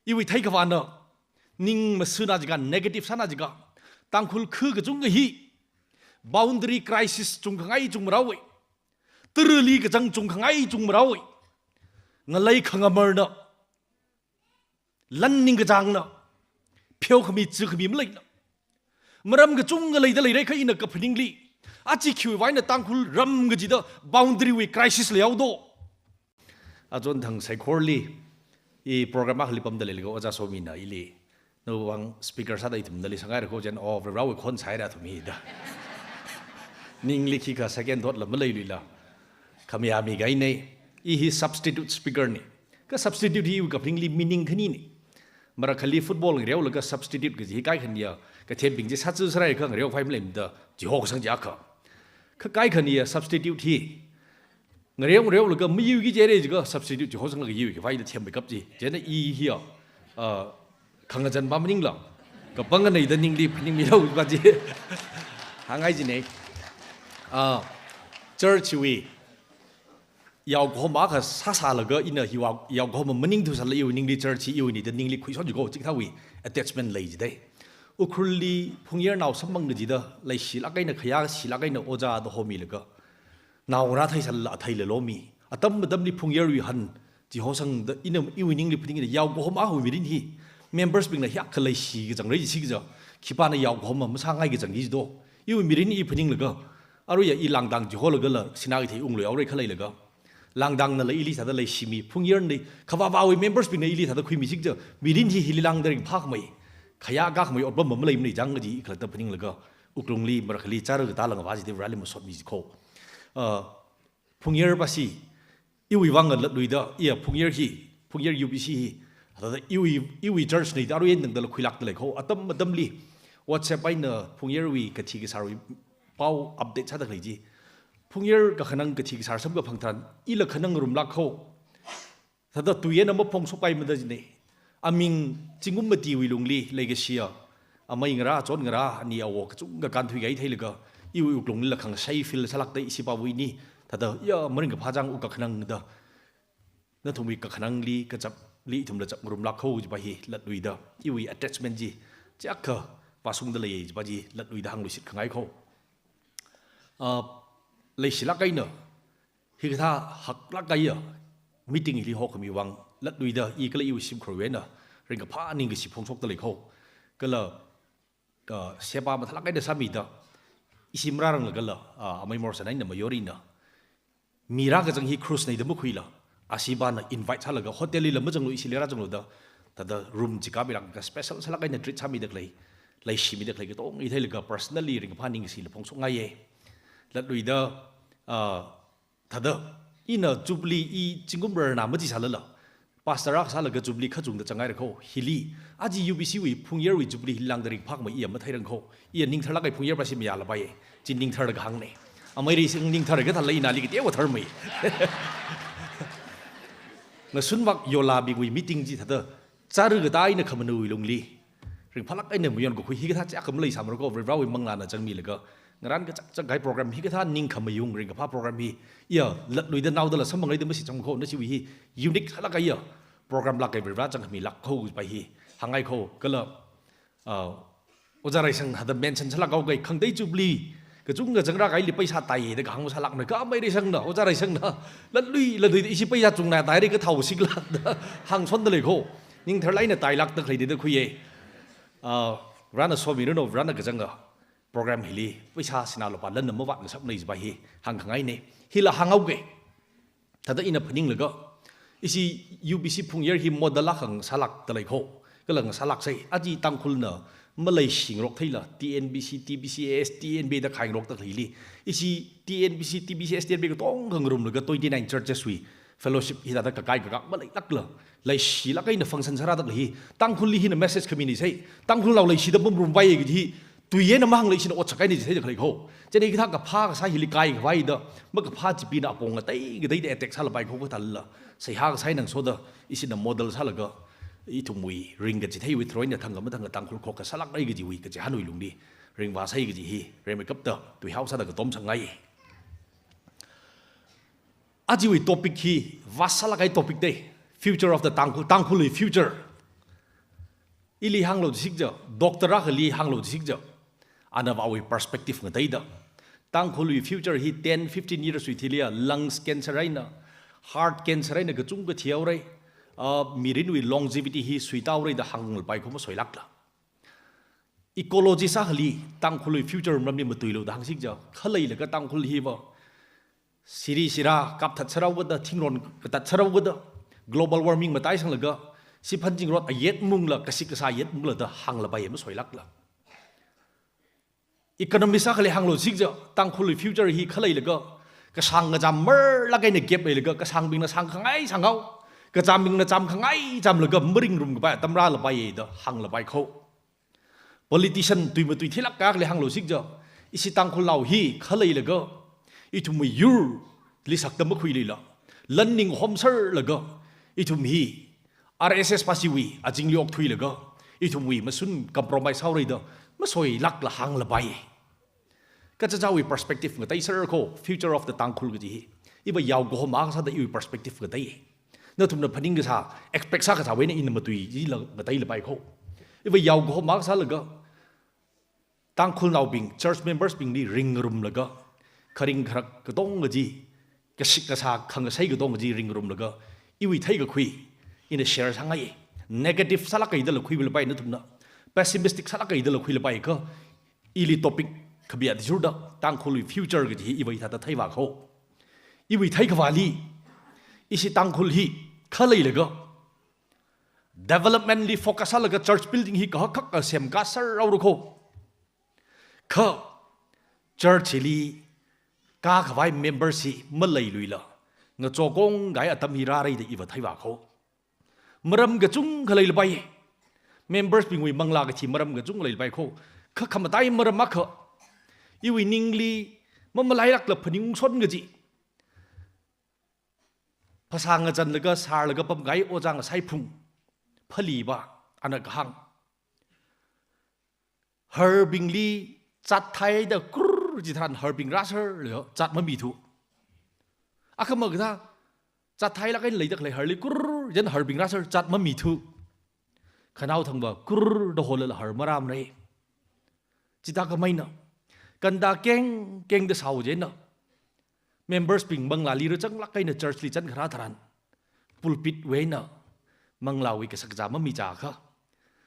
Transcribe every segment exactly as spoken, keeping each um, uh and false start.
Iwui theikhavāna, ning masuna jiakha, negative sāna jiakha, Tangkhul khu kachungkha hi boundary crisis chungkhangai chungmarao. Tarali kachang chungkhangai chungmarao. Ngalei khangamarna, lan ningkachāngna, pheokhami, chikhami maleina. Maram kachungkha leida leira kha ina kaphaningli, aja khiwui vangna Tangkhul ram kachida boundary wui crisis leihaodo. Achonthang saikorali, i program akhali pamda leilakha Ojā Somina ili, nawui vang speaker sāda ithumna leisāngaira kho jen, o, Varewui khon sāhaira athum hi da. Ningli khikha second thought la maleiluila. Khamayā mi kahaina, i hi substitute speaker na. Kha substitute hi kaphaningli meaning khanina. Marakhali football ngareolaga substitute kaji hi kaikhana ya, kathembing chi sātsu sārai kha ngareokhavai maleimada, chiho kasang chi akha. Kha kaikhana ya substitute hi ngareo ngareolaga mayuiki jire jiakha substitute chihosanglaga yuiki khavai da themmeikap chi. Chieina i hiya, ah, khangazan pa maningla, kapangana da ningli phaningmilu pa chi hāngngai jina. Ah, church wui yaokahoma akha sāsālaga ina hiwui yaokahoma maningthu sālala iwui ningli church hi iwuina da ningli khuishoki kho, chikathāwui attachment lei jida. Ukhrulli phungyarnao samphang kachida, leishilāk eina khayāshilāk eina ojāda homilaga, naongarā theisālala atheila lomi. Atam atamli phungyarwui han chihosangda ina iwui ningli phaningna, yaokahoma awui mirin hi members bingna hiyākha leishi kachang rai jisi kaja, khipāna yaokahoma masāngai kachang jido. Iwui mirin i phaninglaga, aruiya i langdang chiholagala sinā kathei ungluihaora khaleilaga, langdangnala ili thāda leishimi, phungyarna, khavāvāwui members bingna ili thāda khuimi jikaja, mirin hi hili lāngda ringphākhamei, khayā kakhamei otpam maleimana jang kaji khalatta phaninglaga, wuklungli marakhali chara katā langva jida Vareli masotmi ji kho. Ah, phungyar pasi, iwui vang latluida, iya phungyar hi, phungyar U B C hi, thāda iwui, iwui church na da arui eina tangdala khuilākda lei kho, atam atamli WhatsApp eina phungyarwui kathi kasārwui pao update sāda khalei chi. Phungyar kakhanang kathi kasār samkaphang tharan, ila khanangrumlāk kho. Thāda tui eina maphongshokpaimada jina. Aming zingkum matiwui lungli leikashiya, amei ngarā, achon ngarā, ani awo kachungkha kānthuikahai theilaga, iwui wuklunglila khangashei feel sālākda ishi pāwui ni, thāda, ya, maringkaphā chang u kakhanang da. Nathumwui kakhanangli, kachapli ithumla chaprumlāk kho kaji pa hi latluida, iwui attachment chi, chiyākha vāshungda lei kaji pa chi latluida hāngluishit khangai kho. Ah, leishilāk eina, hikathā haklāk kahaiya meeting hili hokhami vang latluida i kala iwui shimkhurwui eina ringkaphā ningkashi phongshokda lei kho. Kala, ah, seba mathālāk eina sāmida, ishi marāranglagala, ah, amei Morrison eina Mayorina, mi rākazang hi cruise na da makhuila, ashibana invite sālaga hotel lila mazanglu, ishili rāzangluda, thāda room chi kāmilāka, special sālāk eina treat sāmida khalei, leishimida khalei katonga i theilaga personally ringkaphā ningkashila phongshokngaiya. Latluida, ah, thāda, ina Jubilee i zingkum rarna machi sālala, pastor akha sālaga Jubilee kachungda changngaira kho, hili, aja U B C wui phungyarwui Jubilee hili lāngda ringphākhamei iya matheirang kho, iya ningtharlāk kahai phungyar pasi mayālapaiya, chi ningtharlaga hāngna. Amei Reisang ningthar kathāla inali kateowa tharmei. Ngasunvak yolabingwui meeting chi thāda, chara katā eina khamanuwui lungli ringphālāk eina mayon kakhui hikathā chiyākha maleisāmara kho, Varewui manglāna zangmilaga, ngarān kachak chak kahai program hikathā ningkhamayung ringkaphā program hi, iya, latluida naodala samphangra da mashitsang kho, nashi wui hi unique sālāk kahaiya program lāk kahai Varena zangkhamilāk kho pa hi hāngngai kho, kala, ah, Ojā Reisang thāda mention sālāk haoki, khangatei Jubilee kachungkha zangrā kahaili paisa tai da kahāng sālākna, kha amei Reisangna, Ojā Reisangna, latlui, latluida ishi paisa chungna taira kathao sikla da hāngshonda lei kho. Ningtharlāk eina tailākda khalei da khuiya. Ah, Varena somiranu, Varena kazanga program hili paisa sinā lupā lanna mavātngasakmana kaji pa hi hāngkhangaina. Hila hānghaoki. Thāda ina phaninglaga, ishi U B C phungyar hi model akha ngasālākda lei kho, kala ngasālāksai, aja Tangkhulna maleishingarok theila, T N B C, T B C S, T N B da khaingarokda khaleili, ishi T N B C, T B C S, T N B katonga ngarumlaga twenty-nine churches wui fellowship hithāda kakai kakak maleilākla, leishilāk eina function sārāda khalei hi, Tangkhulli hina message khami ni sai, Tangkhulnao leishida pamrumpaiya kaji hi, tui eina mahāngla ishina otsak eina jitheida khalei kho. Chieina hikathā kaphā kasā hili kaikhavai da, makaphā chipina apong ngatei ngateida attack sālapai kho kathāla, seihā kasā eina ngasoda, ishina model sālaga, ithumwui ringkachitheiwui tharan eina thangkha mathangkha Tangkhul khokkha sālākra kajiwui kachihānwui lungli ringvāsai kaji hi, rimeikapta tuihao sāda katom sangngai. Ajawui topic hi vast sālāk kahai topic da, future of the Tangkhul, Tangkhulwui future. Ili hānglu jisik ja, doctor akhali hānglu jisik ja, ana awui perspective ngateida, Tangkhulwui future hi ten, fifteen years wui thili ya lungs cancer eina, heart cancer eina kachungkha thihaora, ah, mirinwui longevity hi suitāhaora da hānglapai kho masoilākla. Ecologist akhali Tangkhulwui future maramli matuilu da hāngsik ja, khaleilaga Tangkhul hiva siri sira kapthat sārao kada, thingrong katat sārao kada, global warming mataisanglaga, siphan zingrot ayet mungla, kashik kasā ayet mungla da hānglapai masoilākla. Economist akhali hānglu jisik ja, Tangkhulwui future hi khaleilaga, kashāng kachām marlāk eina gap leilaga, kashāngbingna shāngkhangai shānghao, kachāmbingna chāmkhangai chāmlaga, maringrum kapai atam rālapai da hānglapai kho. Politician tui matui thilāk akhali hānglu jisik ja, ishi Tangkhulnao hi khaleilaga, ithumwui yurli sakta makhuiluila, lan ning homserlaga, ithum hi R S S pasiwui azingli okthuilaga, ithumwui mashun compromise haora da masoilākla hānglapai. Kachichāwui perspective ngateiser kho, future of the Tangkhul kaji hi. Iva yaokahoma kasāda iwui perspective ngatei. Nathumna phaning kasā, expect sā kasāwui eina ina matui jila ngateilapai kho. Iva yaokahoma kasālaga, Tangkhulnaobing, church members bingli ringrumlaga, kharing kharak katonga chi, kashik kasā khangasai katonga chi ringrumlaga, iwui theikakhui ina share sāngai. Negative sālāk eina dala khuilapai nathumna, pessimistic sālāk eina dala khuilapai kha, ili topic kapi athishurda, Tangkhulwui future kaji hi iva hithāda theivā kho. Iwui theikhavāli, ishi Tangkhul hi khaleilaga, development li focus sālaga church building hi kahak khak kasem kasār rao rukho. Kha church li kakhavai members hi maleiluila, ngachokong kahai atam hi rāra da iva theivā kho. Maram kachungkha leilapai. Members bingwui manglā kathi maram kachungkha leilapai kho. Kha khamatai maram akha, iwui ningli mamalailākla phaningson kaji, phasā ngazanlaga sārlaga pamkahai ojā Ngasaiphung, Phaliva, ana kahāng, harbingli chat thaida kurr ji tharan harbing rāserlaga chat mamithu. Akhama kathā, chat thailāk eina leida khalei harli kurr jen harbing rāser chat mamithu. Khanaothangva kurr da holala har marāmara. Chithā khameina, kanda keng kengda sāo jina, members bing manglāli rāzanglāk eina church li chānkharā tharan, pulpit wui eina manglāwui kashakazā mamichā kha,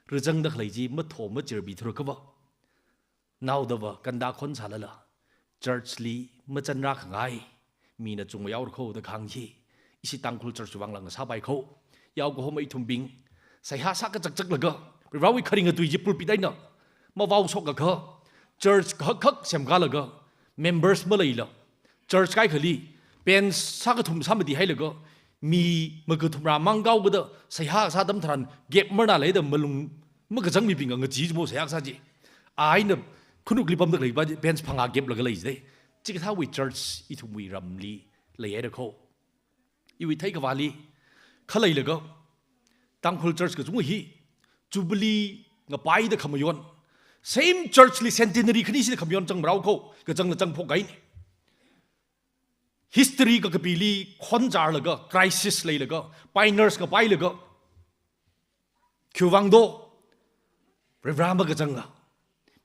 rāzangda khalei chi matho machirbi thura kava, naodava kanda khon sālala, church li machanrā khangai mina chungmei yaora kho da kahāng hi, ishi Tangkhul church vangla ngasāpai kho. Yaokahoma ithumbing seihā sākachakchaklaga, Varivarāwui kharing atui chi pulpit eina mavaoshok akha, church kahak khak semkalaga, members maleila, church kaikhali, bench sākathum sāmati hailaga, mi makathumrā mang kao kada seihā sā atam tharan gap marna leida malung makazang mibing ngachee chimo seihā sā chi. Aina khanukli pamda khaleiva bench phangā gaplaga lei jidei. Chikathāwui church ithumwui ramli leihaira kho. Iwui theikhavāli, khaleilaga, Tangkhul church kachungkha hi, Jubilee ngapaida khamayon, same church li centenary khanishida khamayon changmarao kho, kachangla changphok kahaina. History kakapili khonzarlaga, crisis leilaga, pioneers ngapailaga, khiwuivang do, Varivarā makazanga,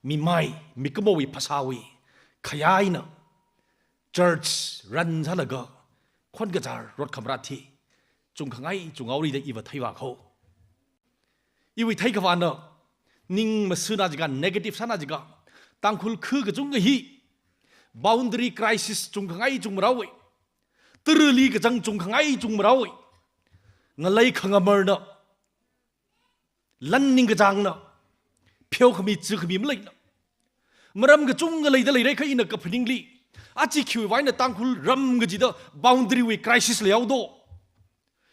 mimai, mikumowui phasāwui khayā eina church run sālaga, khonkazar rot khamrat hi chungkhangai chunghaora da iva theivā kho. Iwui theikhavāna, ning masuna jiakha, negative sāna jiakha, Tangkhul khu kachungkha hi boundary crisis chungkhangai chungmaraowa. Tarali kachang chungkhangai chungmaraowa. Ngalei khangamarna, lan ningkachāngna, pheokhami chikhami maleina, maram kachungkha leida leira kha ina kaphaningli, aja khiwuivang eina Tangkhul ram kachida boundary wui crisis leihaodo.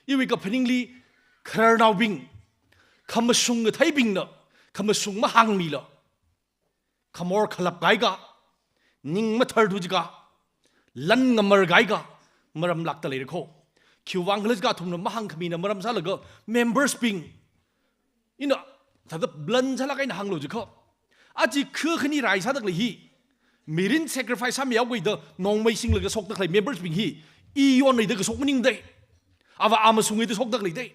Iwui kaphaningli, khararnaobing, khamashung katheibingna khamashung mahāngmila, khamor khalap kahai ka, ning mathar thu jiakha, lan ngamar kahai ka, maram lākta leira kho. Khiwuivang khala jiakha athumna mahāngkhamina maram sālaga members bing, ina thāda blunt sālāk eina hānglu jiakha, aja khu khani rai sāda khalei hi, mirin sacrifice sāmi yaokhuida nongmei singlaga shokda khalei members bing hi, iyon leida kashok maningdei. Ava amashung leida shokda khaleidei.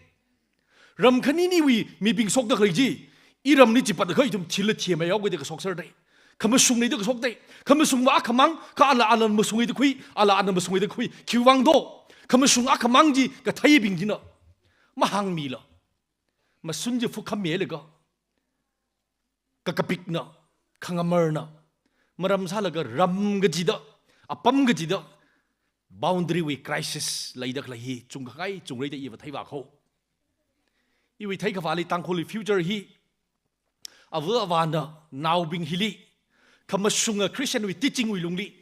Ram khaniniwui mibing shokda khalei chi, Iramli chipat kha ithum thila thimei yaoga da kashok sāra dai. Khamashung nei da kashok dai. Khamashung va akhamang, kha ala ana mashung nei da khui, ala ana mashung nei da khui. Khiwuivang do? Khamashung akhamang chi katheibing china mahāngmila, mashun chi phukhammilaga, kakapikna, khangamarna maram sālaga, ram kachida, apam kachida, boundary wui crisis leida khalei hi chungkhangai chungrai da iva theivā kho. Iwui theikhavāli Tangkhulwui future hi, ava avāna naobing hili, khamashunga Christian wui teaching wui lungli,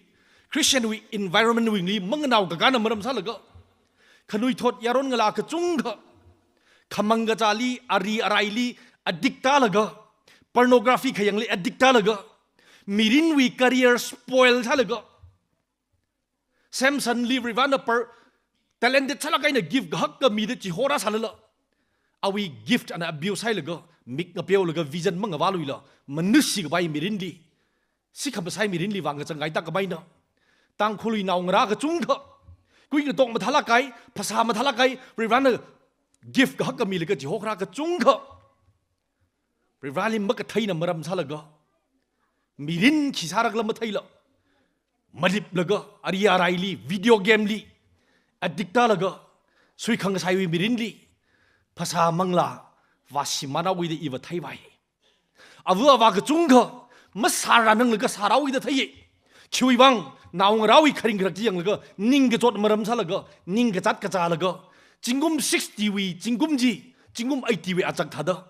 Christian wui environment wui lungli manganao kakāna maram sālaga, khanuithot yaron ngalā kachungkha khamang kachāli, ari araili addict tālaga, pornography khayangli addict tālaga, mirinwui career spoil sālaga, Samsonli Varivarana par talented sālāk eina gift kahak khamida chihorā sālala, awui gift ana abuse sāhailaga, mik ngapeolaga vision mangavāluila, manushi khavai mirinli, sikhamasai mirinli vang kachang kaitā kamaina. Tangkhulwui naongarā kachungkha, kui katok mathālāk kahai, phasā mathālāk kahai, Varivarana gift kahak khamilaga chihokharā kachungkha, Varivarali makatheina maram sālaga, mirin khi sārakhala matheila, maliplaga, ari araili, video game li addict tālaga, suikhang saiwui mirinli phasā manglā vāshimānhaoki da iva theivai. Ava avā kachungkha masārananglaga sārāhaoki da theiya. Khiwuivang, naongarāwui kharing kharak chi yanglaga, ningkachot maram sālaga, ningkazat kazālaga, zingkum sixty wui zingkum chi zingkum eighty wui achak thāda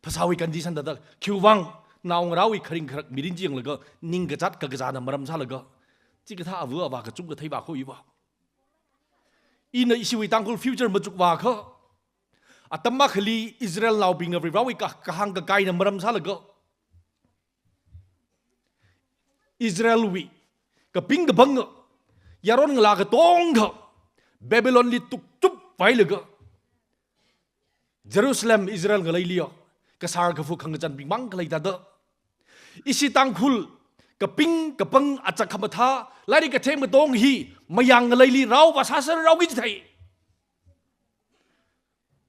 phasāwui condition thāda, khiwuivang, naongarāwui kharing kharak mirin chi yanglaga, ningkazat kakazāna maram sālaga, chikathā ava avā kachungkha theivā kho iva. Ina ishiwui Tangkhul future machukvā kha, atam akhali Israelnaobingna Varivarawui ka-, kahāng kakaina maram sālaga, Israelwui kaping kapanga yaron ngalā katongkha Babylonli tukchup vāhailaga, Jerusalem Israel ngaleiliya kasar kafu khangkachanbing mang khalei thāda, ishi Tangkhul kaping kapang achak khamathā, lairik kathem katong hi mayang ngaleili rao vāsāserhaoki jithei.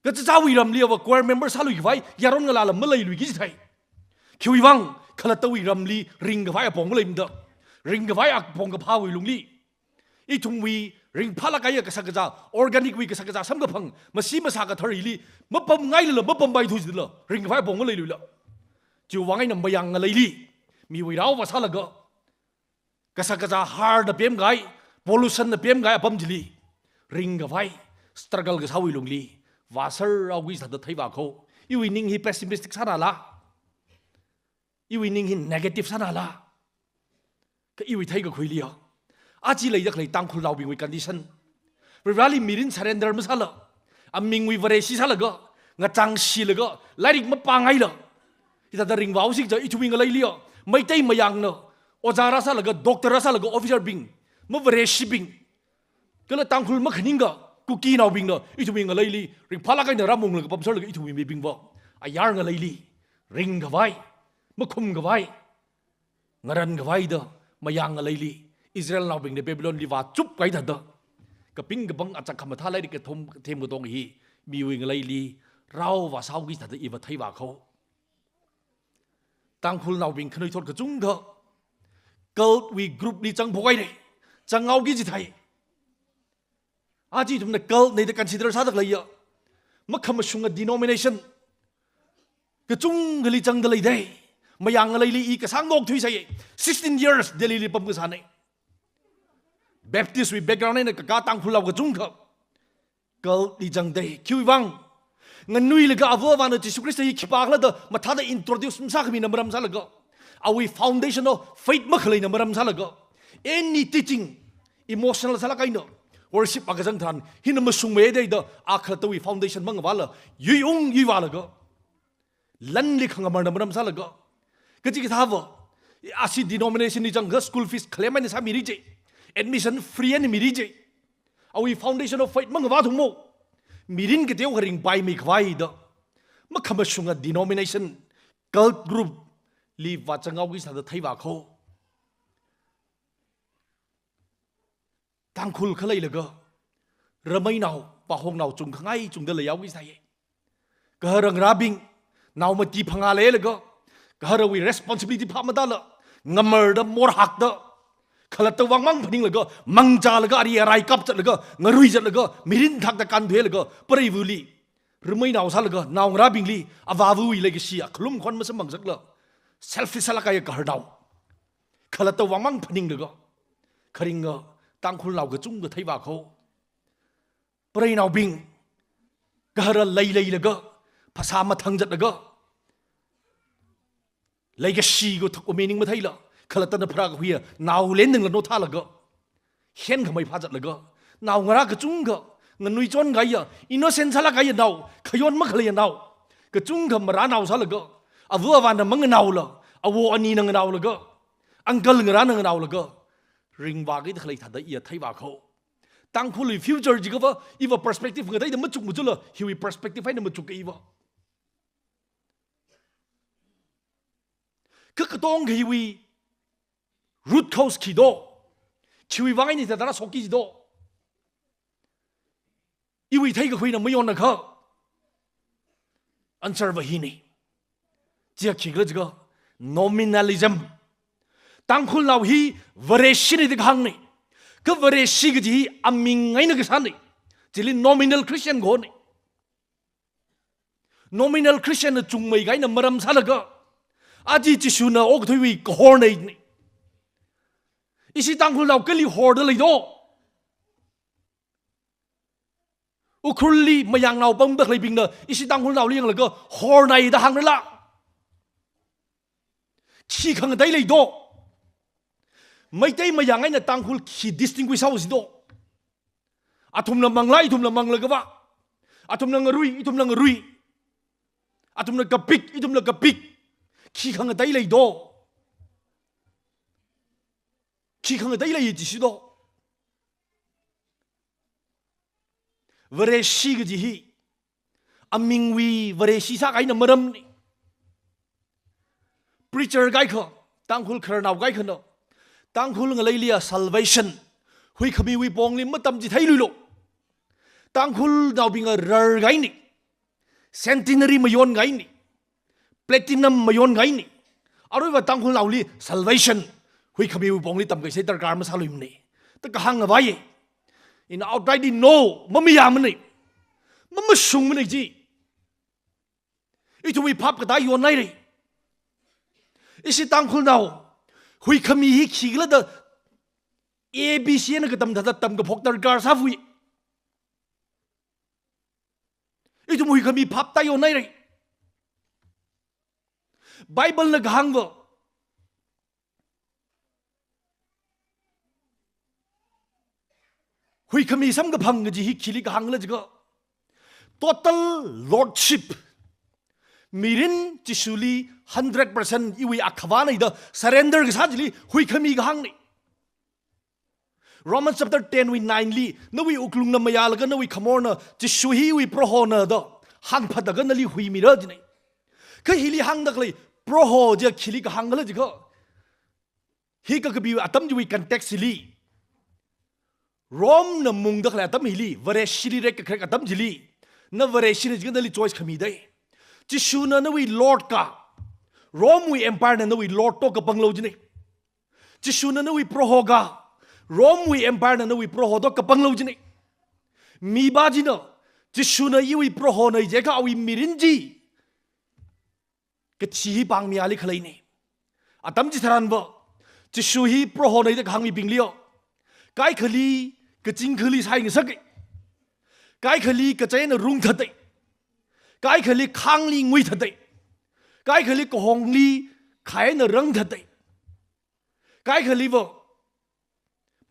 Kachichāwui ramli ava choir member sālui khavai yaron ngalāla maleiluiki jithei. Khiwuivang, khalattawui ramli ringkhavai apong maleimada, ringkhavai apong kaphāwui lungli, ithumwui ringphālāk kahaiya kashak kazā, organic wui kashak kazā samkaphang, masi masā kathar hili mapamngailala mapampai thu jilala, ringkhavai apong maleiluila. Chiwuivang eina mayang ngaleili, miwui rao vāsālaga, kashak kazā harna pemkahai, pollution na pemkahai apam chili ringkhavai struggle kasāwui lungli vāserhaoki sāda theivā kho. Iwui ning hi pessimistic sānala, iwui ning hi negative sānala, kha iwui theikakhuiliya, aja leida khalei Tangkhulnaobingwui condition, Varivarali mirin surrender masāla, amingwui Vareshi sālaga, ngachangshilaga, lairik mapāngaila, hithāda ringvāhaosi kaja ithumwui ngaleiliya, Meitei mayangna ojā rāsālaga, doctor rāsālaga, officer bing, mavareshibing, kala Tangkhul makhaningkha Kukinaobingna ithumwui ngaleili ringphālāk eina rāmunglaga pamserlaga ithumwui mibingva ayar ngaleili ringkhavai, makhumkhavai, ngarankhavai da, mayang ngaleili Israelnaobingna Babylonli vāchupkahai thāda, kaping kapang achak khamathā lairik kathum kathem katong hi miwui ngaleili rao vāsāhaoki thāda iva theivā kho. Tangkhulnaobing khanuithot kachungkha cult wui group li changphok haira, changhaoki jithei. Aja ithumna cult nei da consider sāda khaleiya, makhamashunga denomination kachungkhali changda leidei. Mayang ngaleili i kasāng nok thuisai, sixteen years Delhi li pamkasānei. Baptist wui background eina kakā Tangkhulnao kachungkha cult li changdei. Khiwuivang, nganuilaga ava avāna Jesu Khrista hi khipākhala da mathāda introduce masākhamina maram sālaga, awui foundation of faith makhaleina maram sālaga, any teaching, emotional sālāk eina worship akachang tharan hina mashungmeidei da, a khalattawui foundation mangavāla, yuiung yuivālaga, lanli khangamarna maram sālaga, kachikathāva, ashi denomination li changkha school fees khalem eina sāmiri je, admission free eina miri je. Awui foundation of faith mangavāthumo. Mirin kateokha ringpaimeikhavai da, makhamashunga denomination, cult group li vāchanghaoki sāda theivā kho. Tangkhul khaleilaga, rameinao, pāhongnao chungkhangai chungda leihaoki sāya. Kaharangrabing, nao mati phangā leilaga, gaharawui responsibility phap matāla, ngamarda morhakda, khalatta vangmang phaninglaga, mangchālaga, ari arai kapzatlaga, ngaruizatlaga, mirin thakta kānthuilaga, preiva̱li, rāmeinao sālaga, naongarābingli, avāva̱wui leikashi, akhalum khon masamphang ngasakla, selfish sālāk kahai gahar nao. Khalatta vangmang phaninglaga, kharinga, Tangkhulnao kachungkha theivākho. Preinaobing, gahara leileilaga, phasā mathangzatlaga, leikashi kathak khuimi ning matheila, khalattana pharākhuiya, nao lendingla nothālaga, henkhamei phāzatlaga, naongarā kachungkha, nganuichon kahaiya, innocent sālāk kahaiya nao, khayon makhaleiya nao, kachungkha marānao sālaga, ava̱ avāna manganaola, awo anina nganaolaga, uncle ngarāna nganaolaga, ringvāki da khalei thāda iya theivākho. Tangkhulwui future jikhava, iva perspective ngateida machuk machukla, hiwui perspective eina machuk iva. Kha katonga hiwui root cause khi do? Khiwui vang eina hithāda rāshokki do? Iwui theikakhuina mayonakha. Answer va hina. Chiya khikhala jiakha nominalism. Tangkhulnao hi Vareshina da kahāngna. Kha Vareshi kaji hi aming eina kasāna. Chili nominal Christian kahona. Nominal Christian na chungmei kahaina maram sālaga, aja Jishuna okathuiwui kahorna. Ishi Tangkhulnao kali horda lei do? Ukhrulli mayangnao pamda khaleibingna ishi Tangkhulnaoli yanglaga horna da hāngrala, khi khangatei lei do? Meitei mayang eina Tangkhul khi distinguish sāsi do? Athumna mangla, ithumla mangla kava. Athumna ngarui, ithumla ngarui. Athumna kapik, ithumla kapik. Khi khangatei lei do? Khi khangatei lei jisi do? Vareshi kaji hi amingwui Vareshi sākahaina maramna. Preacher kaikha, Tangkhul khararnao kaikhana, Tangkhul ngaleiliya salvation, huikhamiwui pongli matamchitheiluilo. Tangkhulnaobinga rarkahaina, centenary mayonkahaina, platinum mayonkahaina. Aruiva Tangkhulnaoli salvation, huikhamiwui pongli tamkahaisei darkar masāluimana da kahāng ngavai. Ina outrightly no, mamayāmana. Mamashungmana ji. Ithumwui phap katā yonhaira. Ishi Tangkhulnao, huikhami hi khikhala da A B C na katam thāda tamkaphok darkar sāvai. Ithum huikhami phap tāyonhaira. Bible na kahāngva, huikhami samkaphang kaji hi khili kahāngla jiakha, total lordship. Mirin Jishuli hundred percent iwui akhavana da surrender kasā chili huikhami kahāngna. Romans chapter ten wui nine li, nawui wuklungna mayālaga nawui khamorna Jishu hi iwui Prohona da hāngphataga nali huimira jina. Kha hili hāngda khalei Proho jiakha khili kahāngkhala jiakha, hi kakapi atam chiwui context hili, Rome na mungda khalei atam hili, Vareshili rekkakharek atam chili, na Vareshina jiakha nali choice khamidai. Jishuna nawui Lord ka, Rome wui Empire na nawui Lord to kapanglo jina. Jishuna nawui Proho ka, Rome wui Empire na nawui Proho to kapanglo jina. Mipā china, Jishuna iwui Prohona jiakha awui mirin chi kathi hi pāngmiya ali khaleina. Atam chitharanva, Jishu hi Prohona da kahāng mibingliyo, kaikhali kaching khali sai ngasaka. Kaikhali kachaina rungthata. Kaikhali khāngli nguithata. Kaikhali kahongli khaina rangthata. Kaikhaliva,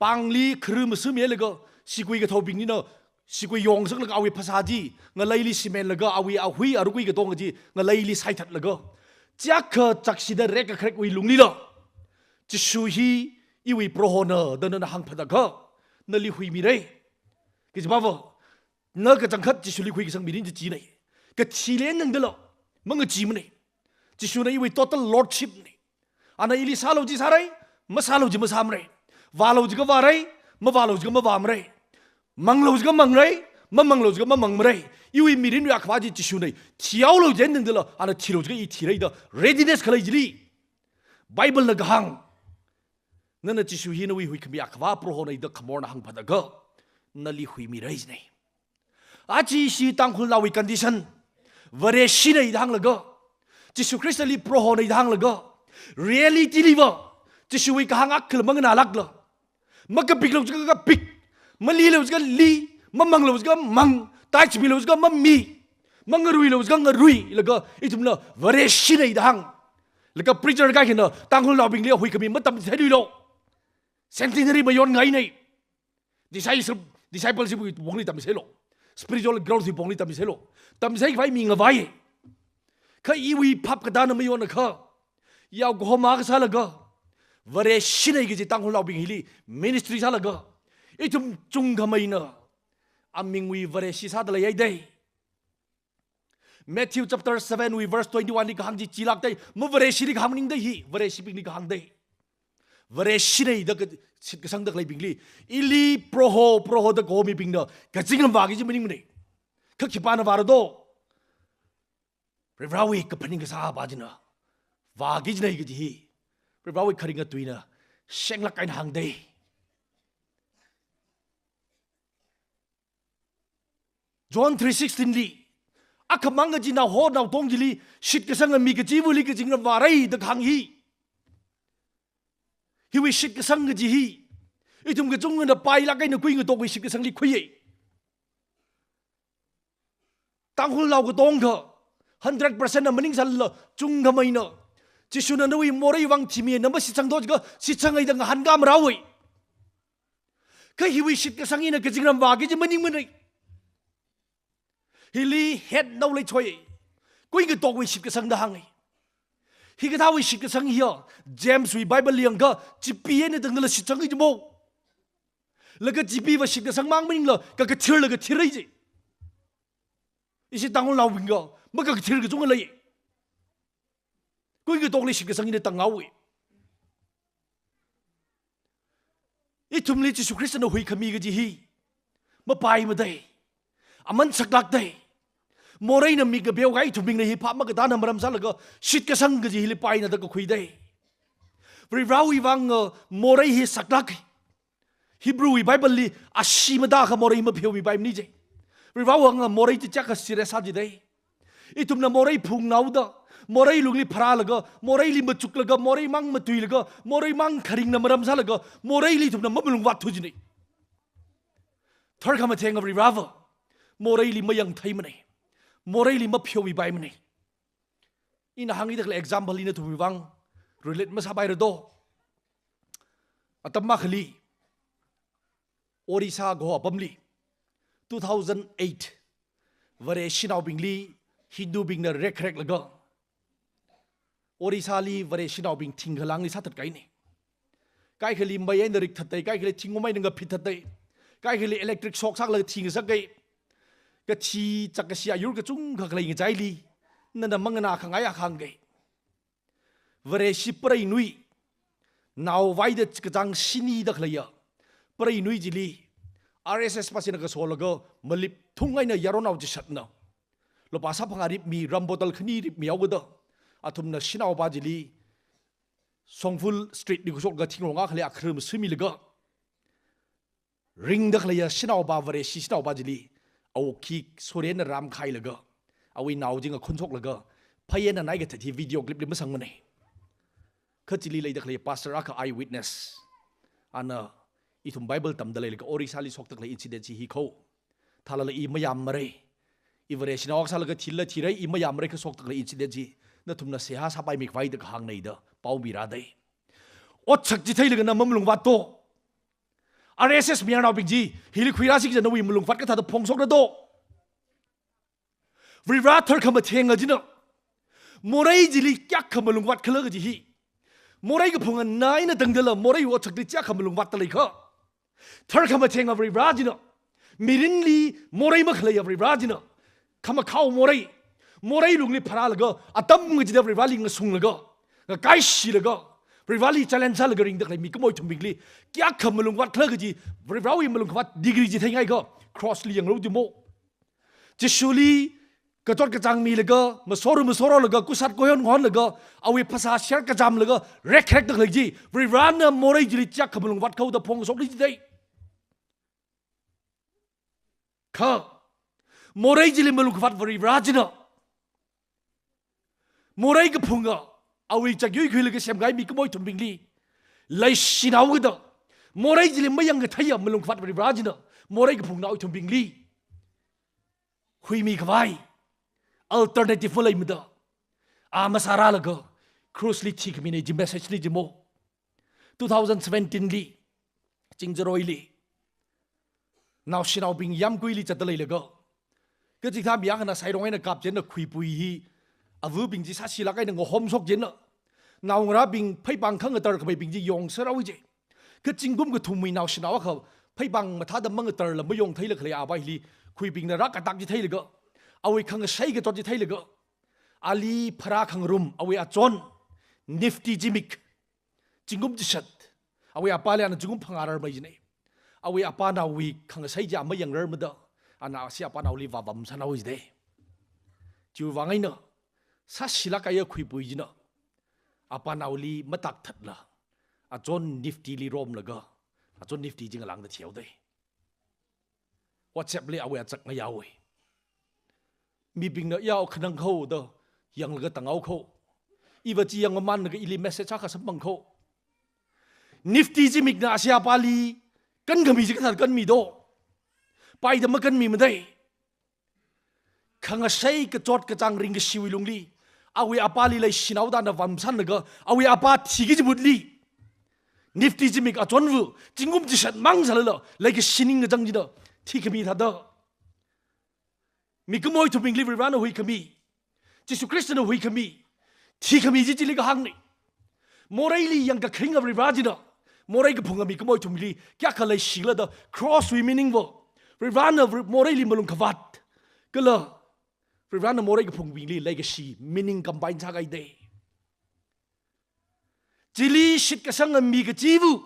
pāngli khara masum yelaga, sigui kathaobingnina, sigui yongsaklaga awui phasā chi ngaleili simenlaga, awui ahui arukui katonga chi ngaleili saithatlaga, chiakha chakshida rekkakharekwui lunglila, Jishu hi iwui Prohona da nana hāngphataga, nali huimira. Kajipava, na kachangkhat Jishuli huikasang mirin chi china. Kathi lendingdala mangachimana. Jishuna iwui total lordship na. Ana ili sālo chi sāra, masālo chi masāmara. Vālo jiakha vāra, mavālo jiakha mavāmara. Manglo jiakha mangra, mamanglo jiakha mamangmara. Iwui mirinwui akhavā chi Jishunei. Thihaolu jitharan tangdala, ana thilo jiakha i thira da readiness khalei chili, Bible na kahāng, nana Jishu hi nawui huikhami akhavā Prohonei da khamorna hāngphāda akha, nali huimira jinei. Aja ishi Tangkhulnaowui condition, Vareshinei da hānglaga, Jishu Khristali Prohonei da hānglaga, reality liva Jishuwui kahāng akhala manganālākla, makapiklo jiakha kapik, malilo jiakha li, mamanglo jiakha mang, tithes milo jiakha mami, mangaruilo jiakha ngarui, laga ithumna Vareshinei da hāng. Laga preacher kaikhana Tangkhulnaobingli huikhami matamchitheiluilo. Centenary mayonngainei. Discipleship, discipleship wui pongli tamchitheilo. Spiritual growth wui pongli tamchitheilo. Tamchithei khavai mi ngavai. Kha iwui phap katāna mayonna akha, yao kahoma kasālaga, Vareshinei kaji Tangkhulnaobing hili ministry sālaga, ithum chungkhameina amingwui Vareshi sāda leiya dei. Matthew chapter seven wui verse twenty-one li kahāng chi chilāk dei, maVareshili kahāng maningdei hi, Vareshibingli kahāng dei. Vareshinei da ka-, shitkasangda khaleibingli, ili Proho, Proho da kahomibingna kazingramwui vāki kaji maningmanei. Kha khipāna vāra do? Varivarāwui kaphaning kasāpa china vāki kajinei kaji hi Varivarāwui kharinga tuina shenglāk eina hāngdei. John three sixteen li, akhamang kaji naoho naotong chili shitkasanga mi kachivali kazingramwui vārei da kahāng hi. Hiwui shitkasang kaji hi ithum kachungkhana pailāk eina kuingatokwui shitkasangli khuiya. Tangkhulnao katonga hundred percent na maningsālala, chungkhameina Jishuna nawui moreiwui vang thimi, na mashitsangdo jiakha shitsangai da ngahānkā marāwui. Kha hiwui shitkasang hina kazingramwui vāki kaji maningmanei. Hili hetnao leichoi. Kuingatokwui shitkasang da hānga. Hikathāwui shitkasang hiya, James wui Bible li yangakha, chipi eina tangdala shitsanga jimo. Laga chipiva shitkasang mang maningla, kakathirla kathirra ji. Ishi Tangkhulnaobingva makakathir kachungkha lei. Kuingatokli shitkasang hina tānghaowa. Ithumli Jishu Khristana huikhami kaji hi mapaimadei. Aman saklākdei. Moreina mik kapeo kahai ithumbingna hi phap makatāna maram sālaga shitkasang kaji hili paina da kakhuidei. Varivarāwui vang, uh, morei hi saklāk. Hebrew wui Bible li ashee matākha morei mapheomipaimana ji. Varivarāwui vang morei chi chiyākha serious sā jidei. Ithumna morei phungnaoda, morei lungli pharālaga, moreili machuklaga, moreimang matuilaga, moreimang kharingna maram sālaga, moreili ithumna mamalungvātthu jinei. Tharkhamathenga Varivarāva moreili mayangtheimanei. Moreili mapheomipaimanei. Ina hāngkida khalei example ina ithumwui vang relate masāpaira do. Atam akhali, Orissa kaho apamli, two thousand eight, Vareshinaobingli Hindubingna rekreklaga, Orissali Vareshinaobing thingkhalangli sāthatkahainei. Kaikhali mei eina rikthatdei, kaikhali thingwui mei eina ngaphit thatdei, kaikhali electric shock sālaga thing sākahai. Kathi chak kashi ayur kachungkha khalei ngachaili, nana manganā khangai akha hāngkahai. Vareshi preinui, naovaida kachāng shini da khaleiya preinui chili, R S S pasina kasolaga malip thung eina yaronnao chishatna lupā sāphangā ripmi, rum bottle khani ripmi haokada, athumna shanaopa chili Songphul Street li khuishoklaga thingrong akha khalei akhrum suimilaga, ringda khaleiya shanaopa, Vareshi shanaopa chili awuk khi sorin eina rāmkhailaga, awui nao chi ngakhunshoklaga, phei eina naikathat hi video clip li masangmanei. Kha chili leida khalei pastor akha eyewitness, ana ithum Bible tamda leilaga Orissali shokda khalei incident chi hi kho. Thālala i mayāmmarei. I Vareshinao akha sālaga thila thirai, i mayāmmarei kha shokda khalei incident chi nathumna seihā sāpaimi khavai da kahāngnei da pao mirādei. Otsak chitheilaga na mamalungvātto. R S S mayarnaobing chi hili khuirāsi kaja nawui malungvāt kathāda phongshokra do? Varivarā tharkhamathenga china morei chili kayākha malungvātkhala kaji hi, morei kaphunga eina tangdala moreiwui otsakli kayākha malungvātda leikha. Tharkhamathenga Varivarā china, mirinli morei makhaleiya Varivarā china, khamakhao morei, morei lungli pharālaga, atam kachida Varivarāli ngasunglaga, ngakaishilaga, Varivarāli challenge sālaga ringda khalei mikumo ithumbingli kayākha malungvātkhala kaji, Varivarāwui malungvāt degree chi theingaikha, cross li yanglu jimo. Jishuli kachot kachāng milaga, masoro masorolaga, kusat koyon ngonlaga, awui phasā share kachamlaga, rekrek da khalei chi, Varivarana morei chili chiyākha malung vātkhaoda phongshokli jidei. Kha, morei chili malung khavāt Varivara china, morei kaphunga, awui chakyui khuilaga semkahai mikumo ithumbingli leishinao kada, morei chili mayangkatheiya malung khavāt Varivara china, morei kaphunga ithumbingli huimi khavai alternative maleimada, a masārālaga cross li thikhamina chi message li chimo. Two thousand seventeen li, Chingjaroili, naoshinaobing yāmguili zatda leilaga, kachikathā mi akhana sairong eina kapchenna khuipui hi, avabing chi sāshilāk eina ngahomshokchenna, naongarābing pheipāng khangatar khamaibing chi yongserhaowa je. Kha zingkum kathumwui naoshinao akha pheipāng mathāda mangatarla mayongtheila khalei avā hili, khuibingna rākatak chi theilaga, awui khangashei kachot chi theilaga, ali pharā khangarum, awui achon, Nifty Zimik, zingkum chishat, awui apāli ana zingkum phangā rarmei jina. Awui apānaowui khangashei chi mayangrarmada, ana ashi apānaoli vāvamsānhaowa jidei. Chiwui vang eina, sāshilāk kahaiya khuipui china apānaoli matakthatla, achon Nifty li romlaga, achon Nifty chi ngalāngda thihaodei. WhatsApp li awui achak ngayāhaowa. Mibingna ya khanang kho da yanglaga tanghao kho. Iva chi yangmamānlaga ili message akha samphang kho. Nifty Zimikna ashi apāli kankhami chi kathāda kanmi do? Paida makanmimana dei. Khangashei kachot kachāng ringkashiwui lungli, awui apāli leishinaoda ana vamsānlaga, awui apā thiki kachimutli, Nifty Zimik achonva, zingkum chishat mang sālala, leikashi ningkachāng china thikhami thāda, mikumo ithumbingli Varivarana huikhami, Jishu Khristana huikhami, thikhami chi chili kahāngna. Moreili yangkakharinga Varivara china, morei kaphunga mikumo ithumli kayākha leishila da, cross wui meaning va, Varivarana Vari-, moreili malung khavāt, kala Varivarana morei kaphungbingli leikashi meaning combine sākahai dei. Chili shitkasanga mi kachiva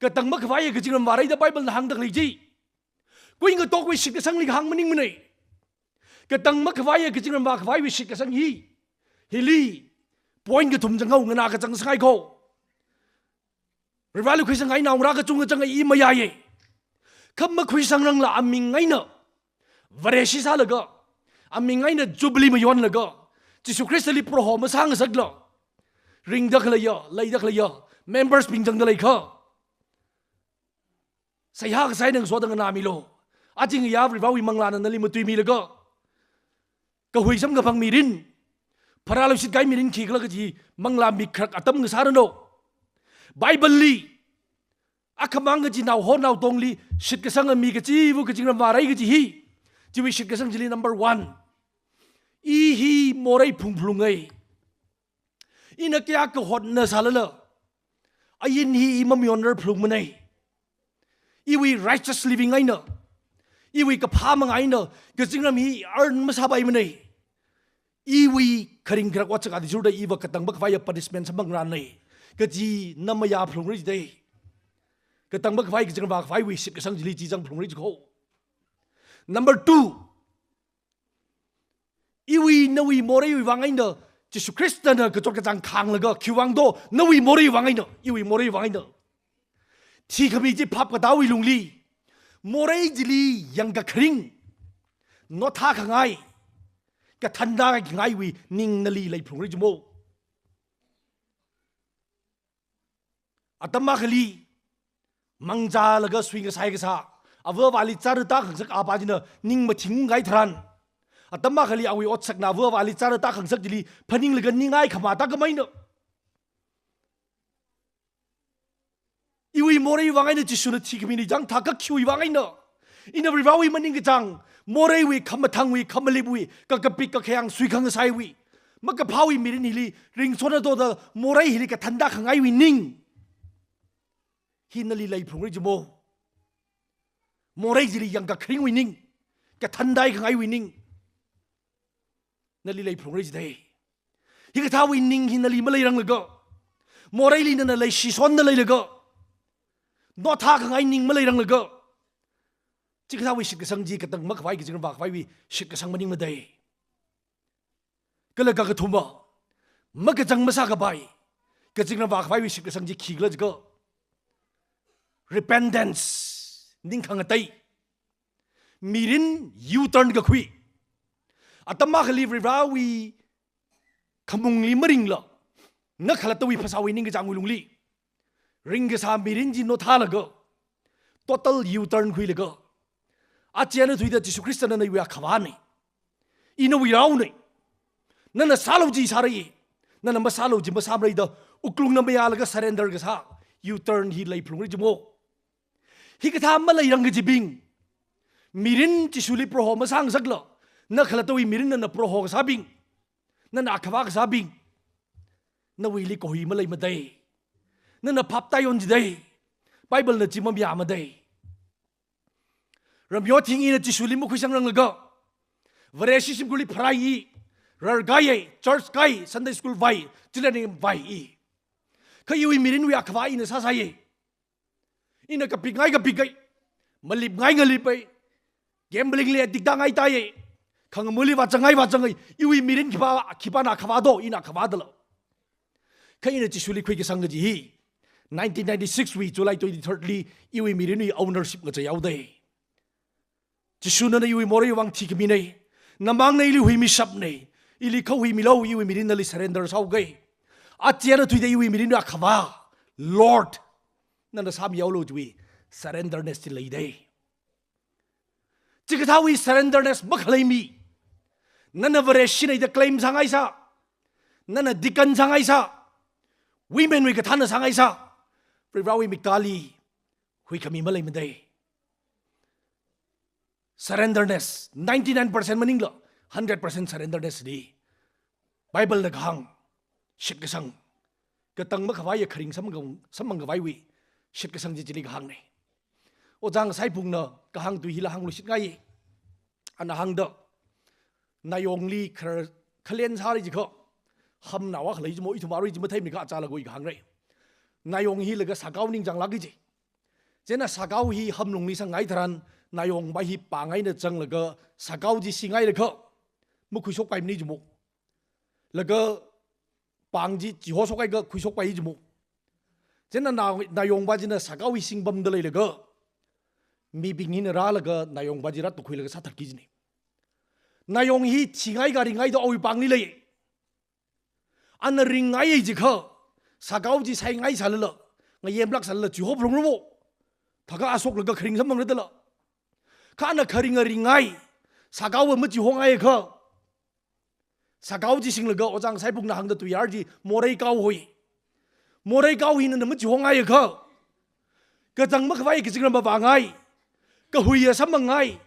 katang makhavaiya kazingramvā rei da Bible na hāngda khalei chi, kuingatokwui shitkasangli kahāng maningmana. Katang makhavaiya kazingramvā khavaiwui shitkasang hi, hili point kathum zanghao, nganā kachang sanghai kho. Varivarali khuisangkahai naongarā kachungkha zanga i mayāya. Kha makhuisangrangla aming eina Vareshi sālaga, aming eina Jubilee mayonlaga, Jishu Khristali Proho masāngasakla, ringda khaleiya, leida khaleiya members bing zangda leikha, seihā kasā eina ngasoda nganāmilu. Aja ngayā Varivarawui manglāna nali matuimilaga, kahui samkaphang mirin, pharāluishit kahai mirin khikhala kaji manglā mikharak atam ngasāranu. Bible li, akhamang kaji naoho naotongli shitkasanga mi kachiva kazingramvā rei kaji hi, chiwui shitkasang chili number one, i hi morei phungphalunga. Ina kayākha hotnasālala, ain hi i mamayonrar phalungmana. Iwui righteous living eina, iwui kaphā manga eina kazingram hi earn masāpaimana. Iwui kharing kharak otsak athishurda iva katang makhavaiya punishment samphangrana kaji na mayā phalungrai jidei. Katang makhavai kazingramvā khavaiwui shitkasang chili chi zang phalungrai ji kho. Number two, iwui nawui moreiwui vang eina Jishu Khristana kachot kachāng khānglaga, khiwui vang do, nawui moreiwui vang eina, iwui moreiwui vang eina. Thikhami chi phap katāwui lungli, morei chili yangkakharing, nothā khangai, kathanda khangaiwui ning nali lei phalungrai jimo. Atam akhali, mangzālaga sui ngasai kasā, ava avāli chara tākhangasak apā china ning mathingkahai tharan, atam akhali awui otsakna ava avāli chara tākhangasak chili phaninglaga ningai khamātā kamaina. Iwui moreiwui vang eina Jishuna thikhami ni chang thākak khiwui vang eina, ina Varivarawui maningkachāng, moreiwui, khamathangwui, khamalipwui, kakapik kakhayang sui khangasaiwui, makaphāwui mirin hili ringsona doda morei hili kathanda khangaiwui ning hi nali lei phalungrai jimo. Morei chili yangkakharingwui ning, kathanda khangaiwui ning nali lei phalungrai jidei. Hikathāwui ning hi nali maleiranglaga, moreili nana leishishonda leilaga, nothā khangai ning maleiranglaga, Chikathāwui shitkasang chi katang makhavai kazingram vākhavaiwui shitkasang maningmada. Kala kakathuma, makachang masākapai, kazingram vākhavaiwui shitkasang chi khikhala jiakha, repentance, ning khangatei. Mirin U-turn kakhui. Atam akhali Varivarāwui khamungli maringla, na khalattawui phasāwui ningkachāngwui lungli ringkasā mirin chi nothālaga, total U-turn khuilaga, achina thuida Jishu Khristana nawui akhavāna, i nawui raona, nana sālu chi sāra, nana masālu chi masāmara da wuklungna mayālaga surrender kasā U-turn hi leiphalungra jimo. Hikathā maleirang kajibing, mirin Jishuli Proho masāngasakla, na khalattawui mirin nana Proho kasābing, nana akhavā kasābing, nawuili kahui maleimada. Nana phap tāyon jida. Biblena chi mamayāmada. Ramyo thing ina Jishuli makhuisangranglaga, Vareshi shimkhurli pharai i, rarkāi, church kāi, Sunday school vāi, children vāi i. Kha iwui mirinwui akhavā ina sāsāi. Ina kapikngai kapikngai, malipngai ngalipai, gambling li addict tāngai tāi, khangamuli vāzangngai vāzangngai, iwui mirin khipā, khipāna akhavā do, ina akhavā dala. Kha ina Jishuli khuikasang kaji hi, nineteen ninety-six wui July twenty-third li, iwui mirinwui ownership ngachayaoda. Jishuna na iwui morei vang thikamina, namangna ili huimishapna, ili kha huimilu, iwui mirin nali surrender sāuga. Achina thuida iwui mirin akhavā, Lord, nana sāmiyaolu chiwui surrenderness chi leida. Chikathāwui surrenderness makhalei mi, nana Vareshina da claim sāngaisā, nana deacon sāngaisā, women wui kathāna sāngaisā, Varivarāwui miktāli huikhami maleimada. Surrenderness, ninety-nine percent maningla, hundred percent surrenderness li Biblena kahāng, shitkasang, katang makhavaiya kharing samphang, samphangkhavaiwui shitkasang chi chili kahāngna. Ojā Saiphungna kahāng tui hila hāngluishitngai. Ana hāngda, Nayongli khar-, khalen sāra jiakha, hamna vākhalei jimo, ithum arui chi matheimana kha achālakha i kahāngra. Nayong hi laga Sakao ningchānglāka ji. Chieina Sakao hi hamlungli sangngai tharan, Nayongva hi pāng eina zanglaga, Sakao chi singailakha, makhuishokpaimana jimo. Laga pāng chi chihoshok haiakha khuishokpai jimo. Chieina Na-, Nayongva china Sakao hi singpamda leilaga, mibing hina rālaga Nayongva chi rātukhuilaga sāthatki jina. Nayong hi thingaikha ringngaida awui pāngli lei. Ana ringngai jiakha, Sakao chi saingai sālala, ngayemlāk sālala, chihophalungra mo. Thākha ashoklaga kharing samphangra dala. Kha ana kharinga ringngai, Sakaova machihongaiakha, Sakao chi singlaga Ojā Saiphungna hāngda tuiyār chi morei kao hoi. Morei kao hina machihongaiakha, katang makhavai kazingram vāngai, kahuiya samphangngai,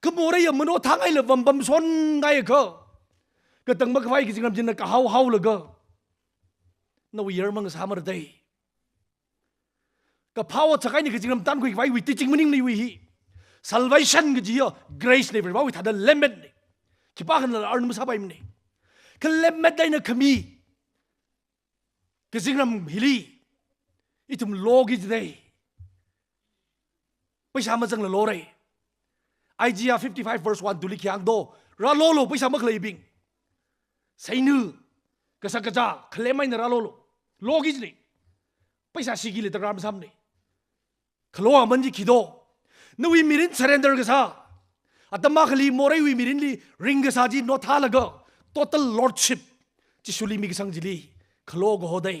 kha moreiya manothāngaila vampamshonngai akha, katang makhavai kazingram china kahao haolaga, nawui yarmang sāmara da. Kaphā otsak eina kazingram tānkhuikhavaiwui teaching maningna iwui hi. Salvation kaji hiya grace na, Varivarāwui thāda lemmetna. Khipākhana arui masāpaimana. Kha lemmet eina khami kazingram hili ithum loki jida. Paisa mazangla lora. Isaiah fifty-five verse one, two li khi hāngdo, rālolo paisa makhaleibing. Seina, kashak kazā, khalem eina rālolo. Loki jina. Paisa sikila darkar masāmana. Khalo aman chi khi do? Nawui mirin surrender kasā, atam akhali moreiwui mirinli ringkasā chi nothālaga, total lordship Jishuli mikasang chili khalo kaho da.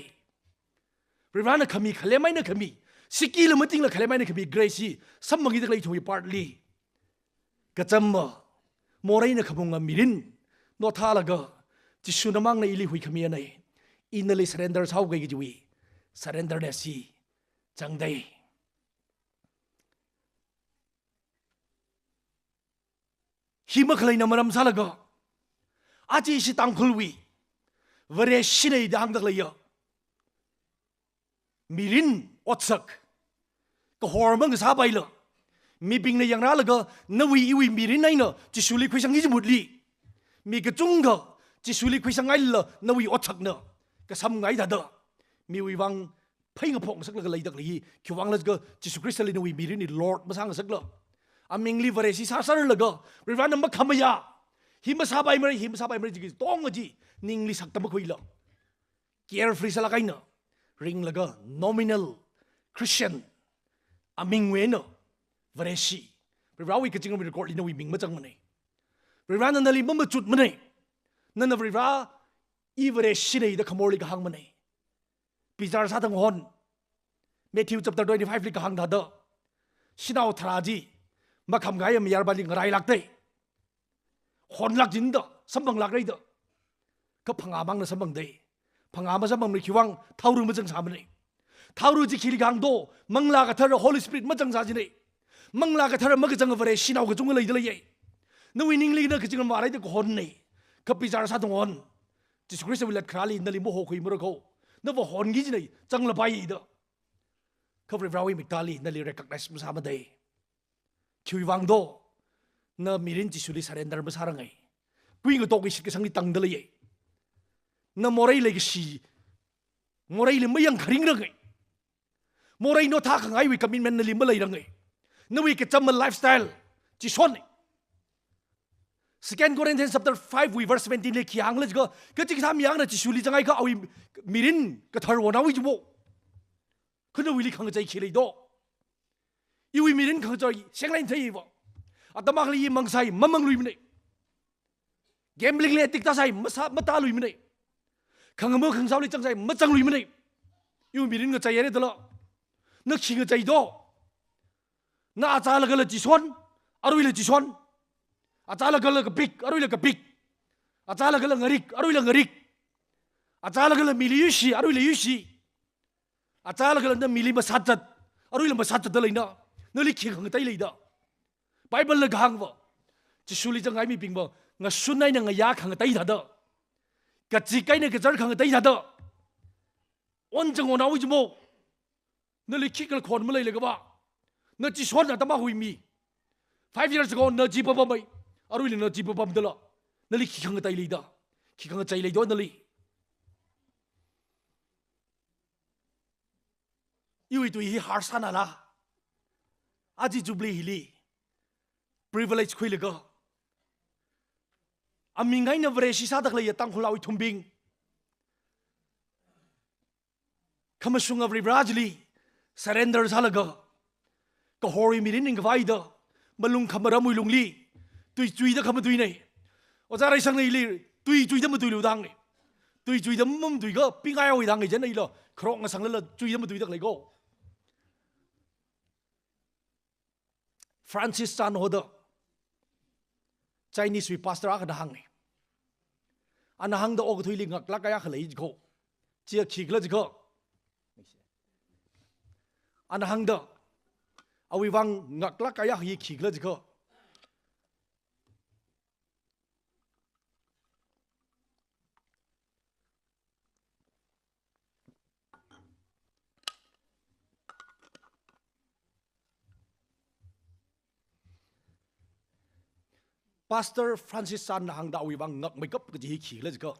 Varivarāna khami, khalem eina khami, sikila matingla khalem eina khami grace hi samphangki da khalei ithumwui part li. Kachāmma, moreina khamunga mirin nothālaga, Jishu namangna ili huikhamiya na, ina nali surrender sāuka kajiwui surrenderness hi zangda. Hi makhaleina maram sālaga, aja ishi Tangkhulwui Vareshina da hāngda khaleiya mirin otsak kahor mangasāpaila, mibingna yangrālaga nawui iwui mirin eina Jishuli khuisangki jimutli, mi kachungkha Jishuli khuisangngailala nawui otsakna kasamngai thāda, miwui vang phei ngaphok ngasaklaga leida khalei hi khiwui vangla jiakha Jishu Khristali nawui mirinli Lord masāngasakla, Amingli Vareshi sāsārlaga, Varivarana makhamayā, hi masāpaimara, hi masāpaimara jiki tongkaji ningli sakta makhuila, carefree sālāk eina ringlaga nominal Christian, amingwui eina Vareshi, Varivarawui kazingramwui record li nawui ming mazangmana. Varivarana nali mamachutmana. Nana Varivara, i Vareshina da khamorli kahāngmana. Bichar sāda ngahon. Matthew chapter twenty-five li kahāng thāda, shanao tharā chi makhamkahai mayarpali ngarailākda, honlāk jida, samphanglākra da. Kha phangā mangna samphangda. Phangā masamphangmara khiwui vang, thaora mazangsāmana. Thaora chi khili kahāng do, Manglā Kathara, Holy Spirit mazangsā jina. Manglā Kathara makazanga Vareshi shanao kachungkha leida leiya. Nawui ningli na kazingram vāra da kahonna. Kha bichar sāda ngahon. Jishu Khristawui latkharāli nali mahokhuimara kho. Nava honki jina, zanglapai da. Kha Varivarawui miktāli nali recognize masāmada. Khiwui vang do, na mirin Jishuli surrender masāranga. Kuingatok shitkasangli tangda leiya. Na morei leikashi, moreili mayangkharingranga. Morei naothā khangaiwui commitment nali maleiranga. Nawui kachama lifestyle chi shonna. Second Corinthians chapter five wui verse seventeen li khi hāngkhala jiakha, kachikathā mi akhana Jishuli zanghaiakha awui mirin kathar onaowa jimo. Kha nawuili khangachei khi leido? Iwui mirin khangachei shenglai theiva. Atam akhali i mangsai mamangluimana. Gambling li addict tāsai masā, matāluimana. Khangamo khangasaoli zangsai mazangluimana. Iwui mirin ngacheira dala. Na khi ngachei do? Na achālakhala chison, aruila chison. Achālakhala kapik, aruila kapik. Achālakhala ngarik, aruila ngarik. Achālakhala mili yuishi, aruila yuishi. Achālakhala na mili masāzat, aruila masāzatda leina. Nali khi khangatei leida? Bible na kahāngva, Jishuli zanghai mibingva ngashun eina ngayā khangatei thāda, kazek eina kazar khangatei thāda onzang onaowa jimo. Nali khikhala khon maleilakha va, na chison atam akhawui mi. Five years ago na chi papamai, aruila na chi papamdala. Nali khi khangatei leida? Khi khangachei leido nali? Iwui tui hi harsānala. Aja Jubilee hili privilege khuilaga, aming eina Vareshi sāda khaleiya Tangkhulnaowui ithumbing, khamashunga Varivara chili surrender sālaga, kahorwui mirin ringkhavai da, malung khamaramwui lungli, tui chuida khamatuina. Ojā Reisangna ili tui chuida matuilu da hānga. Tui chuida mamatuiakha pingai awui da hānga, chieina ila kharok ngasanglala chuida matuida khalei ko. Francis Chan hoda, Chinese wui pastor akhana hānga. Ana hāngda okathuili ngaklāk kahai akha lei ko. Chi khikhala jiakha, ana hāngda, awui vang ngaklāk kahai akha hi khikhala jiakha, Pastor Francis Chan na hāngda awui vang ngakmeikap kaji hi khikhala jiakha,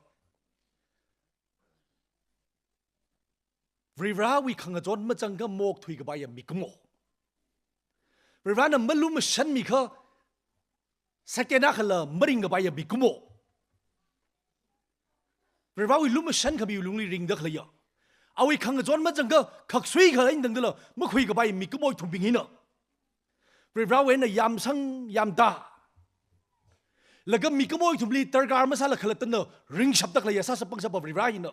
Varivarawui khangachon mazangakha maokthui kapaiya mikumo. Varivarana malumashanmiakha second akhala maring kapaiya mikumo. Varivarawui lumashan khamiwui lungli ringda khaleiya, awui khangachon mazangakha khaksui khalei tangdala makhui kapai mikumo ithumbing hina, Varivarawui eina yamsang yamda, laga mikumo ithumli darkar masāla khalattana ringshapda khaleiya sāshap pangshapa Varivara hina,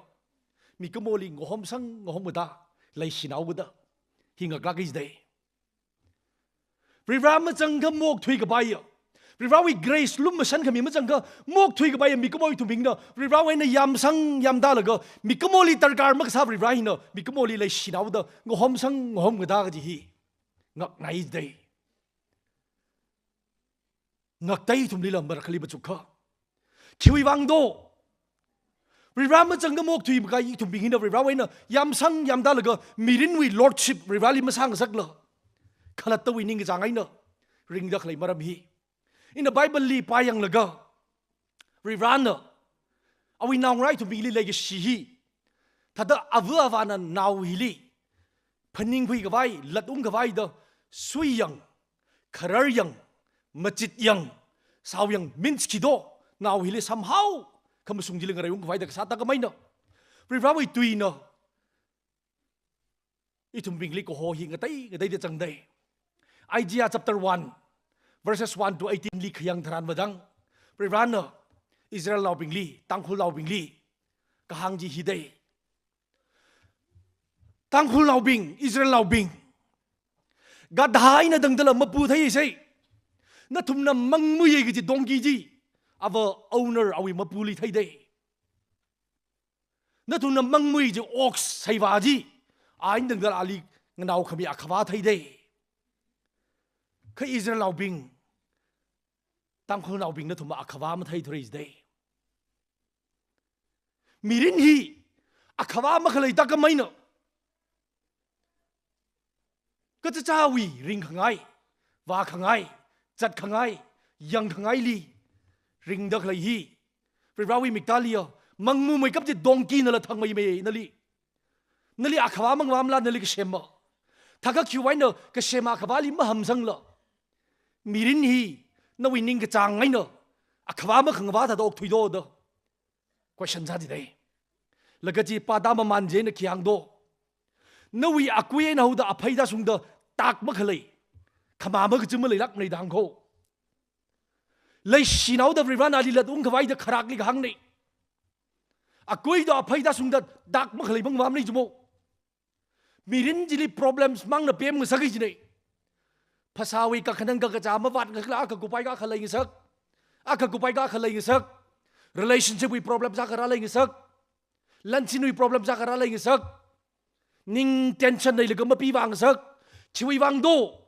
mikumoli ngahomsang ngahomkatā, leishinaokatā hi ngaklāk kahai jidei. Varivara mazangakha maokthui kapaiya, Varivarawui grace lumashan khami mazangakha maokthui kapaiya mikumo ithumbingna Varivarawui eina yamsang yamdalaga, mikumoli darkar makasā Varivara hina mikumoli leishinaoda ngahomsang ngahomkatā kaji hi ngaknai jidei. Ngakta ithumlila marakhali machukkha. Khiwui vang do? Varivara mazangakha maokthui makahai ithumbing hina Varivarawui eina yamsang yamdalaga mirinwui lordship Varivarali masāngasakla khalattawui ningkachāng eina ringda khalei maram hi. Ina Bible li pāyanglaga, Varivarana awui naongarā ithumbingli leikashi hi, thāda ava avāna nao hili phaningkhui khavai, latungkhavai da suiyang, kharar yang, machit yang, sao yang means khi do, nao hili somehow, khamashung chili ngarei ungkhavai da kasā thākhameina. Varivarawui tuina ithumbingli kaho hi ngatei, ngateida zangdei. Isaiah chapter one, verses one to eighteen li khayang tharan vadang, Varivarana Israelnaobingli, Tangkhulnaobingli kahāng chi hidei. Tangkhulnaobing, Israelnaobing, gadha eina tangdala mapu theisei. Nathumna mangmuiya kaji donkey chi, ava owner awui mapuli theidei. Nathumna mangmui kaji ox saiva chi, a eina tangdala ali nganao khami akhavā theidei. Kha Israelnaobing, Tangkhulnaobing nathumva akhavā matheithura jidei. Mirin hi akhavā makhalei thākhameina. Kachichāwui ringkhangai, vākhangai, zatkhangai, yangkhangaili ringda khalei hi, Varivarawui miktāliya mangmumeikap chi donkey nala thangmeimei nali. Nali akhavā mangvāmala, nali kasema. Thākha khiwui eina kasema akhavāli mahamsangla, mirin hi nawui ningkachāng eina akhavā makhangavā thāda okthuido da question sā jidei. Laga chi pāda mamān chieina khi hāngdo. Nawui akui eina haoda aphei tāshungda tak makhalei, khamā makachim maleilākmana da hāngkho. Leishinaoda Varivarana ali latungkhavai da kharakli kahāngna. Akuida aphei tāshungda tak makhalei bang vāmana jimo. Mirin chili problems mangna pemngasaka jina. Phasāwui kakhanang kakazā mavātngasakla akha kupai kakha leingasak. Akha kupai kakha leingasak. Relationship wui problems akha rāleingasak. Lanshinwui problems akha rāleingasak. Ning tension leilaga mapivāngasak. Chiwui vang do,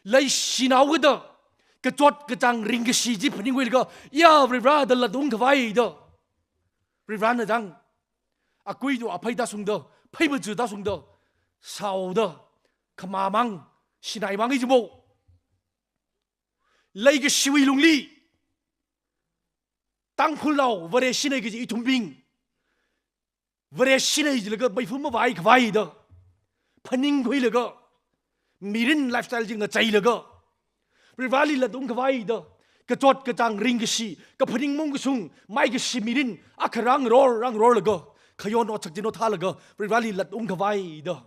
leishinaokida kachot kachāng ringkashi chi phaningkhuilaga, ya Varivara da latungkhavai da, Varivarana dang, akuitu aphei tāshungda, phei machu tāshungda, saoda, khamāmang, shinaimang i jimo. Leikashiwui lungli, Tangkhulnao Vareshina kaji ithumbing, Vareshina jilaga meifa mavāikhavai da phaningkhuilaga, mirin lifestyle chi ngacheilaga, Varivarali latungkhavai da, kachot kachāng ringkashi, kaphaning mungkashung, maikashi mirin akha rāngaror rāngarorlaga, khayon otsak chi nothālaga Varivarali latungkhavai da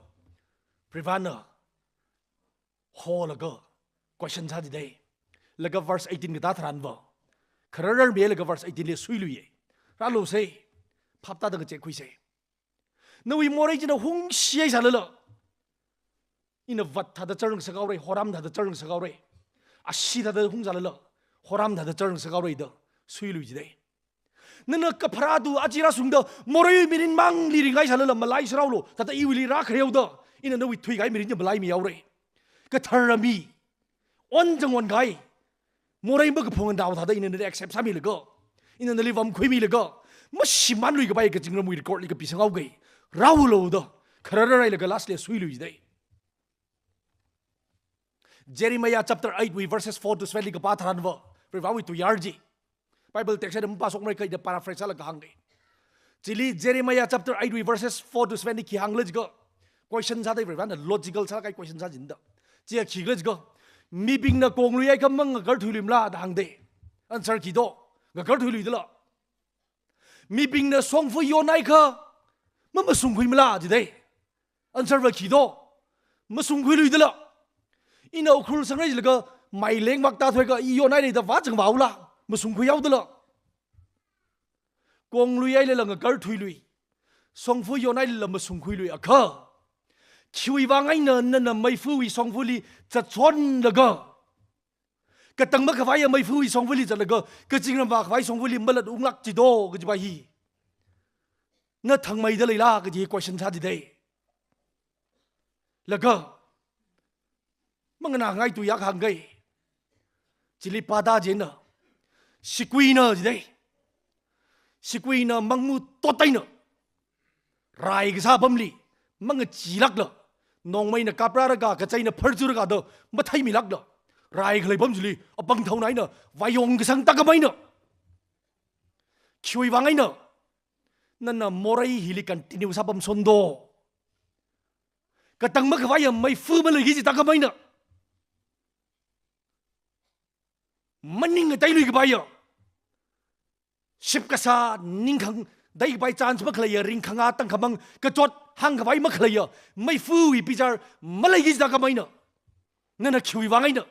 Varivarana holaga question sā jidei. Laga verse eighteen katā tharanva, kharararmilaga verse eighteen li suiluiya. Rālusei, phap tāda ngachekkhuisei. Nawui morei china hungshihai sālala, ina vat thāda char ngasakhaora, horam thāda char ngasakhaora, ashee thāda hung sālala, horam thāda char ngasakhaora da suilui jidei. Nana kapharātu aja rāshungda, morei mirin mangli ringhai sālala, malai saraolo, thāda iwuili rākhareoda, ina nawui thuikahai mirin chi malaimihaora. Kathara mi, onzang onkahai, morei makaphung nao thāda ina nali accept sāmilaga, ina nali vamkhuimilaga, mashimānluikapai kazingramwui record li kapisanghaoga, rāulo da kharararhailaga last li suilui jidei. Jeremiah chapter eight wui verses four to seven li kapā tharanva, Varivarawui tuiyār chi, Bible text eina mapāshokmara, kha ina paraphrase sālaga hānga. Chili Jeremiah chapter eight wui verses four to seven li khi hāngkhala jiakha, question sāda Varivarana logical sālaga question sā jida. Chiya khikhala jiakha, mibingna kongluiakha mangakarthuiluimala da hāngdei. Answer khi do, ngakarthuiluidala. Mibingna shongfa yonhaiakha mamashungkhuimala jidei. Answer va khi do, mashungkhuiluidala. Ina Ukhrul sangra jilaga maileng makta thuiakha i yonhaira da vāzang vāula, mashungkhuihaodala. Kongluihailala ngakarthuilui, shongfa yonhailala mashungkhuiluiakha, khiwui vang eina nana meifawui shongfali zatshonlaga, katang makhavaiya meifawui shongfali zatlaga, kazingram vākhavai shongfali malatunglāk jido kajiva hi, na thangmeida leila kaji question sā jidei. Laga, manganāngai tuiyār hāngga. Chili pāda chieina, sikuina jidei. Sikuina mangmu tot eina rai kasā apamli mangachilākla, nongmeina kaprālaga, kachaina pharchulaga da matheimilākla, rai khalei apam chili apangthaona eina vāyong kasang thākhameina. Khiwui vang eina nana morei hili continue sāpamshon do? Katang makhavaiya meifa maleiki kaji thākhameina. maning ngateiluikapaiya, ship kasā, ning khangatei kapai chance makhaleiya, ringkhanga tangkhamang kachot hāngkapai makhaleiya, meifuwui bichar maleiki jida khameina, nana khiwui vang eina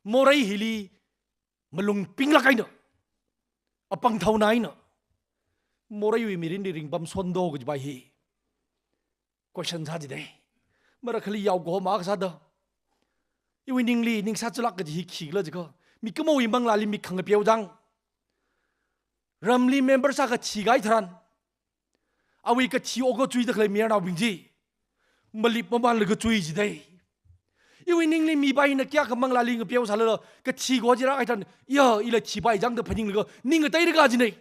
morei hili malung pinglāk eina, apāng thaona eina moreiwui mirinli ringpamshon do kajipa hi question sā jidei. Marakhali yaokahoma kasāda iwui ningli ningsā chulāk kaji hi khikhala jiakha, mikumowui manglāli mik khangapeo chang. Ramli member sākha thikahai tharan, awui kathi okathui da khalei mayarnaobing chi malip mamanlaga chui jidei. Iwui ningli mipā hina kayākha manglāli ngapeo sālala, kathi kaho chi rākahai tharan, ya, ila thipai chang da phaninglaga ning ngateiraka jinei.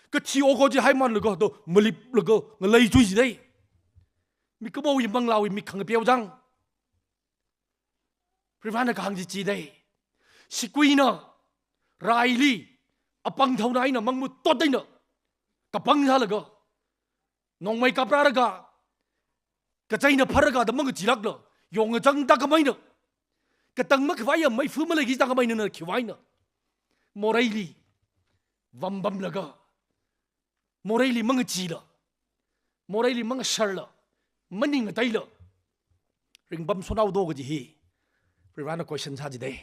Kathi okathui chi haimanlaga do maliplaga ngalei chui jidei. Mikumowui manglāwui mik khangapeo chang. Varivarana kahāng chi chidei. Siguina raili apāng thaona eina mangmutot eina kapang sālaga, nongmei kaprālaga, kachaina phālaga da mangachilākla, yongkachang da khameina, katang makhavaiya meifu maleiki jida khameina, nana khiwui vang eina moreili vampamlaga, moreili mangachila, moreili mangasharla, maning ngateila ringpamshon haodo kaji hi Varivarana question sā jidei.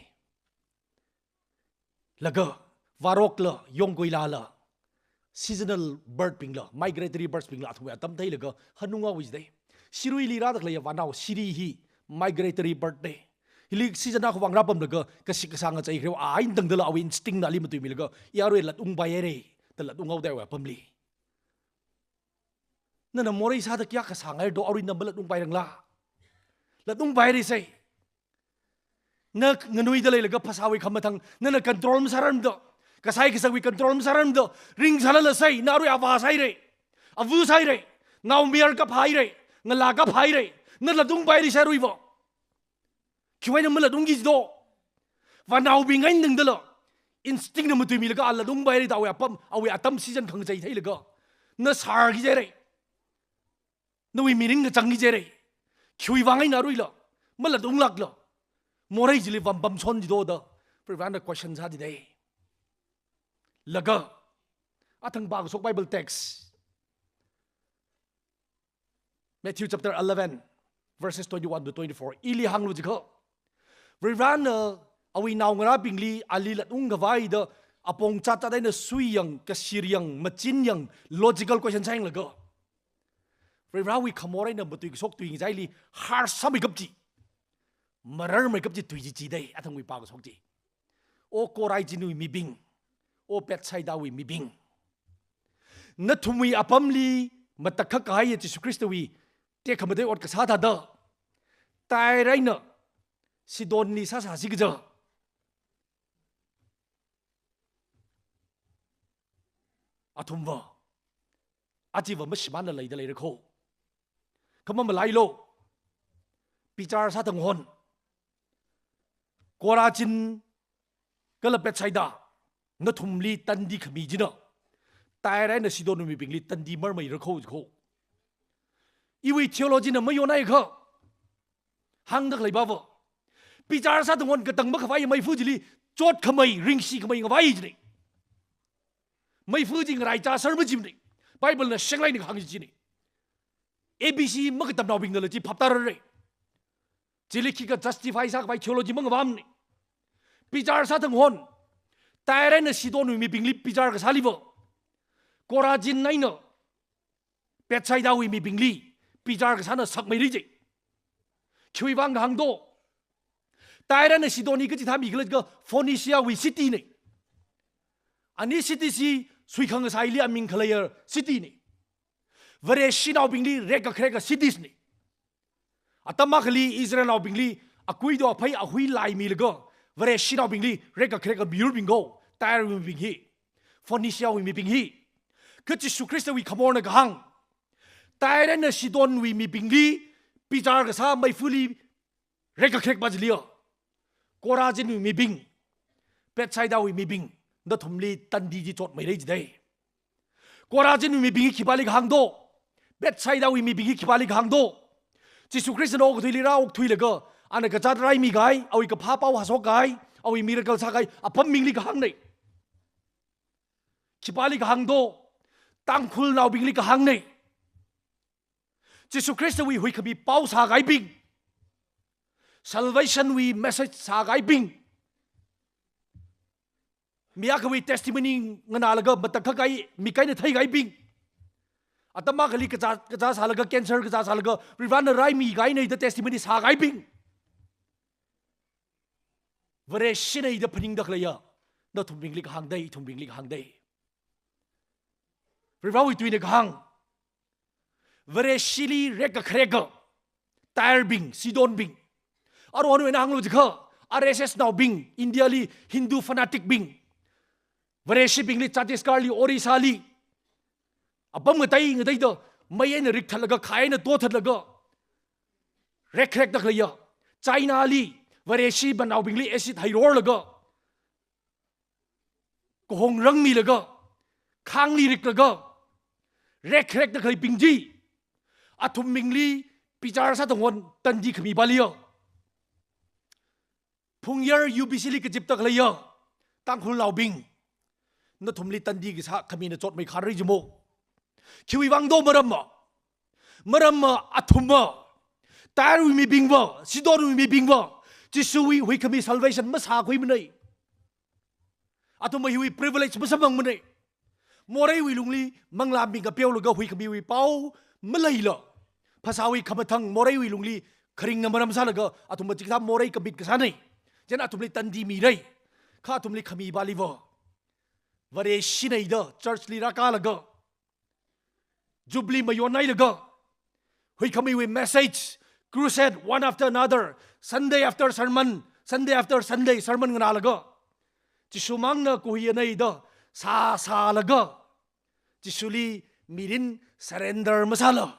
Laga vārokla, yongkuilala, seasonal bird bingla, migratory birds bingla athumwui atam theilaga hanung haowa jidei. Siruili rāda khaleiya vānao siri hi migratory bird nei. Hili season akhawui vang rāpamlaga kashik kashā ngachei khareo eina tangdala awui instinct na ali matuimilaga, ya, arui latungpai hairei da latung haodei awui apamli. Nana morei sāda kayākha sāngai do, arui na malatungpai rangla? Latungpai hairei sai. Na nganuida leilaga phasāwui khamathang nana control masārarmada, kashai kasāwui control masārarmada, ringsālala sai, na arui avā sāhairei, ava sāhairei, naomayara kaphā hairei, ngalā kaphā hairei, na latungpai hairei sai aruiva. Khiwui vang eina malatungki jido? Vānaobing eina tangdala instinct na matuimilaga a latungpai hairei da awui apam, awui atam season khangachei theilaga, na sārki jihairei. Nawui mirin kachangki jihairei. Khiwui vang eina aruila malatunglākla morei chili vampamshon jido da Varivarana question sā jidei. Laga athang pākashok Bible text, Matthew chapter eleven, verses twenty-one to twenty-four. Ili hānglu jiakha, Varivarana awui naongarābingli ali latung khavai da apong chatta eina suiyang, kashiryang, machinyang, logical question sāyanglaga, Varivarawui khamor eina matuikashok tuingachaili harsāmeikap chi, mararmeikap chi tui chi chidei, athangwui pākashok chi. O Korazin wui mibing, O Bethsaida wui mibing, nathumwui apamli matakhak kahaiya Jishu Khristawui tekhamatei ot kasā thāda Tyre eina Sidonli sāsāsi kaja, athumva achiva mashimānla leida leira kho. Kha mamalailu, bichar sāda hon. Korazin kala Bethsaida, nathumli tandi khami china Tyre eina Sidon mibingli tandi marmeira kho kho. Iwui theology na mayonhaiakha, hāngda khalei pava, bichar sāda hon, katang makhavai meifu chili chotkhamei, ringshikhamei ngavai jinei. Meifu chi ngaraichā sar majimnei. Bible na shenglai ni hāng jinei. A B C makatamnaobingnala chi phaptārarei. Chili khikha justify sākhavai theology mangavamnei. Bichar sāda hon, Tyre eina Sidon wui mibingli bichar kasāliva, Korazin eina Bethsaida wui mibingli bichar kasāna sakmeira ji. Khiwui vang kahāng do? Tyre eina Sidon hi kachithā mi khala jiakha Phoenicia wui city nei. Ani city chi suikhang kasāli aming khaleiya city nei. Vareshinaobingli rekkakhareka cities nei. Atam akhali Israelnaobingli akuido aphei ahui laimilaga Vareshinaobingli rekkakhareka miyurbing kho, Tyre wui mibing hi, Phoenicia wui mibing hi. Kha Jishu Khristawui khamorna kahāng, Tyre eina Sidon wui mibingli bichar kasā meifuli rekkakharek pā chiliya, Korazin wui mibing, Bethsaida wui mibing, nathumli tandi chi chotmeira jidei. Korazin wui mibing hi khipāli kahāng do? Bethsaida wui mibing hi khipāli kahāng do? Jishu Khristana okathuili rā okthuilaga, ana kazāt raimi kahai, awui kaphā pao hāshok kahai, Awui miracle sākahai apambingli kahāngnei. Khipāli kahāng do? Tangkhulnaobingli kahāngnei. Jishu Khristawui huikhami pao sākahaibing, salvation wui message sākahaibing, mi akhawui testimony nganālaga matakhak kahai, mik eina theikahaibing, atam akhali kazā, kazā sālaga, cancer kazā sālaga Varivarana raimikahainei da testimony sākahaibing, Vareshinei da phaningda khaleiya nathumbingli kahāng dei, ithumbingli kahāng dei. Varivarawui tuina kahāng, Vareshili rekkakhareka Tyre bing, Sidon bing, aruihon eina hānglu jiakha R S S naobing, India li Hindu fanatic bing, Vareshibingli Chhattisgarh li, Orissa li apam ngatei ngateida mei eina rikthatlaga, khai eina tothatlaga rekkharekda khaleiya, China li Vareshi panaobingli acid heirorlaga, kahong rangmilaga, khangli riklaga rekkharekda khaleibing chi athumbingli bichar sāda ngon, tandi khami pāliya. Phungyar U B C li kazipda khaleiya Tangkhulnaobing, nathumli tandi kasā khamina chotmei kharei jimo. Khiwui vang do maramva? Maramva athumva, Tyre wui mibingva, Sidon wui mibingva Jishuwui huikhami salvation masākhuimanei. Athumva hiwui privilege masamphangmanei. Moreiwui lungli manglā mik ngapeolaga huikhamiwui pao maleila, phasāwui khamathang moreiwui lungli kharingna maram sālaga athumva chikathā morei commit kasānei. Chieina athumli tandi mirei. Kha athumli khami pāliva, Vareshinei da church li rākālaga, Jubilee mayonhailaga, huikhamiwui message, crusade one after another, Sunday after sermon, Sunday after Sunday sermon nganālaga, Jishu mangna kuhiyanei da sāsālaga, Jishuli mirin surrender masāla,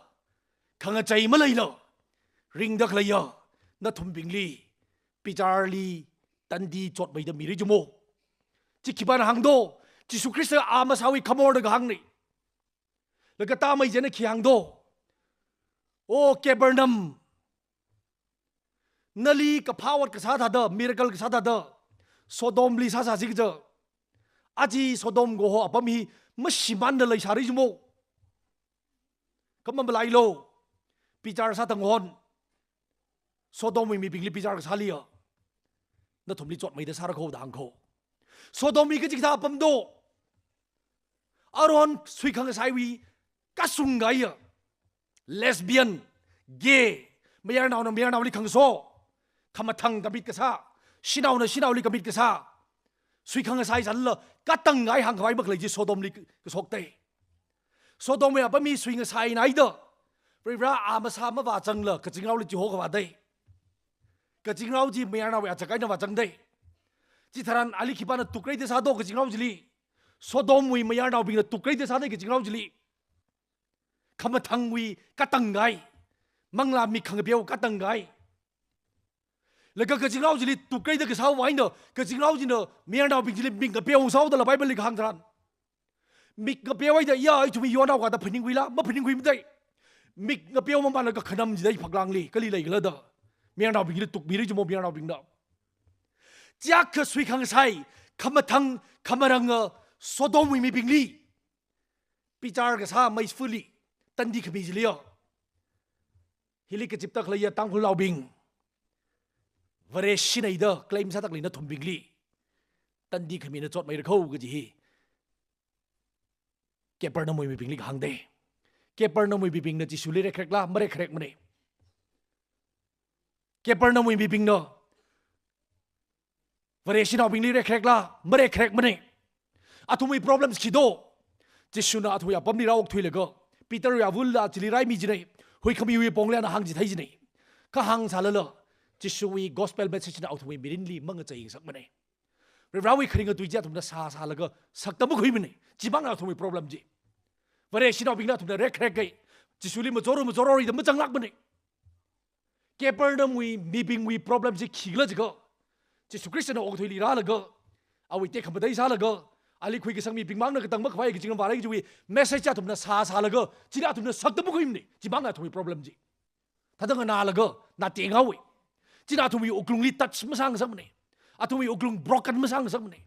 khangachei maleila ringda khaleiya nathumbingli bicharli tandi chotmeida mirei jimo. Chi khipāna hāng do? Jishu Khrista a masāwui khamorda kahāngnei. Laga tāmei chieina khi hāng do? O Capernaum, nali kaphā ot kasā thāda, miracle kasā thāda, Sodomli sāsā chikaja, aja Sodom kaho apam hi mashimānda leisāra jimo. Kha mamalailu, bichar sāda ngon, Sodomwui mibingli bichar kasāliya nathumli chotmeida sāra kho da hāng kho. Sodomwui kachikathā apam do? Aruihon suikhangasaiwui kasung kahaiya, lesbian, gay, mayarnaona mayarnaoli khangaso, khamathang commit kasā, shanaona shanaoli commit kasā, suikhangasai zanla katang kahai hāngkhavai makhalei chi Sodomli kashok dei. Sodomwui apam hi suingasai naida, Varivara a masā mavāzangla kazingraoli chiho khavā dei. Kazingrao chi mayarnaowui achak eina vāzang dei. Chitharan ali khipāna tukreida sā do kazingrao chili? Sodomwui mayarnaobingna tukreida sā dei kazingrao chili. Khamathangwui katang kahai, manglā mik khangapeo katang kahai. Laga kazingrao chili tukreida kasāwui eina, kazingrao china mayarnaobing chili mik ngapeo sāhaoda la Bible li kahāng tharan, mik ngapeohaida ya ithumwui yonao kathā phaningkhuila? Maphaningkhuimadei. Mik ngapeo mamānlaga khanam chida hi phaklangli kali leikhala da mayarnaobingli tukmirei jimo mayarnaobingna. Chiakha suikhangasai, khamathang, khamaranga Sodomwui mibingli bichar kasā meifali tandi khami chiliya, hili kazipda khaleiya Tangkhulnaobing, Vareshinei da claim sāda khalei nathumbingli tandi khamina chotmeira kho kaji hi Capernaumwui mibingli kahāng dei. Capernaumwui mibingna Jishuli rekkharekla? Marekkharekmanei. Capernaumwui mibingna Vareshinaobingli rekkharekla? Marekkharekmanei. Athumwui problems khi do? Jishuna athumwui apamli rāokthuilaga, Peterwui avula chili raimi jinei, huikhamiwui pongli ana hāngchithei jinei. Kha hāngsālala, Jishuwui gospel message na athumwui mirinli mangachei ngasakmanei. Varivarawui kharinga tui chi athumna sāsālaga sakta makhuimanei. Chimangna athumwui problem chi. Vareshinaobingna athumna rekkharekkei, Jishuli machoro machororei da mazanglākmanei. Capernaumwui mibingwui problem chi khikhala jiakha, Jishu Khristana okathuili rālaga, awui tekhamatei sālaga, ali khuikasang mibingmangna katang makhavai kachingam vārai kajiwui message athumna sāsālaga, chili athumna sakta makhuimanei. Chimangna athumwui problem chi. Thāda nganālaga, na tenghaowei. China athumwui wuklungli touch masāngasakmanei. Athumwui wuklung broken masāngasakmana.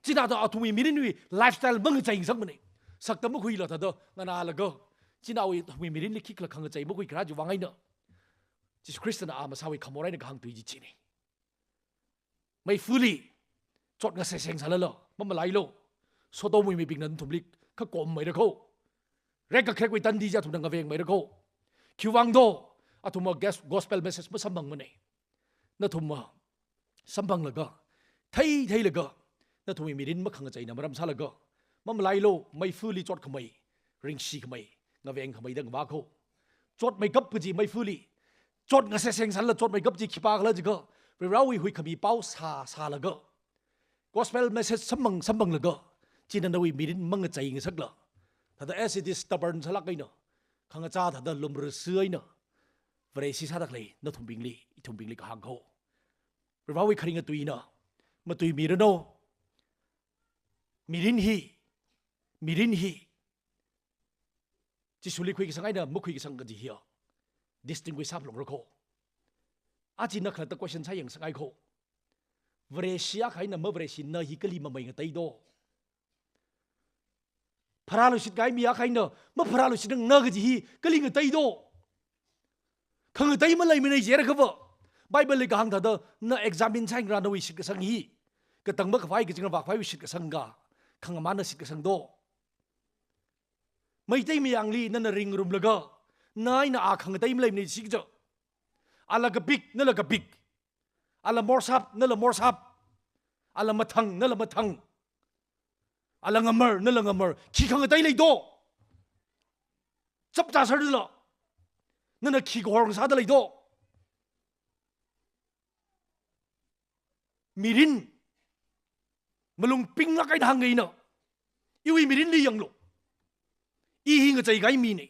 China thāda athumwui mirinwui lifestyle mangacheingasakmana. Sakta makhuila thāda nganālaga, china athumwui mirinli khikhala khangachei makhuikharā chiwui vang eina Jesu Khristana a masāwui khamor eina kahāng tui chi china. Meifali chot ngaseseng sālala, mamalailu. Sodomwui mibingna nathumli khakom maira kho. Rekakharekwui tandi chi athumna ngaveng maira kho. Khiwui vang do, athumva gas-, gospel message masamphangmana. Nathumva samphanglaga, thei theilaga, nathumwui mirin makhangacheina maram sālaga, mamalailu, meifali chotkhamei, ringshikhamei, ngavengkhamei da ngavā kho. Chotmeikap kaji meifali, chot ngaseseng sālala chotmeikap chi khipākhala jiakha, Varivarāwui huikhami pao sā sālaga, gospel message samphang samphanglaga, china nawui mirin mangacheingasakla, thāda as it is stubborn sālāk eina, khangachā thāda lumrasi eina, Vareshi sāda khalei nathumbingli, ithumbingli kahāng kho. Varivarāwui kharinga tuina matuimiranu. Mirin hi, mirin hi Jishuli khuikasang eina makhuikasang kaji hiya distinguish sāphalungra kho. Aja ina khalatta question sāyangsangai kho. Vareshi akha eina mavareshi na hi kali mamai ngatei do? Pharāluishit kahai mi akha eina mapharāluishitranglā kaji hi kali ngatei do? Khangatei maleimana jiakha va, Bible li kahāng thāda na examine sāyanglu, nawui shitkasang hi katang makhavai kazing vākhavaiwui shitkasang ka, khangamāna shitkasang do? Meitei mayangli nana ringrumlaga, na eina a khangatei maleimana jiakha, ala kapik, nala kapik. Ala morsap, nala morsap. Ala mathang, nala mathang. Ala ngamar, nala ngamar. Khi khangatei lei do? Chapta sāda lo. Nana khi kahor sāda lei do? Mirin malung pinglāk eina hāngngaina. Iwui mirinli yanglu. I hi ngachei kahai mina.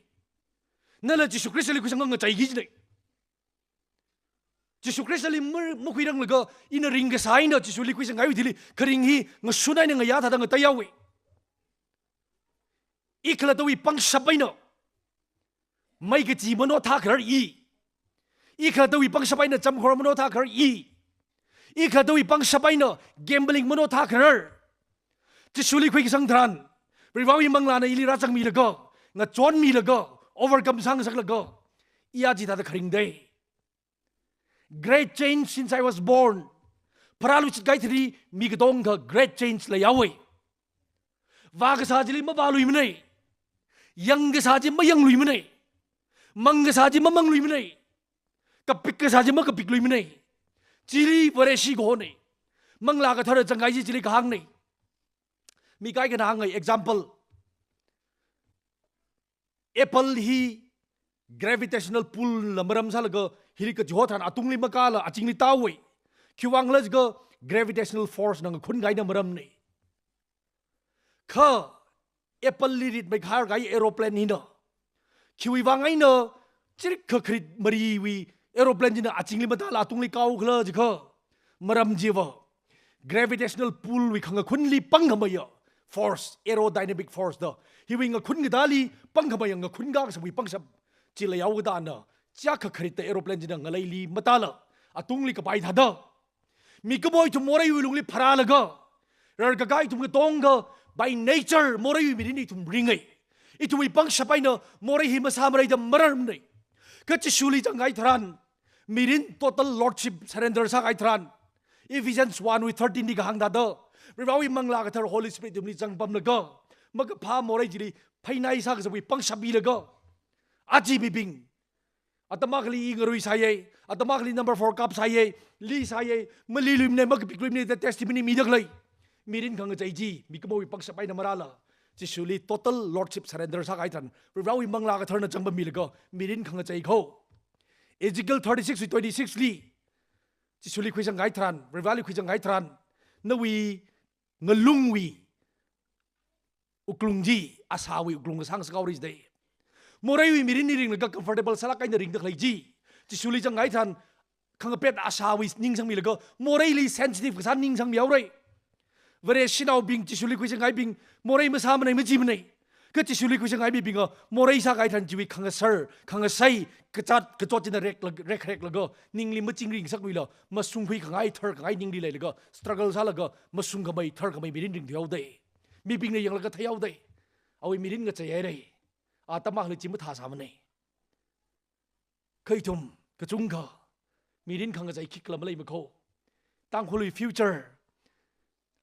Nala Jishu Khristali khuisang ngacheiki kajina. Jishu Khristali ma-, makhuiranglaga ina ringkasā eina Jishuli khuisang kahaiwui thili kharing hi ngashun eina ngayā thāda ngateihaowa. I khalattawui pangshap eina mei kachi mano thākharar i. I khalattawui pangshap eina chamkhor mano thākharar i. I khalattawui pangshap eina gambling mano thākharar. Jishuli khuikasang tharan, Varivarāwui manglāna ili rāzangmilaga, ngachonmilaga, overcome sāngasaklaga, i aja thāda kharing dei. Great change since I was born. Pharāluishit kahai thili mi katonga great change leihaowa. Vākasā chili mavāluimana. Yangkasā chi mayangluimana. Mangkasā chi mamangluimana. Kapikkasā chi makapikluimana. Chili Vareshi kahona. Manglā Kathara zangkahai chi chili kahāngna. Mi kaikhana hāngngai, example. Apple hi gravitational pull na maram sālaga hili kachiho tharan atungli makāla azingli tāhaowa. Khiwui vangkhala jiakha gravitational force na ngakhun kahaina maramna. Kha apple li ritmeikharkahai aeroplane hina khiwui vang eina chirikha kharit mariwui aeroplane china azingli matāla atungli kāhaokhala jiakha, maram chiva gravitational pull wui khangakhunli pangkhameiya force, aerodynamic force da. Hiwui ngakhun katāli pangkhameiya ngakhun kakasāwui pangshap chi leihao katana, chiyākha kharitta aeroplane china ngaleili matāla atungli kapai thāda, mikumo ithum moreiwui lungli pharālaga, rarkakā ithum katonga by nature moreiwui mirinli ithum ringa. Ithumwui pangshap eina morei hi masāmara da mararmana. Kha Jishuli zangkahai tharan, mirin total lordship surrender sākahai tharan, Ephesians one wui thirteen li kahāng thāda, Varivarāwui Manglā Kathara Holy Spirit ithumli zangpamlaga, makaphā morei chili phainai sākasāwui pangshap milaga, aja mibing, atam akhali i ngarui sāya, atam akhali number four kap sāya, li sāya, maliluimana, makapikluimana da testimony mida khalei, mirin khangachei chi mikumowui pangshap eina marāla, Jishuli total lordship surrender sākahai tharan, Varivarāwui Manglā Katharana zangpammilaga mirin khangachei kho. Ezekiel thirty-six wui twenty-six li, Jishuli khuisang kahai tharan, Varivarāli khuisang kahai tharan, nawui ngalungwui wuklung chi, asāwui wuklung kasāngasakhaora jida. Moreiwui mirinli ringlaga comfortable sālāk eina ringda khalei chi, Jishuli zangkahai tharan, khangapet asāwui ning sangmilaga moreili sensitive kasā ning sangmihaora. Vareshinaobing, Jishuli khuisang kahaibing, morei masāmana machimana. Kha Jishuli khuishangai mibinga morei sākahai tharan chiwui khangasar, khangasai, kazat, kazot china rek, rek, reklaga, ningli machingri ngasakluila, mashungkhui khangai, thar khangai ningli leilaga, struggle sālaga, mashungkhamei, tharkhamei mirin ringthuihaodei. Mibingna yanglaga theihaodei. Awui mirin ngacheihairei. Atam akhali chi mathāsāmanei. Kha ithum, kachungkha, mirin khangachei khikhala maleimakho. Tangkhulwui future.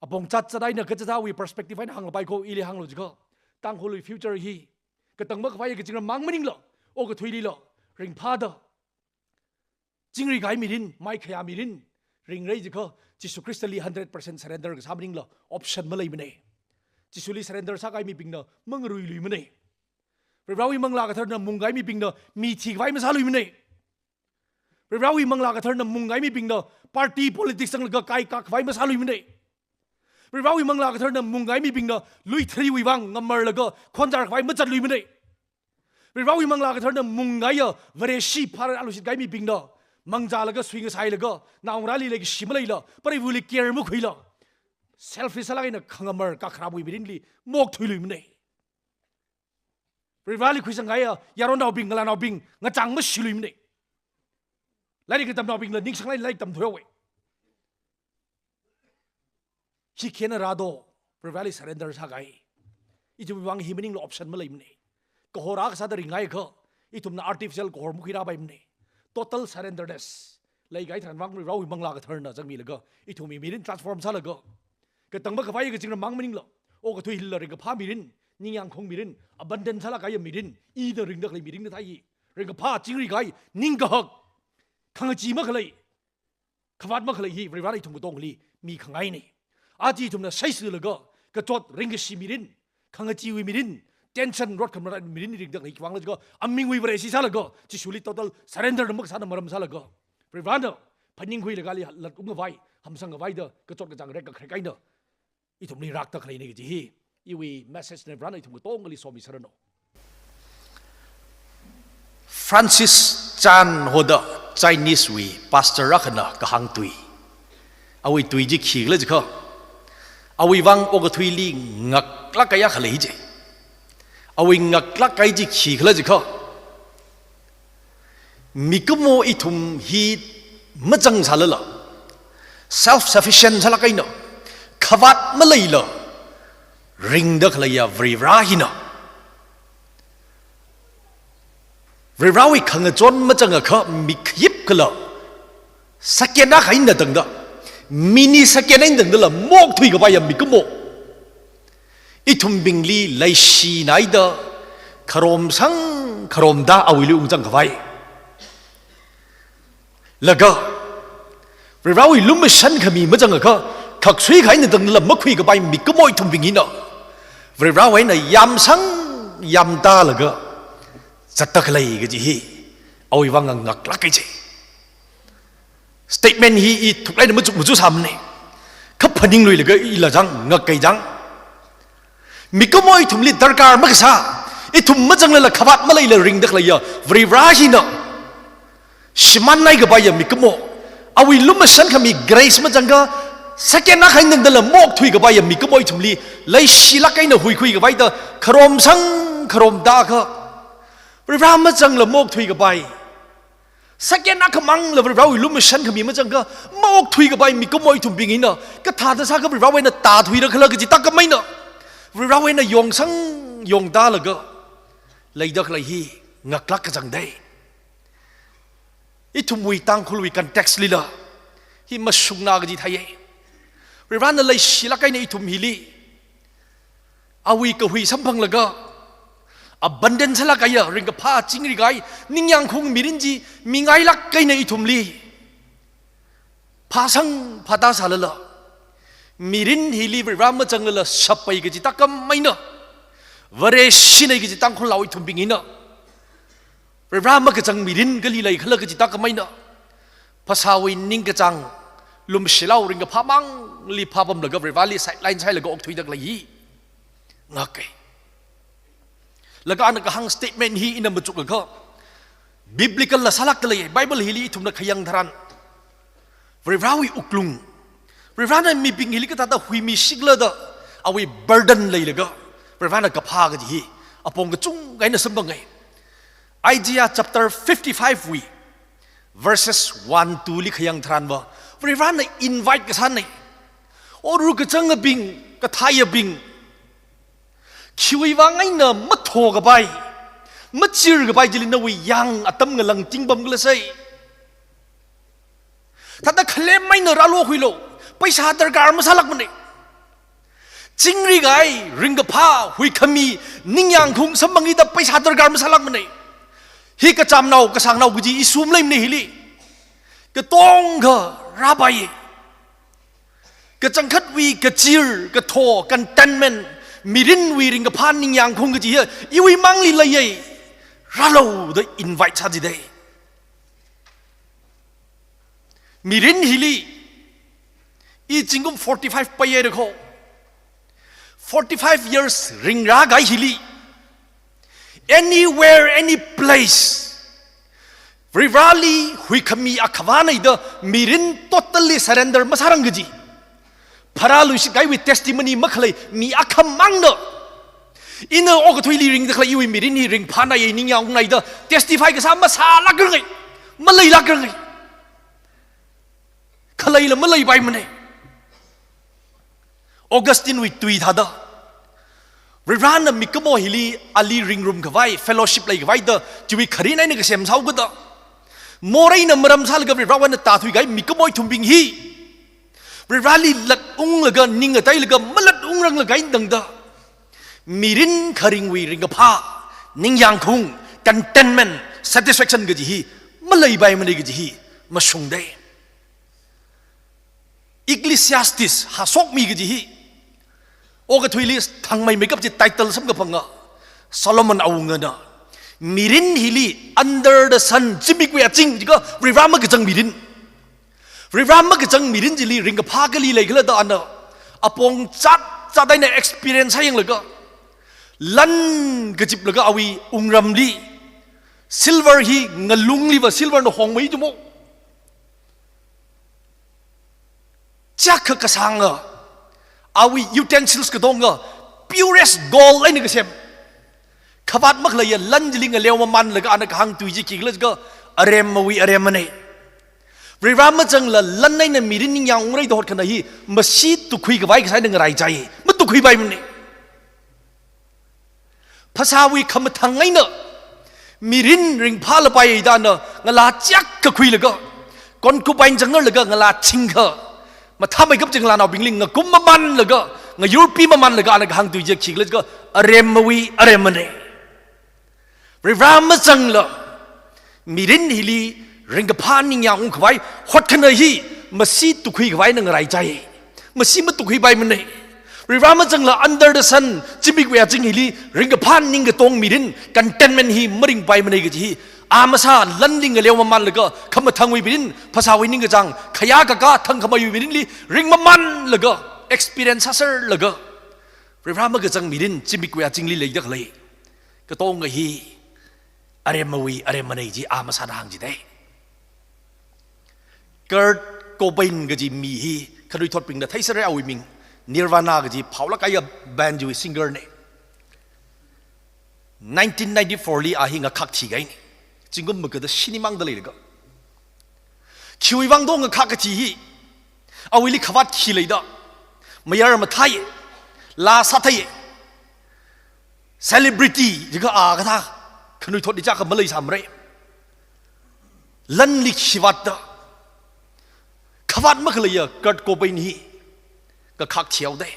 Apong chat chat eina kazat awui perspective eina hānglapai kho, ili hānglu jiakha. Tangkhulwui future hi. Katang makhavai kazingramang maningla. Okathuilila. Ringphāda. Chingri kahai mirin, maikhayā mirin. Ringrei jiakha. Jishu Khristali hundred percent surrender kasā maningla. Option maleimanei. Jishuli surrender sākahai mibingna mangaruiluimanei. Varivarawui Manglā Katharana mungkahai mibingna mi thikhavai masāluimanei. Varivarawui Manglā Katharana mungkahai mibingna party politics zanglaga kaikakhavai masāluimanei. Varivarawui Manglā Katharana mungkahai mibingna lui thariwui vang ngamarlaga khonzarkhavai mazatluimanei. Varivarawui Manglā Katharana mungkahaiya Vareshi phāra alushit kahai mibingna mangzālaga suingasailaga naongarāli leikashi maleila, preiva̱li care makhuila, selfish sālāk eina khangamar kakharamwui mirinli mokthuiluimanei. Varivarali khuisangaiya, yaronnaobing, ngalānaobing, ngachang mashiluimanei. Lairik katamnaobingla ningsanglai lairik tamthuihaowe. Hi khina rādo, Varivarali surrender sākahai. Ithumwui vang hi maningla option maleimanei. Kahor akha sāda ringngaiakha, ithumna artificial kahor makhuirāpaimanei. Total surrenderness. Leikahai tharan vang Varivarawui Manglā Katharana zangmilaga, ithumwui mirin transform sālaga. Katang makhavai kazingramang maningla. Okathui hila ringkaphā mirin, ningyāngkhong mirin, abundant sālāk kahaiya mirin, ina ringda khalei mirin kathā hi. Ringkaphā chingri kahai, ningkahak, khangachee makhalei, khavāt makhalei hi Varivarana ithum katongali mikhangainei. Aja ithumna shaishilaga, kachot ringkashi mirin, khangacheewui mirin, tension rot khamra mirin ringda khalei khiwui vangla jiakha, amingwui Vareshi sālaga, Jishuli total surrender makasāna maram sālaga, Varivarana phaningkhuilaga ali latungkhavai, hamsangkhavai da, kachot kachāng rek kakharek eina ithumli rākta khaleinei kaji hi, iwui message na Varivarana ithum katongali somi sāranu. Francis Chan hoda Chinese wui pastor akhana kahāng tui. Awui tui chi khikhala jiakha, awui vang okathuili ngaklāk kahai akha lei je. Awui ngaklāk kahai chi khikhala jiakha, mikumo ithum hi mazangsālala, self-sufficient sālāk eina, khavāt maleila ringda khaleiya Varivara hina. Varivarawui khangachon mazangakha mikhayip kala, second akha eina tangda, mini second eina tangdala mokthuikapaiya mikumo ithumbingli leishinaida kharomsang kharomda awuili ungzangkhavai. Laga, Varivarawui lumashan khami mazangakha, khaksui kha eina tangdala makhuikapai mikumo ithumbing hina, Varivarawui eina yamsang yamtālaga zatta khalei kaji hi, awui vang ngaklāk kahai je. Statement hi i thuklāk eina machuk machuk sāmanei. Kha phaningluilaga ila jang, ngak kahai jang. Mikumo ithumli darkar makasā, ithum mazanglala khavāt maleila ringda khaleiya Varivara hina, shimānhaikapaiya mikumo, awui lumashan khami grace mazangakha, second akha eina tangdala mokthuikapaiya mikumo ithumli leishilāk eina huikhuikapaida kharomsang kharomda kha, Varivara mazangla mokthuikapai. Second akhamangla Varivarawui lumashan khami mazangakha, mokthuikapai mikumo ithumbing hina, kathāda sākha Varivarawui eina tāthuira khala kaji tākam eina, Varivarawui eina yongzang yongtālaga leida khalei hi ngaklāk kachangdei. Ithumwui Tangkhulwui context lila hi mashungna kaji theiye. Varivarana leishilāk eina ithum hili awui kahui samphanglaga, abundant sālāk kahaiya, ringkaphā chingri kahai, ningyāngkhong mirin chi mingailāk eina ithumli phāsang phātā sālala, mirin hili Varivara mazanglala shapai kaji tākam eina, Vareshinei kaji Tangkhulnao ithumbing hina, Varivara makachang mirin kali leikhala kaji tākam eina, phasāwui ningkachāng, lumshilao ringkaphāmangli phāpamlaga Varivarali sideline sāhailaga okthuida khalei hi ngakai. Laga ana kahāng statement hi ina machukakha, biblical la sālākda lei, Bible hili ithumna khayang tharan, Varivarawui wuklung, Varivarana mibing hili kathāda huimishikhala da, awui burden leilaga Varivarana kaphā kaji hi Apong kachungkha eina samphangai. Isaiah chapter fifty-five wui verses one, two li khayang tharanva, Varivarana invite kasānei. O rukachangabing, kathaiyabing, khiwui vang eina mathokhavai, machirkhavai chili nawui yāng atam ngalang tingpam khala sai. Thāda khalem eina rālu khuilu, paisa darkar masālākmanei. Chingri kahai, ringkaphā, huikhami, ningyāngkhaung samphangkida paisa darkar masālākmanei. Hi kachamnao, kasāngnao kaji issue maleimanei hili. Katonga rāpai. Kachangkhatwui kachir, katho, contentment, mirinwui ringkaphā ningyāngkhaung kaji hi iwui mangli leiya. Rālu da invite sāchidei. Mirin hili, i zingkum forty-five paiya da kho. Forty-five years ringrā kahai hili, anywhere, any place, Varivarali huikhami akhavānei da mirin totally surrender masārang kaji. Pharāluishit kahaiwui testimony makhalei mi akhamangna, ina okathuili ringda khalei iwui mirin hi ringphānei, ningyāngnei da testify kasā masālākrangai, maleilākrangai. Khaleila maleipaimanei. Augustine wui tui thāda, Varivarana mikumo hili ali ringrumkhavai, fellowship leikhavai da, chiwui kharin eina kasem sāhaokida, moreina maram sālaga Varivarawui eina tāthui kahai mikumo ithumbing hi Varivarali latunglaga, ning ngateilaga, malatungranglaga eina tangda, mirin kharingwui ringkaphā, ningyāngkhaung, contentment, satisfaction kaji hi maleipaimanei kaji hi mashungdei. Ecclesiastes, Hashokmi kaji hi, okathuili thangmeimeikap chi title samkaphanga, Solomon awungana, mirin hili under the sun, zimikwui azing jiakha Varivara makachang mirin. Varivara makachang mirin chili ringkaphā kali leikhala da ana apong zatzat eina experience sāyanglaga, lan kachiplaga awui wungramli, silver hi ngalungliva silver na hongmei tumo. Chiyākha kasānga, awui utensils katonga purest gold eina kasem. Khavāt makhaleiya lan chili ngaleo mamanlaga ana kahāng tui chi khikhala jiakha aremmawui aremmanei. Varivara mazangla lan eina mirin ningyāng ungrei da hotkhana hi masi tukhuikhavai kasā eina ngaraichai, matukhuipaimanei. Phasāwui khamathang eina mirin ringphālapai da ana ngalā chiyākha khuilaga, concubine zangarlaga ngalā chingkha, mathāmeikap chi ngalānaobingli ngakum mamanlaga, ngayurpi mamanlaga ana kahāng tui chi khikhala jiakha aremmawui aremmanei. Varivara mazangla mirin hili ringkaphā ningyāng ungkhavai hotkhana hi masi tukhuikhavai eina ngaraichai, masi matukhuipaimanei. Varivara mazangla under the sun, zimikwui azing hili ringkaphā ning katong mirin, contentment hi maringpaimanei kaji hi, a masā lanli ngaleo mamanlaga, khamathangwui mirin, phasāwui ningkachāng, khayā kakā thangkhameiwui mirinli ring mamanlaga, experience sāserlaga, Varivara makachang mirin zimikwui azingli leida khalei katonga hi aremmawui aremmanei chi a masāna hāngchidei. Kurt Cobain kaji mi hi khanuithotbingna theiserra, awui ming Nirvana kaji phaolāk kahaiya band chiwui singer nei. Nineteen ninety-four li a hi ngakhak thikahainei. Zingkum magada shini mangda leilaga. Khiwui vang do ngakhak kachi hi? Awuili khavāt khi leida? Mayar mathāi, laa sāthei, celebrity jiakha a kathā khanuithotli chākha maleisāmarei. Lanli khi vātda, khavāt makhaleiya Kurt Cobain hi ngakhak thihaodei.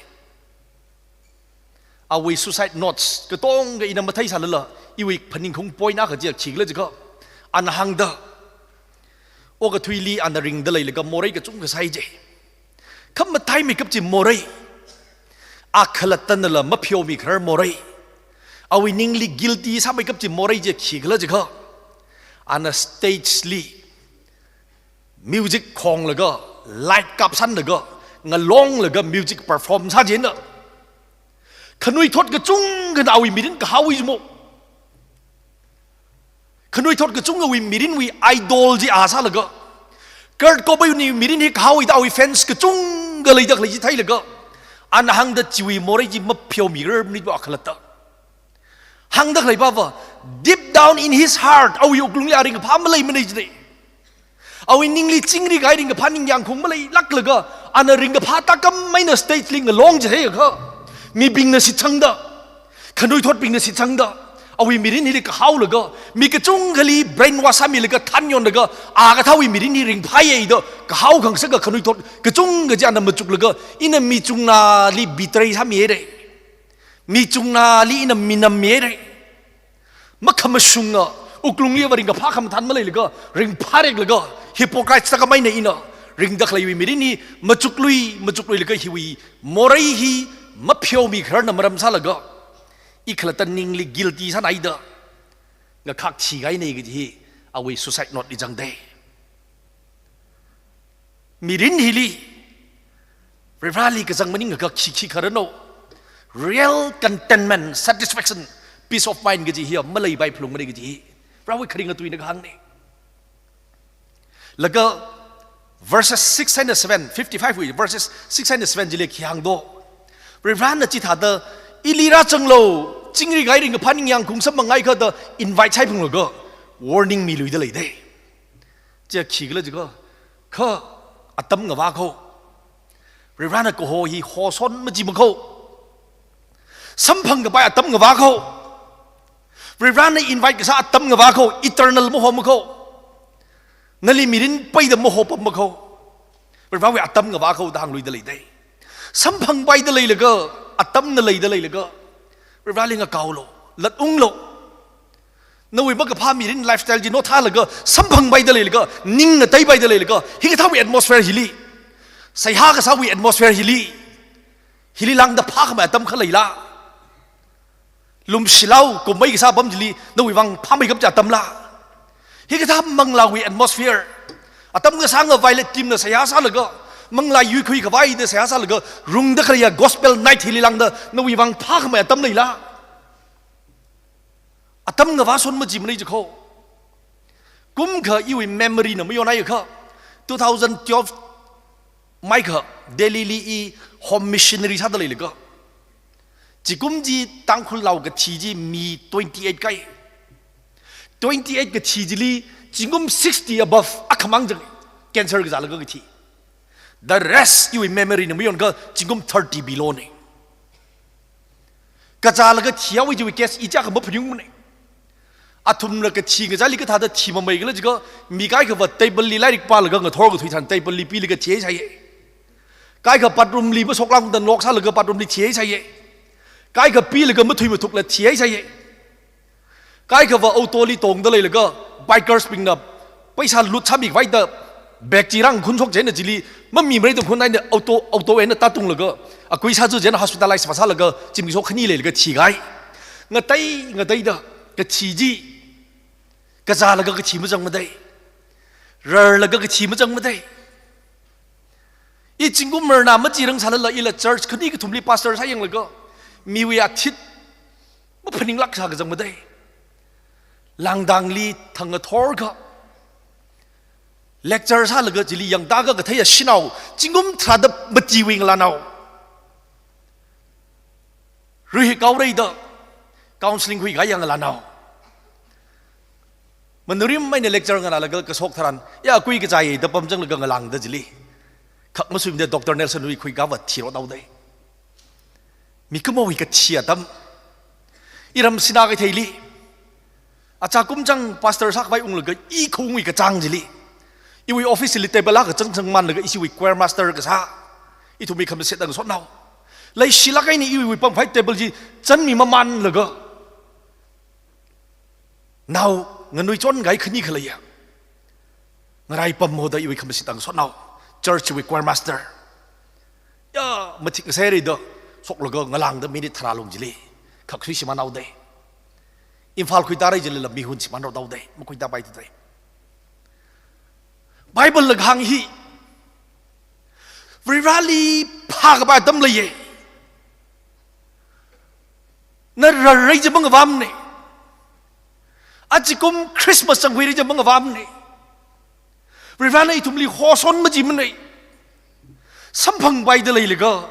Awui suicide notes katonga ina matheisālala, iwui phaningkhaung point akha chiya khikhala jiakha, ana hāngda, okathuili ana ringda leilaga morei kachungkha sāi je. Khamataimeikap chi morei, a khalattanala mapheomikharar morei, awui ningli guilty sāmeikap chi morei je. Khikhala jiakha, ana stage li music khonglaga, light kapsanlaga, ngalonglaga music perform sā jina. Khanuithot kachungkhana awui mirin kahaowui jimo. Khanuithot kachungkhawui mirinwui idol chi a sālaga, Kurt Cobain wui mirin hi kahaowui da awui fans kachungkha leida khalei chi theilaga, ana hāngda chiwui morei chi mapheomirar mnitwa khalatta. Hāngda khalei pava, deep down in his heart, awui wuklungli a ringkaphā maleimanei jidei. Awui ningli chingri kahai ringkaphā ningyāngkhaung maleilāklaga, ana ringkaphā tākam eina stage li ngalong jihaiakha, mibingna shitsangda, khanuithotbingna shitsangda, awui mirin hili kahaolaga, mi kachungkhali brainwash sāmilaga, thanyonlaga, a kathāwui mirin hi ringphāya da kahao khangasaka khanuithot kachungkha chi ana machuklaga, ina mi chungnali betray sāmihairei. Mi chungnali ina minammihairei. Makhamashunga, wuklungli va ringkaphā khamathān maleilaga, ringphāreklaga, hypocrite tākam eina ina ringda khaleiwui mirin hi machuklui, machukluilaga hiwui morei hi mapheomi khararna maram sālaga, i khalatta ningli guilty sānaida, ngakhak thikahainei kaji hi awui suicide note li zangdei. Mirin hili, Varivarali kazang maningakha khi khi khararno, real contentment, satisfaction, peace of mind kaji hiya maleipai phalungmanei kaji hi Varewui kharinga tuina kahāngnei. Laga verses six and seven, fifty-five wui verses six and seven chili khi hāngdo. Varivarana chithāda, ili rāzanglo, chingri kahai ringkaphā ningyāngkhaung samphangngai kha da invite sāphunglaga warning miluida leidei. Chiya khikhala jiakha, kha atam ngavā kho. Varivarana kaho hi hoson maji makho. Samphang kapai atam ngavā kho. Varivarana invite kasā atam ngavā kho, eternal maho makho. Nali mirin peida mahopam makho. Varivarawui atam ngavā kho da hāngluida leidei. Samphangpaida leilaga, atamna leida leilaga, Varivarali ngakaolo, latunglo. Nawui makaphā mirin lifestyle chi nothālaga, samphangpaida leilaga, ning ngateipaida leilaga, hikathāwui atmosphere hili, seihā kasāwui atmosphere hili, hili lāngda phākhamei atam kha leila? Lumshilao, kummei kasā apam chili nawui vang phāmeikap chi atamla? Hikathā manglāwui atmosphere, atam kasānga violet team na seihā sālaga, manglā yuikhui khavai da seihā sālaga, rungda khaleiya gospel night hili lāngda nawui vang phākhamei atam leila? Atam ngavā son majimanei jiakho. Kumkha iwui memory na mayonhaiakha, two thousand twelve maikha Delhi li i home missionary sāda leilaga, chikum chi Tangkhulnao kathi chi mi twenty-eight kai. Twenty-eight kathi chili zingkum sixty above akhamang zang, cancer kazālaga kathi. The rest iwui memory na mayonkha zingkum thirty below nei. Kazālaga thihaowa chiwui case i chiyākha maphaningmanei. Athumla kathi ngachāli kathāda thimameikhala jiakha, mi kaikhava table li lairik pālaga ngathor kathui tharan table li pilaga thihaisai. Kaikha bathroom li mashoklāngda lock sālaga bathroom li thihaisai. Kaikha pilaga mathui mathukla thihaisai. Kaikhava auto li tongda leilaga, bikers bingna paisa loot sāmikhavai da bag chi rāngakhunshok chieina chili mamimareida ngakhun eina auto, auto eina tātunglaga, akui sāzā chieina hospitalize vāsālaga zimiksho khani leilaga thikahai. Ngatei ngateida kathi chi, kazālaga kathi mazangmadei. Rarlaga kathi mazangmadei. I zingkum marna machi rang sālala ila church khani kathumli pastor sāyanglaga, miwui athit maphaninglāk sā kazangmadei. Lāngdangli thang ngathorkha, lecture sālaga chili yangtākha katheiya shanao, zingkum tharāda matiwui ngalānao, ruihik kaoreida counseling khuikahai ngalānao, manurim eina lecture nganālaga kashok tharan, ya akui kazāya da pamzanglaga ngalāngda chili, khak masuimada Doctor Nelson wui khuikava thirot haodei. Mikumowui kathi atam. Iram Sina Keitheili, achā kumchang pastor sākhavai unglaga i khaungwui kachāng chili, iwui office li table akha changchang manlaga ishiwui choir master kasā, ithumwui khamashitta ngasotnao, leishilāk eina iwui pamkhavai table chi chanmi mamanlaga, nao nganuichon kahai khani khaleiya ngarai pamhaoda iwui khamashitta ngasotnao, church wui choir master. Ya, mathik ngasaireida shoklaga ngalāngda minute tharā lung chili khak sui shimānhaodei. Imphal khuitārai chilila mihun shimānrot haodei, makhuitāpaithudei. Bible na kahāng hi, Varivarali phākapai atam leiya. Na rarrai chi mangavāmanei. Achikum Christmas zangkhuirai chi mangavāmanei. Varivarana ithumli hoson majimanei. Samphangpaida leilaga,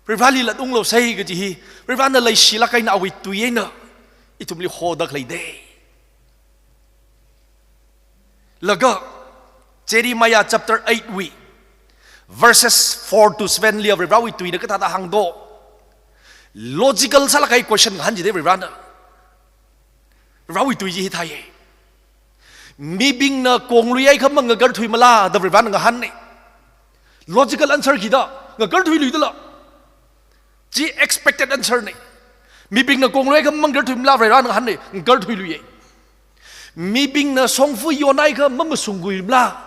Varivarali latunglo sai kaji hi, Varivarana leishilāk eina awui tui eina ithumli hoda khaleidei. Laga Jeremiah chapter eight wui verses four to seven li Varivarawui tuina kathāda hāngdo. Logical sālaga question ngahānjidei Varivarana. Varivarawui tui chi hithāi. Mibingna konglui akha mangakarthuimala da Varivarana ngahānna. Logical answer kida, ngakarthuilui dala. Chi expected answer na. Mibingna konglui akha mangakarthuimala Varivarana ngahānna, ngakarthuilui. Mibingna shongfa yonakha mamashungkhuimala.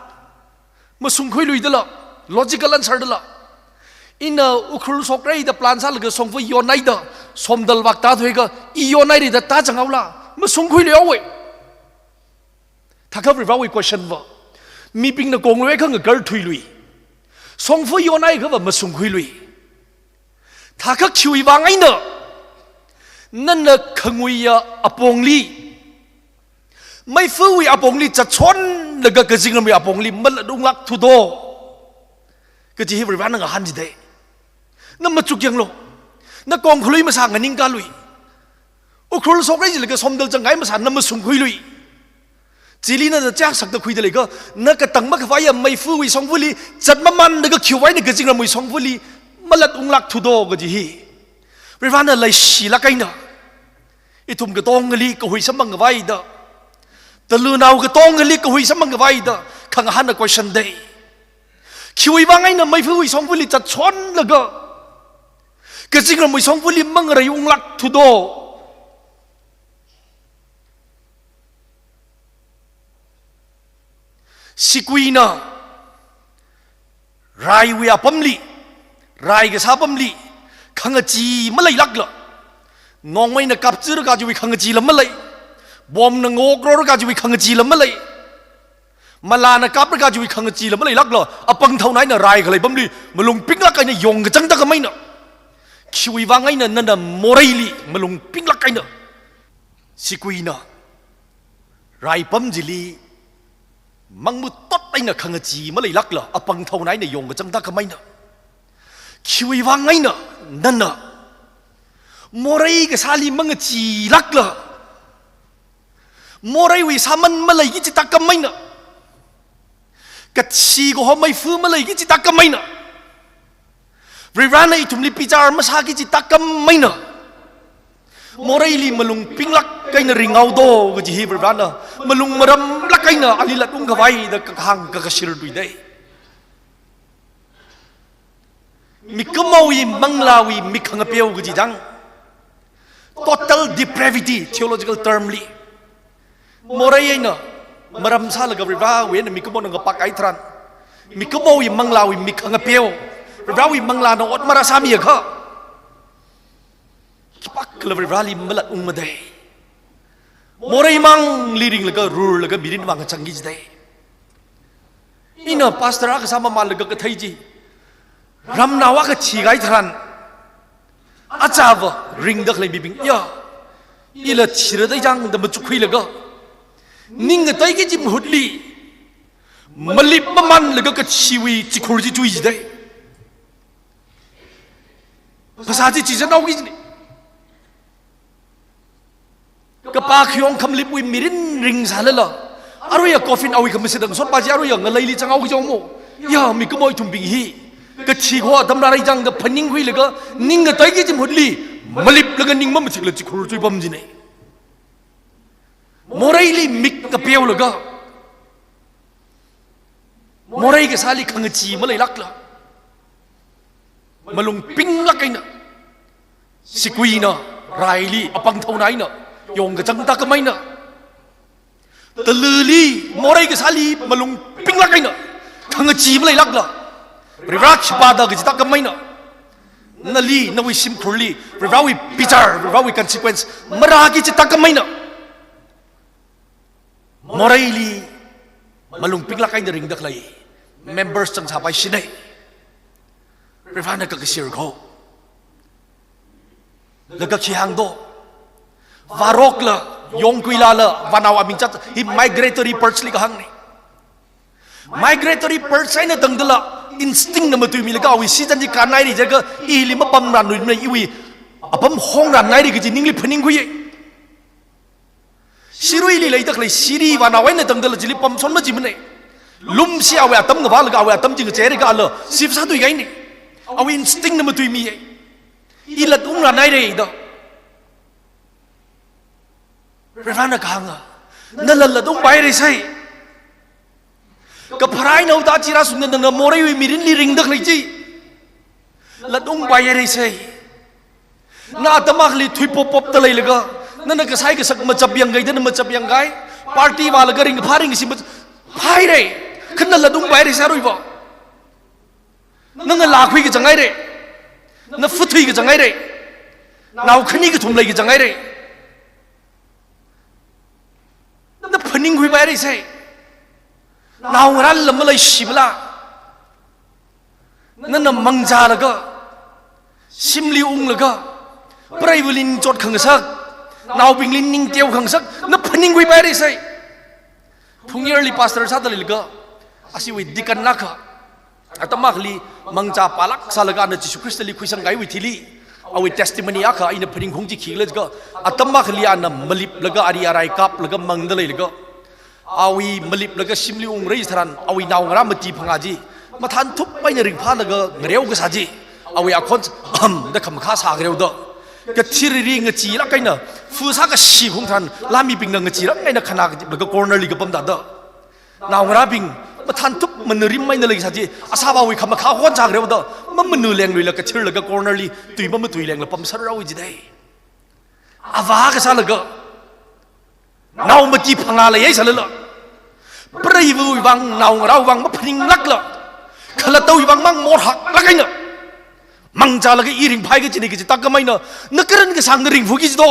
Mashungkhuilui dala, logical answer dala. Ina Ukhrul shokra da plan sālaga shongfa yonhaida, somdal vak tāthuiakha, i yonhaira da tāzanghaola, mashungkhuilui haowa. Thākha Varivarawui question va. Mibingna konglui akha ngakarthuilui. Shongfa yonakha va mashungkhuilui. Thākha khiwui vang eina, nana khanguiya apongli, meifawui apongli zatshonlaga kazingramwui apongli malat unglākthudo, kaji hi Varivarana ngahānjidei. Na machuk yanglu. Na kongkhalui masā nganingkalui. Ukhrul shokra jilaga somdal zangngai masā na mashungkhuilui. Chili nana chak sakta khuida leiakha, na katang makhavaiya meifawui shongfali zat mamānlaga khiwui eina kazingramwui shongfali malat unglākthudo kaji hi Varivarana leishilāk eina, ithum katongali kahui samphangkhavai da, talunao katongali kahui samphangkhavai da khangahāna question dei. Khiwui vang eina meifawui shongfali zatshonlaga kazingramwui shongfali mangarei unglākthudo. Sikuina raiwui apamli, rai kasā apamli khangachee maleilākla, nongmeina kapchirka chiwui khangacheela malei, bomna ngokrorka chiwui khangacheela malei, malāna kaprka chiwui khangacheela maleilākla, apangthaona eina rai khalei apamli malung pinglāk eina yongkachangda khameina. Khiwui vang eina nana moreili malung pinglāk eina, sikuina rai apam chili mangmutot eina khangachee maleilākla, apangthaona eina yongkachangda khameina. Khiwui vang eina nana morei kasāli mangacheelākla, moreiwui sāman maleiki chithā khameina, kathi kaho meifa maleiki chithā khameina, Varivarana ithumli bichar masāki chithā khameina, moreili malung pinglāk eina ringhaodo kaji hi Varivarana malung maramlāk eina ali lat ungkhavai da kahāng kakashir tuidei. Mikumowui manglāwui mik khangapeo kaji chang, total depravity, theological term li. Morei eina maram sālaga Varivarawui eina mikumona ngapakahai tharan, mikumowui manglāwui mik khangapeo, Varivarawui manglāna ot marāsāmiakha, khipākhala Varivarali malat ungmadei. Morei mangli ringlaga rurlaga mirin vang kachangki jidei. Ina pastor akha sāmamānlaga kathei chi, ramnao akha thikahai tharan, achāva ringda khalei mibing, ya, ila thira dei chang da machukkhuilaga, ning ngateiki kaji mahutli malip mamānlaga kathiwui chikhur chi chui jidei. Phasā chi chizanhaoki jina. Kapā khayong khamalipwui mirin ringsālala, aruiya coffin awui khamashidan sotpa chi aruiya ngaleili zanghaoki jong mo. Ya, mikumo ithumbing hi kathi kaho atam rārai chang da phaningkhuilaga, ning ngateiki kaji mahutli maliplaga ning mamathikla chikhur chuipam jina. Moreili mik kapeolaga, morei kasāli khangachee maleilākla, malung pinglāk eina, sikuina raili apangthaona eina yongkachangda khameina. Talili morei kasāli malung pinglāk eina khangachee maleilākla, Varivara khipāda kaji thā khameina. Nali, nawui shimkhurli Varivarawui bichar, Varivarawui consequence marāki kaji thā khameina. Moreili malung pinglāk eina ringda khalei members zangsāpaishina. Varivarana kakashir kho. Laga khi hāngdo. Varokla, yongkuilala, vānao aming chat, hi migratory birds li kahāngna. Migratory birds eina tangdala, instinct na matuimilaga awui season chi kānhaira jiakha, ili mapamranluimana, iwui apam hongranngaira kaji ningli phaningkhuiya. Shiruili leida khalei siri vānao eina tangdala chili pamshon machimanei. Lumshi awui atam ngavālaga awui atam chi ngacheira kala, sip sāthuikahainei. Awui instinct na matuimiya. I lat ungrānhaira da. Varivarana kahānga, nala lat ungpaira sai. Kapharāi nao da chira sungda nana moreiwui mirinli ringda khalei chi. Lat ungpaira sai. Na atam akhali thuipop popda leilaga, nana kasai kasak machap yangkahai da na machap yangkahai. Party vālaga ringkaphā ringkashi mach-, phaira. Kha na lat ungpaira sai aruiva. Na ngalākhui kachanghaira. Na futhui kachanghaira. Nao khani kathum lei kachanghaira. Na phaningkhuipaira sai. Naongarā lam maleishimala. Nana mangzālaga, shimli unglaga, preiva̱lin chotkhangasak, naobingli ningteo khangasak, na phaningkhuipaira sai. Phungyarli pastor sāda leilaga, ashiwui deacon na kha, atam akhali mangzā pālāk sālaga ana Jishu Khristali khuisangkahaiwui thili, awui testimony akha ina phaningungki khikhala jiakha, atam akhali ana maliplaga ari arai kaplaga mangda leilaga, awui maliplaga shimli ungra tharan, awui naongarā mati phangā chi, mathānthup eina ringphālaga ngareo kasā chi, awui akhon bam da khamakhā sāngareo da. Kathirli ngachilāk eina, fu sākashi khaung tharan, lāmibingna ngachilāk eina khanā kadiplaga corner li kapam thāda. Naongarābing, mathānthup manarim eina leisā chi, asāvāwui khamakhā hon sāngareo da, mamanu lengluila kathirlaga corner li, tui mamatui lengla pamsārao jidai. Avā kasālaga, nao mati phangā leihaisālala, preiva̱wui vang, naongarāwui vang maphaninglākla, khalattawui vang mang morhaklāk eina, mangzālaga i ringphai kajinei kaji tākam eina, na karan kasāngna ringphuki jido,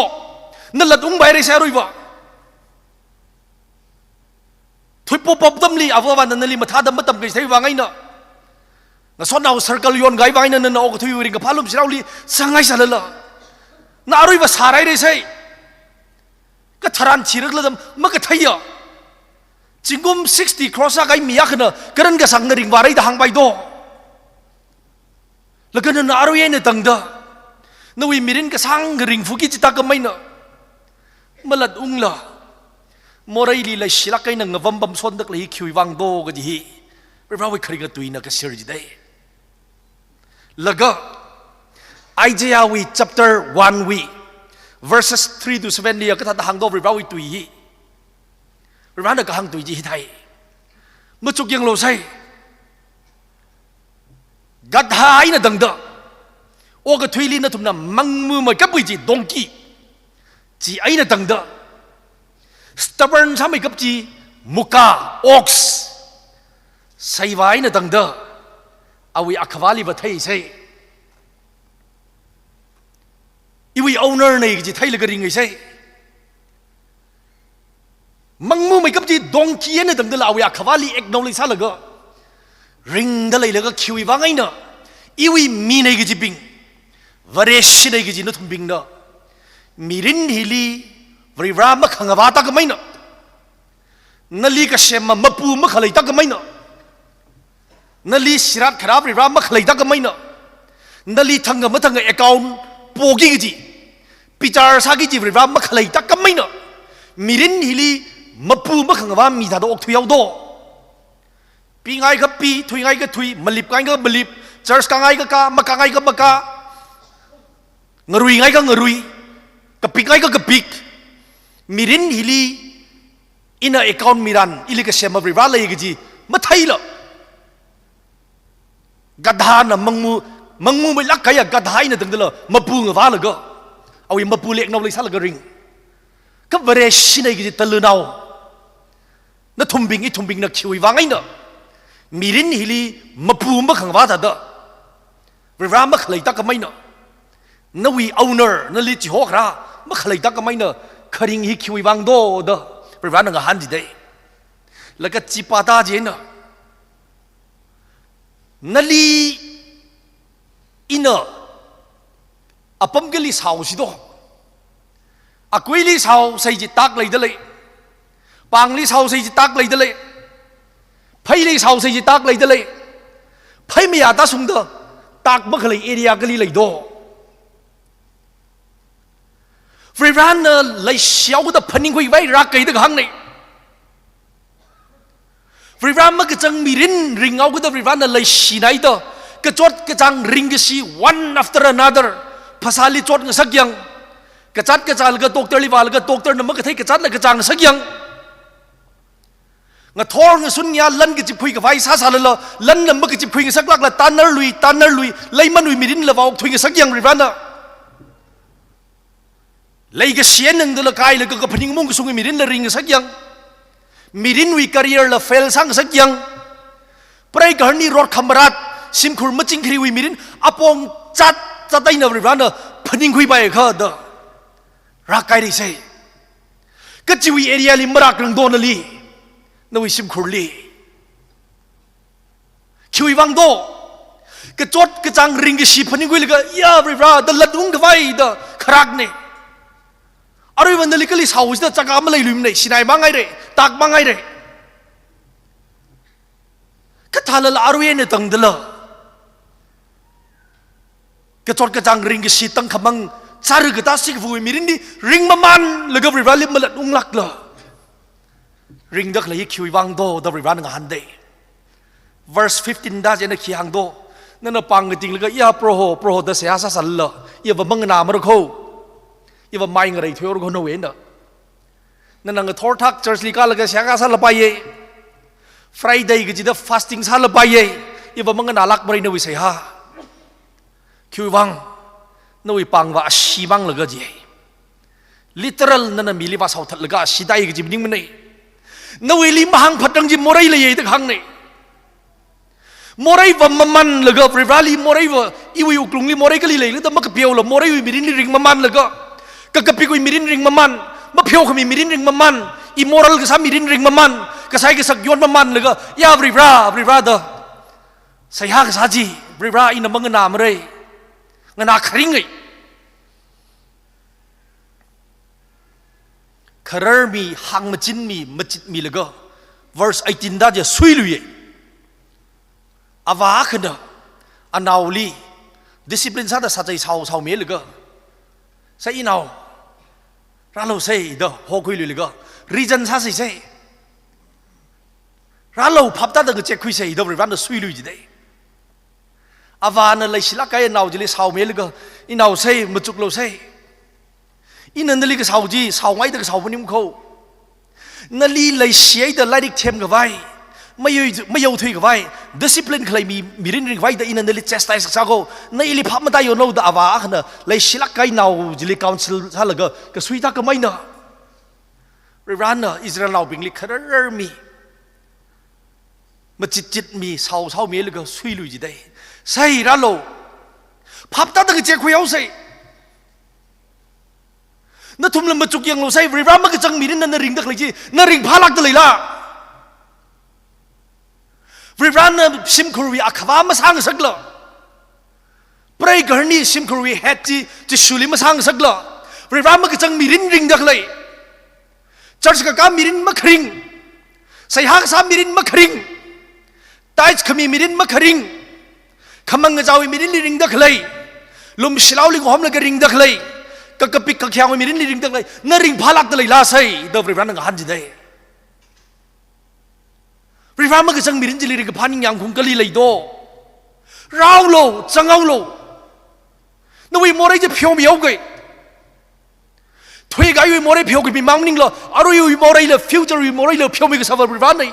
na lat ungpaira sai aruiva. Thuipop pop atamli avāvana nali mathāda matamkachitheiwui vang eina, ngasotnao circle yonkahai vang eina nana okathui ringkaphā lumshiraoli sanghaisālala, na aruiva sāraira sai. Katharan thirakla dam makatheiya. Zingkum sixty cross sākahai mi akhana karan kasāngna ringvāra da hāngpai do. Laga nana arui eina tangda, nawui mirin kasāngna ringphuki kaji tākam eina, malat ungla, moreili leishilāk eina ngavam pamshonda khalei hi khiwui vang do kaji hi, Varivarawui kharinga tuina kashir jidai. Laga, Isaiahwui chapter one wui, verses three to seven li kathāda hāngdo Varivarawui tui hi. Varivarana kahāng tui chi hithai. Machuk yanglu sai. Gadha eina tangda, okathuili nathumna mangmumeikapwui chi donkey, chi eina tangda, stubborn sāmeikap chi muka, ox, seivā eina tangda, awui akhavāli vāthei sai. Iwui owner nei kaji theilaga ringhai sai. Mangmumeikap chi donkey eina tangdala awui akhavāli acknowledge sālaga, ringda leilaga khiwui vang eina, iwui minei kajibing, Vareshi nei kaji nathumbingna, mirin hili Varivara makhangavā tākam eina, nali kasema mapu makhalei tākam eina, nali shirat kharā Varivara makhalei tākam eina, nali thangkha mathangkha account poki kaji, bichar sāki kaji Varivara makhalei tākam eina, mirin hili mapu makhangavā mi thāda okthuihaodo. Pingaiakha pi, thuingaiakha thui, malipngaiakha malip, church kāngaiakha kā, makāngaiakha makā, ngaruingaiakha ngarui, kapikngaiakha kapik, mirin hili ina account miran, ili kasema Varivara lei kaji matheila, gadhana mangmu, mangmumeilāk kahaiya gadha eina tangdala mapu ngavālaga, awui mapuli acknowledge sālaga ring. Kha Vareshi nei kaji talunao, nathumbing ithumbingna khiwui vang eina, mirin hili mapu makhangavā thāda, Varivara makhalei tākam eina, nawui owner, nali chihokharā makhalei tākam eina, kharing hi khiwui vang do da Varivarana ngahān jidai. Laga chi pāta chieina, nali ina apam kali shaosi do. Akuili shaosei kaji tak leida lei. Pāngli shaosei kaji tak leida lei. Pheili shaosei kaji tak leida lei. Phei mayā tāshungda tak makhalei area kali leido. Varivarana leishihaoda phaningkhuivai rākaida kahāngnei. Varivara makachang mirin ringhaoda Varivarana leishinaida, kachot kachāng ringkashi one after another, phasāli chot ngasak yang, kazāt kazālaga doctor li vālaga doctor na makathei kazātna kazā ngasak yang, ngathor ngasun ngayā lan kachipkhui khavai sāsālala, lanna makachipkhui ngasaklākla, tanarlui, tanarlui, leimanwui mirinla vāokthui ngasak yang Varivarana. Leikashi eina ngdala kailaga kaphaning mung kasungwui mirinla ring ngasak yang. Mirinwui career la fail sāngasak yang. Preigaharni rot khamarat, shimkhur machingkhariwui mirin apong zat zat eina Varivarana phaningkhuipai kha da rākaireisei. Kachiwui area li marākrangdo nali, nawui shimkhurli. Khiwui vang do? Kachot kachāng ringkashi phaningkhuilaga, ya Varivara da latung khavai da kharaknei. Aruiva nali kali saoshida chaka maleiluimanei, shinai mānghairei, tak mānghairei. Kathālala arui eina tangdala kachot kachāng ringkashi tangkhamang, chara katā sikavawui mirinli ringmamanlaga Varivarali malatunglākla, ringda khalei khiwui vang do da Varivarana ngahāndei. Verse fifteen da chieina khi hāngdo? Nana pāng katinglaga, ya Proho, Proho da seihā sāsālala, iva manganāmara kho, iva mai ngareithuihaora kho nawui eina. Nana ngathor thak church li kālaga seihā kasālapaiyei. Friday kachida fasting sālapaiyei. Iva manganālākmarei nawui seihā. Khiwui vang? Nawui pāngva ashee mānglaga jihai. Literal nana mili vāshaothatlaga asheedai kaji maningmanei. Nawuili mahāngphatrang chi morei leiya da kahāngnei. Moreiva mamanlaga, Varivarali moreiva, iwui wuklungli morei kali leilada makapeola, moreiwui mirinli ringmamanlaga, kakapikwui mirin ringmaman, mapheokhami mirin ringmaman, immoral kasā mirin ringmaman, kasai kasak yonmamanlaga, ya Varivara, Varivara da seihā kasā chi, Varivara ina manganāmarei, nganā kharingai. Khararmi, hāngmachinmi, machitmilaga, verse eighteen da chi suiluiya. Avā akhana anaoli discipline sāda sāchei sao saomilaga, sai inao, rālu sei da hokhuiluilaga, reason sāsei sei. Rālu, phap tāda ngachekkhuisei da Varivarana suilui jidei. Avāna leishilāk kahai anao chili saomilaga, inao sei, machuklu sei. Ina nali kasao chi saongaida kasao maning kho. Nali leishihaida lairik themkhavai, mayau, mayaothuikhavai, discipline khalei mi, mirin ringkhavai da ina nali chastise kasā kho. Na ili phap matāyonlu da avā akhana leishilāk kahai nao chili counsel sālaga kasui thākhameina. Varivarana Israelnaobingli khararmi, machitchitmi, sao saomilaga suilui jidei. Sai rālu, phap tāda ngachekkhuihaosei. Nathumla machuk yanglu sei, Varivara makachang mirinna na ringda khalei chi, na ringphālākda leila? Varivarana shimkhurwui akhavā masāngasakla, preigaharni shimkhurwui het chi Jishuli masāngasakla, Varivara makachang mirin ringda khalei, church kakā mirin makharing, seihā kasā mirin makharing, tithe khami mirin makharing, khamang ngachāwui mirinli ringda khalei, lumshilaoli ngahomlaga ringda khalei, kakapik kakhyāngwui mirinli ringda khalei, na ringphālākda leila sei da Varivarana ngahān jidei. Varivara makachang mirin chili ringkaphā ningyāng khaung kali leido? Rālu, zanghaolu. Nawui morei chi pheomihaoga. Thuikahaiwui morei pheokhami mang maningla, aruiwui moreila, future wui moreila pheomi kasāva Varivaranei.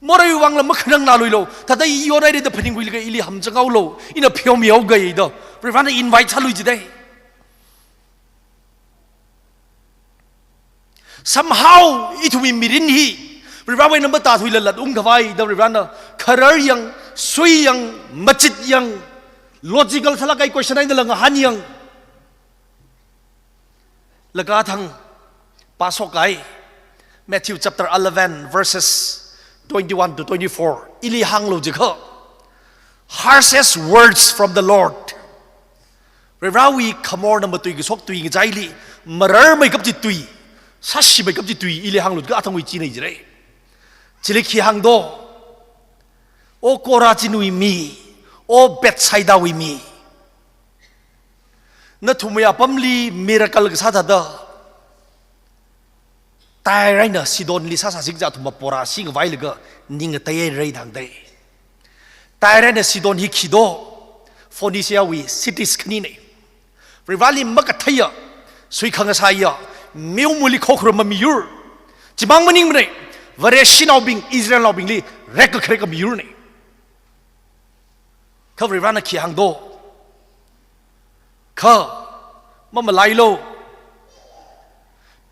Moreiwui vangla makhanangnāluilu. Thāda i yonhairei da phaningkhuilaga ili hamzanghaolu. Ina pheomihaoga da Varivarana invite sālui jidei. Somehow ithumwui mirin hi Varivarawui eina matāthuilala ungkhavai da Varivarana kharar yang, sui yang, machit yang, logical sālāk kahai question einala ngahān yang. Laga thang pāshok kahai Matthew chapter eleven, verses twenty-one to twenty-four. Ili hānglu jikha, harshest words from the Lord. Varivarawui khamorna matui kashok tui ngachaili mararmeikap chi tui, sāshimeikap chi tui, ili hānglu jikha athangwui chinei jire. Chili khi hāngdo? O Korazin wui mi, O Bethsaida wui mi. Nathumwui apamli miracle kasā thāda, Tyre eina Sidonli sāsā chikha athum pora shingvailaga ning ngateihaira da hāngdei. Tyre eina Sidon hi khi do? Phoeniciawui cities khaninei. Varivarāli makatheiya, suikhangasaiya, meomali khokharuma miyur. Chimang maningmanei, Vareshinaobing, Israelnaobingli rekkakhareka miyurnei. Kha Varivarāna khi hāng do? Kha, mamalailu.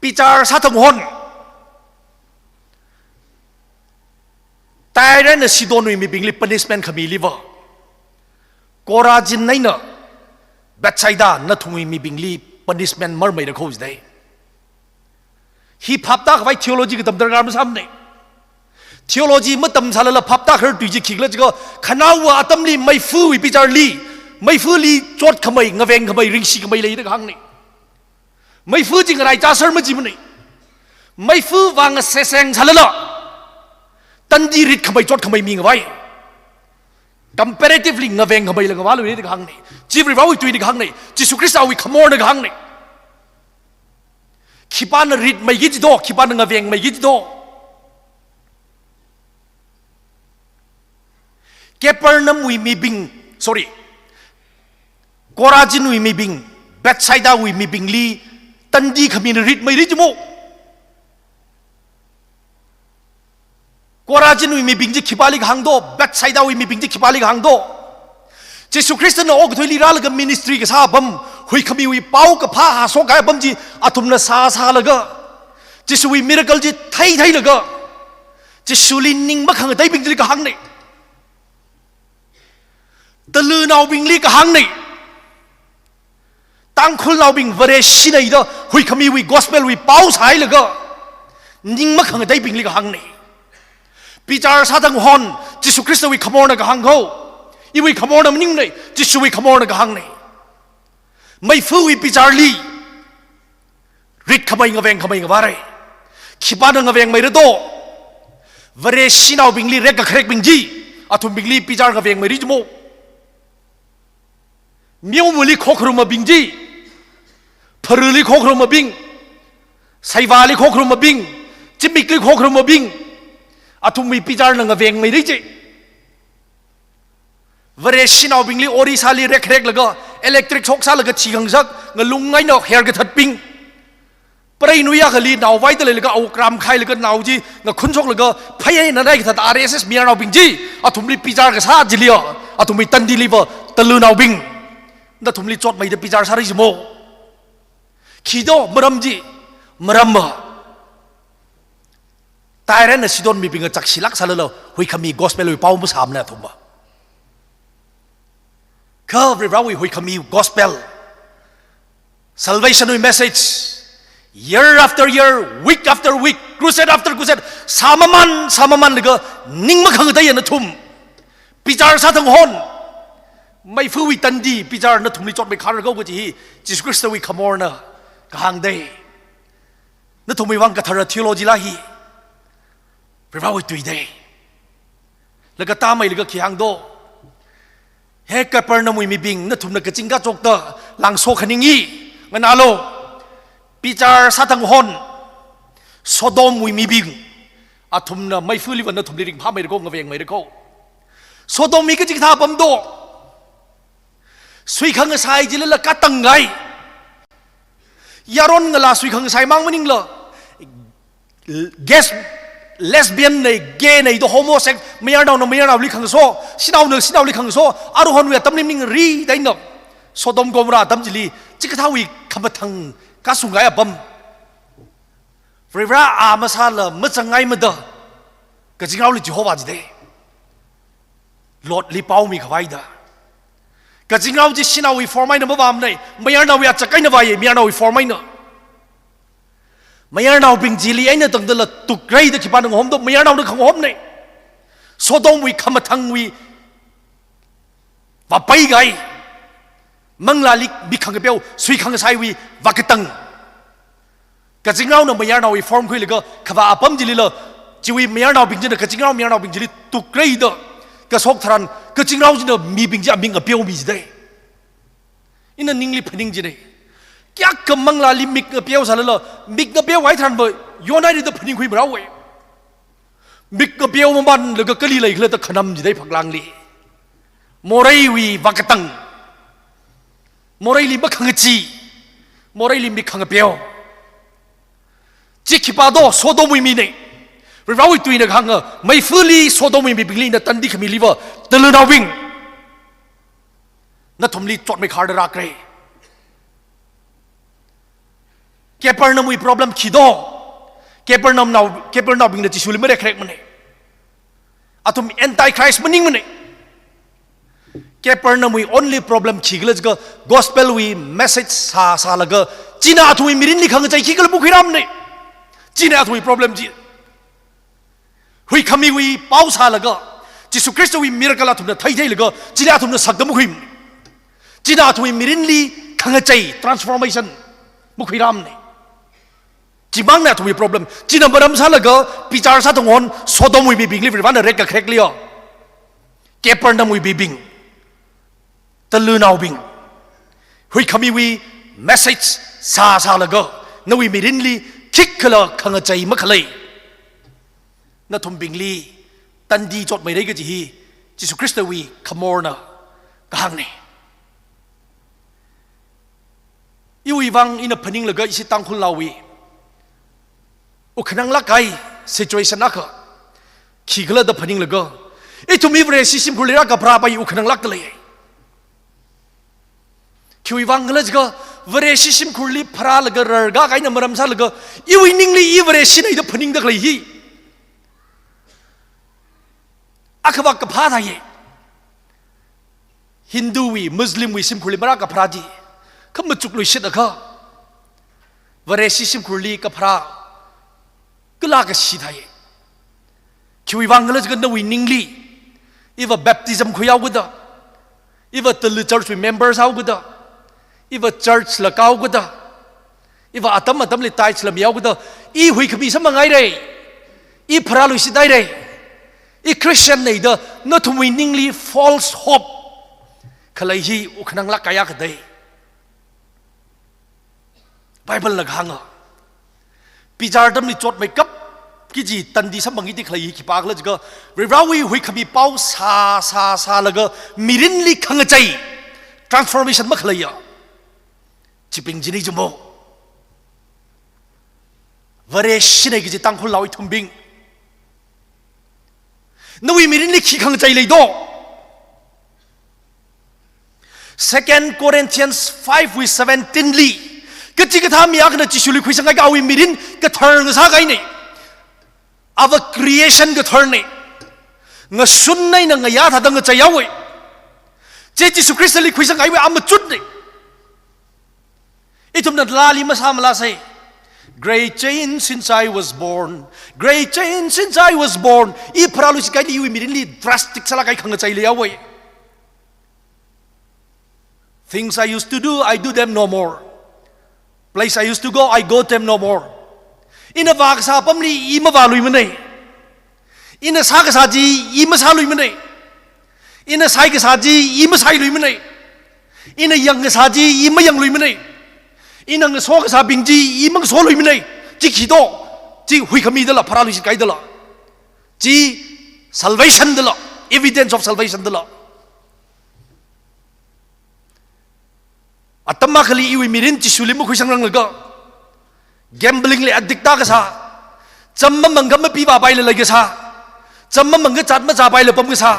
Bichar sāthanghon. Tyre eina Sidonwui mibingli punishment khamiliva, Chorazin eina Bethsaida nathumwui mibingli punishment marmeira kho jidei. Hi phaptākhavai theology katam darkar masāmanei. Theology matamsālala phaptākharar tui chi khikhala jiakha, khanaowa atamli meifuwui bicharli, meifuli chotkhamei, ngavengkhamei, ringshikhamei leida kahāngnei. Meifu chi ngaraichāser majimanei. Meifu vāngaseseng sālala, tandi ritkhamei, chotkhamei mingavai. Comparatively ngavengkhameila ngavāluida kahāngnei. Chi Varivarāwui tuina kahāngnei. Jishu Khristawui khamorna kahāngnei. Khipāna ritmeiki jido, khipāna ngavengmeiki jido. Capernaumwui mibing, sorry, Chorazinwui mibing, Bethsaidawui mibingli tandi khamina ritmeira jimo. Chorazinwui mibing chi khipāli kahāng do, Bethsaidawui mibing chi khipāli kahāng do. Jishu Khristana okathuili rālaga ministry kasā apam, huikhamiwui pao kaphā hāshok kahai apam chi athumna sāsālaga, Jishuwui miracle chi theitheilaga, Jishuli ning makhangateibing chili kahāngnei. Talunaobingli kahāngnei. Tangkhulnaobing Vareshinei da huikhamiwui gospel wui pao sāhailaga, ning makhangateibingli kahāngnei. Bichar sāthanghon, Jishu Khristawui khamorna kahāng kho. Iwui khamorna maningmanei, Jishuwui khamorna kahāngnei. Meifuwui bicharli ritkhamei, ngavengkhamei ngavārai. Khipāna ngavengmeira do? Vareshinaobingli rekkakharekbing chi, athumbingli bichar ngavengmeira jimo. Meomali khokharumabing chi, pharali khokharumabing, seivāli khokharumabing, zimikli khokharumabing, athumwui bicharna ngavengmeira ji. Vareshinaobingli Orishali rekhareklaga, electric shock sālaga thikhangasak, ngalung eina herkathatbing. Preinui akhali nao vaida leilaga awuk rāmkhailaga nao chi ngakhun shoklaga phei eina naikathat R S S mayarnaobing chi, athumli bichar kasā chiliya, athumwui tandiliva talunaobing, nathumli chotmeida bichar sāra jimo. Khi do maram chi? Maramva Tyre eina Sidon mibingva chakshilāk sālala huikhami gospel wui pao masāmanei athumva. Kha Varivarāwui huikhami gospel, salvation wui message, year after year, week after week, crusade after crusade, sāmaman, sāmamanlaga ning makhangateiya nathum. Bichar sāthanghon, meifuwui tandi bichar nathumli chotmei kharra kho kaji hi Jishu Khristawui khamorna kahāng dei. Nathumwui vang kathara theology la hi. Varivarāwui tui dei. Laga tāmeilaga khi hāng do? He Capernaumwui mibing, nathumna kaching kachokta langso khaningi, nganālu. Bichar sāthanghon, Sodomwui mibing, athumna meifuliva nathumli ringphāmeira kho, ngavengmeira kho. Sodom hi kachikathā apam do? Suikhangasai chilala katang ngai. Yaron ngalā suikhangasai mang maningla, gas, lesbian nei, gay nei da, homosex, mayarnaona mayarnaoli khangaso, shanaona shanaoli khangaso, aruihonwui atamli maningri da eina, Sodom Gomorrah atam chili, chikathāwui khamathang kasung kahai apam. Varivarā a masāla mazangngaimada, kazingraoli chihova jidei. Lotli pao mikhavai da. Kazingrao chi shanaowui form eina mavāmanei, mayarnaowui achak eina vāya, mayarnaowui form eina. Mayarnaobing chili eina tangdala tukrai da khipāna ngahom do? Mayarnaona khangahomnei. Sodomwui khamathangwui vāpai kahai, manglāli mikhangapeo, suikhangasaiwui vākatang. Kazingraona mayarnaowui form khuilaga khavā apam chilila, chiwui mayarnaobing china kazingrao mayarnaobing chili tukrai da kashok tharan, kazingrao china mibing chi aming apeo mi jidei. Ina ningli phaning jina. Kayākha manglāli mik ngapeo sālala, mik ngapeo hai tharan va, yonhaira da phaningkhui marao e. Mik ngapeo mamanlaga kali leikhala da khanam jida phaklangli. Moreiwui vākatang. Moreili makhangachee. Moreili mik khangapeo. Chi khipā do, Sodomwui mina. Varivarawui tuina kahānga, meifali Sodomwui mibingli ina tandi khamiliva, talanaobing, nathumli chotmeikharda rākra. Capernaumwui problem khi do? Capernaumnao, Capernaubingna Jishuli marekrekmana. Athum Antichrist maningmana. Capernaumwui only problem khikhala jiakha gospelwui message sā, sālaga, china athumwui mirinli khangachei khikhala makhuirāmana. China athumwui problem chi. Huikhamiwui pao sālaga, Jishu Khristawui miracle athumna theitheilaga, chili athumna sakda makhuimana. China athumwui mirinli khangachei, transformation, makhuirāmana. Chimangna athumwui problem. China maram sālaga, bichar sāthanghon, Sodomwui mibingli Varivarana rekkakharekliya. Capernaumwui mibing, talanaobing, huikhamiwui message sā, sālaga, nawui mirinli khikhala khangachei makhalei. Nathumbingli tandi chotmeira kaji hi Jishu Khristawui khamorna kahāngna. Iwui vang ina phaninglaga ishi Tangkhul naowui ukhananglāk kahai situation akha khikhala da phaninglaga, ithum i Vareshi shimkhurli rākapharā pai ukhananglākda lei. Khiwui vang khala jiakha, Vareshi shimkhurli pharālaga rarkā kahaina maram sālaga, iwui ningli i Vareshina da phaningda khalei hi akhavā kaphā thāya. Hinduwui, Muslimwui shimkhurli marākapharā chi, khamachukluishit akha, Vareshi shimkhurli kapharā kala kashi thāya. Khiwui vang khala jiakha nawui ningli, iva baptism khuihaokida, iva tala churchwui member sāhaokida, iva church la kāhaokida, iva atam atamli tithes la mihaokida, i huikhami samphanghaira, i pharāluishithaira, i Christian na da nathumwui ningli false hope khalei hi ukhananglāk kahai akha dei. Biblena kahānga, bichar atamli chotmeikap kaji tandi samphang kiti khalei hi khipākhala jiakha, Varivarawui huikhami pao sā, sā, sālaga mirinli khangachei, transformation makhaleiya. Chibing china jimo. Vareshina kaji Tangkhul nao ithumbing, nawui mirinli khi khangachei lei do? Second Corinthians five wui seventeen li, kachikathā mi akhana Jishuli khuisangkahai akha awui mirin kathar ngasā kahaina. Ava creation katharna. Ngashun eina ngayā thāda ngacheihaowa. Chi Jishu Khristali khuisangkahaiwui amachutna. Ithumna lali masāmala sai. Great change since I was born. Great change since I was born. I pharāluishit kahaili iwui mirinli drastic sālāk kahai khangachei leihaowa. Things I used to do, I do them no more. Place I used to go, I go them no more. Ina vākasā apamli i mavāluimana. Ina sākasā chi i masāluimana. Ina shaikasā chi i mashailuimana. Ina yangkasā chi i mayangluimana. Ina ngasokasābing chi i mangasoluimana. Chi khi do? Chi huikhamidala, pharāluishit kahaidala. Chi salvation dala, evidence of salvation dala. Atam akhali iwui mirin Jishuli makhuisangranglakha, gambling li addict tākasā, cham mamangakha mapivāpaila leikasā, cham mamangakha chat machāpaila pamkasā,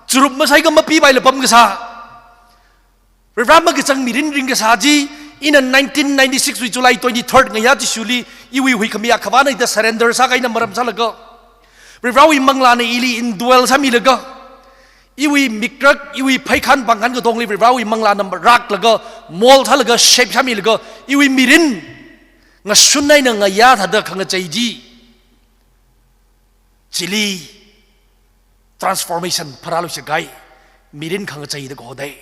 churup mashaikha mapipaila pamkasā, Varivara makachang mirin ringkasā chi, ina nineteen ninety-six wui July twenty-third ngayā Jishuli iwui huikhami akhavāna da surrender sākahaina maram sālaga, Varivarawui manglāna ili indwell sāmilaga, iwui mikrak, iwui pheikhan pangkhan katongli Varivarawui manglāna rāklaga, mold sālaga, shape sāmilaga, iwui mirin ngashun eina ngayā thāda khangachei chi, chili transformation, pharāluishit kahai mirin khangachei da kaho dei.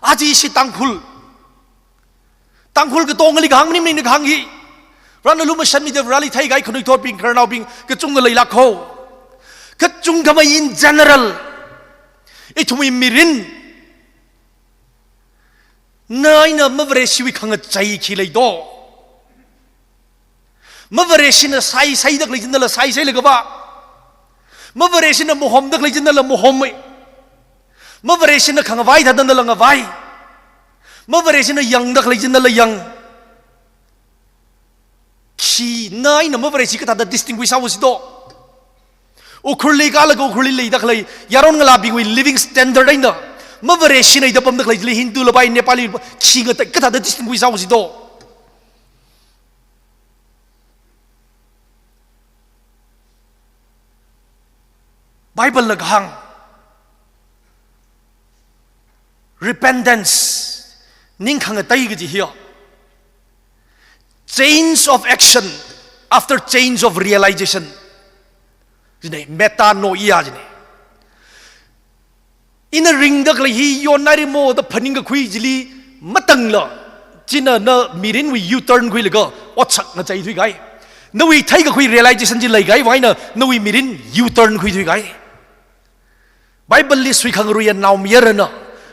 Aja ishi Tangkhul, Tangkhul katongali kahāng maningmana ina kahāng hi. Varena lumashanmida Vareli theikahai khanuithotbing, khararnaobing kachungkha leilāk haowa. Kachungkhamei in general, ithumwui mirin Na eina Mavareshiwui khangachei khi lei do? Mavareshina saisaida khalei chi nala saisailaga vā. Mavareshina mahomda khalei chi nala mahommi. Mavareshina khangavai thāda nala ngavai. Mavareshina yangda khalei chi nala yang. Khi na eina Mavareshi kathāda distinguish sāusi do? Ukhrulli kālaga Ukhrulli leida khalei yaron ngalābingwui living standard eina Mavareshina ida pamda khalei chili Hindu la pai, Nepali la pai, khi ngatei kathāda distinguish sāusi do? Bible la kahāng, repentance, ning khangatei kaji hiya, change of action after change of realization jine, metanoia jine. Ina ringda khalei hi yonnairimo da phaningkakhui chili matangla, china na mirinwui U-turn khuilaga otsak ngacheithui kahai. Nawui theikakhui realization chi leikahai vang eina nawui mirin U-turn khuithui kahai. Bible li suikhangaruiya naomayarana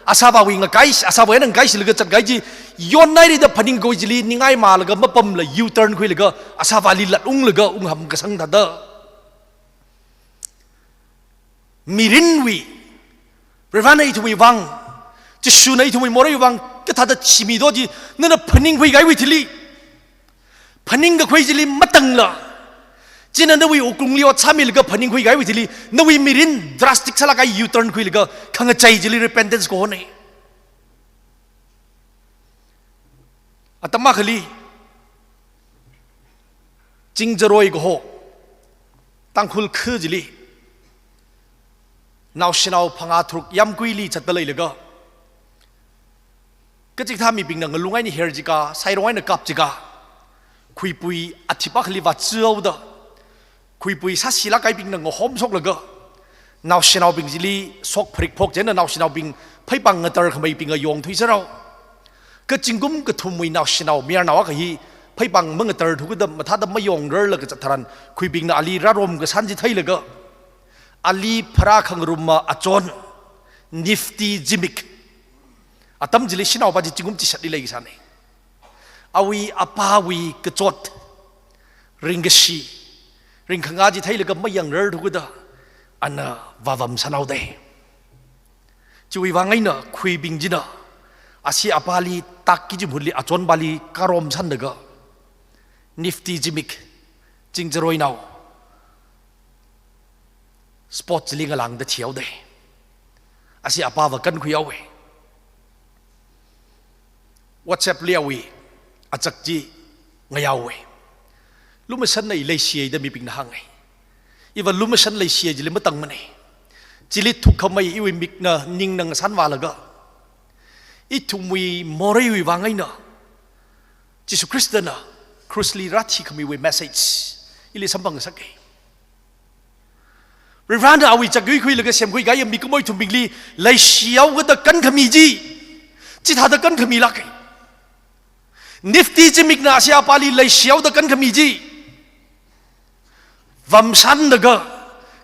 asāvāwui ngakai, asāvā eina ngakailaga zatkahai chi yonnairida phaningkakhui chili ningai malaga mapamla U-turn khuilaga asāvāli latunglaga ungham kasang thāda. Mirinwui, Varena ithumwui vang, Jishuna ithumwui moreiwui vang kathāda thimi do chi nana phaningkhui kahaiwui thili, phaningkakhui chili matangla, china nawui wuklungli ot sāmilaga phaningkhui kahaiwui thili, nawui mirin drastic sālāk kahai U-turn khuilaga khangachei chili repentance kahona. Atam akhali, Chingjaroi kaho Tangkhul kha chili, naoshinao phangā tharuk yāmguili zatda leilaga, kachikathā mibingna ngalung eina her jiakha, sairong eina kap jiakha, khuipui athip akhali vāchihaoda, khuipui sāshilāk kahaibingna ngahomshoklaga, naoshinaobing chili shok pharik phok chieina naoshinaobing pheipāng ngatar khameibingna yongthui sārao. Kha zingkum kathumwui naoshinao mayarnao akha hi pheipāng mangatarthu kida mathāda mayongrarlaga zat tharan, khuibingna ali rārom kasān chi theilaga, ali pharā khangarumma achon, Nifty Zimik. Atam chili shanaopa chi zingkum chishatli leikasāna. Awui apāwui kachot, ringkashi, ringkhangā chi theilaga mayangrarthu kida ana vāvamsānhaoda. Chiwui vang eina khuibing china ashi apāli tākki kaji mahutli achonpali kārom sānlaga, Nifty Zimik, Chingjaroinao, spot chili ngalāngda thihaoda. Ashi apāva kankhuihaowa. WhatsApp li awui achak chi ngayāhaowa. Lumashanna, i leishiyei da mibingna hānga. Iva lumashan leishiyei chili matangmana. Chili thukkhamei iwui mikna ningna ngasānvālaga, ithumwui moreiwui vang eina Jishu Khristana krushli rāthikhamiwui message ili samphangngasaka. Varena awui chak yuikhuilaga semkhui kahai mikumowui ithumbingli leishihaokida kankhami chi, chithāda kankhamilāka. Nifty Zimikna ashi apāli leishihaoda kankhami chi, vamshanlaga,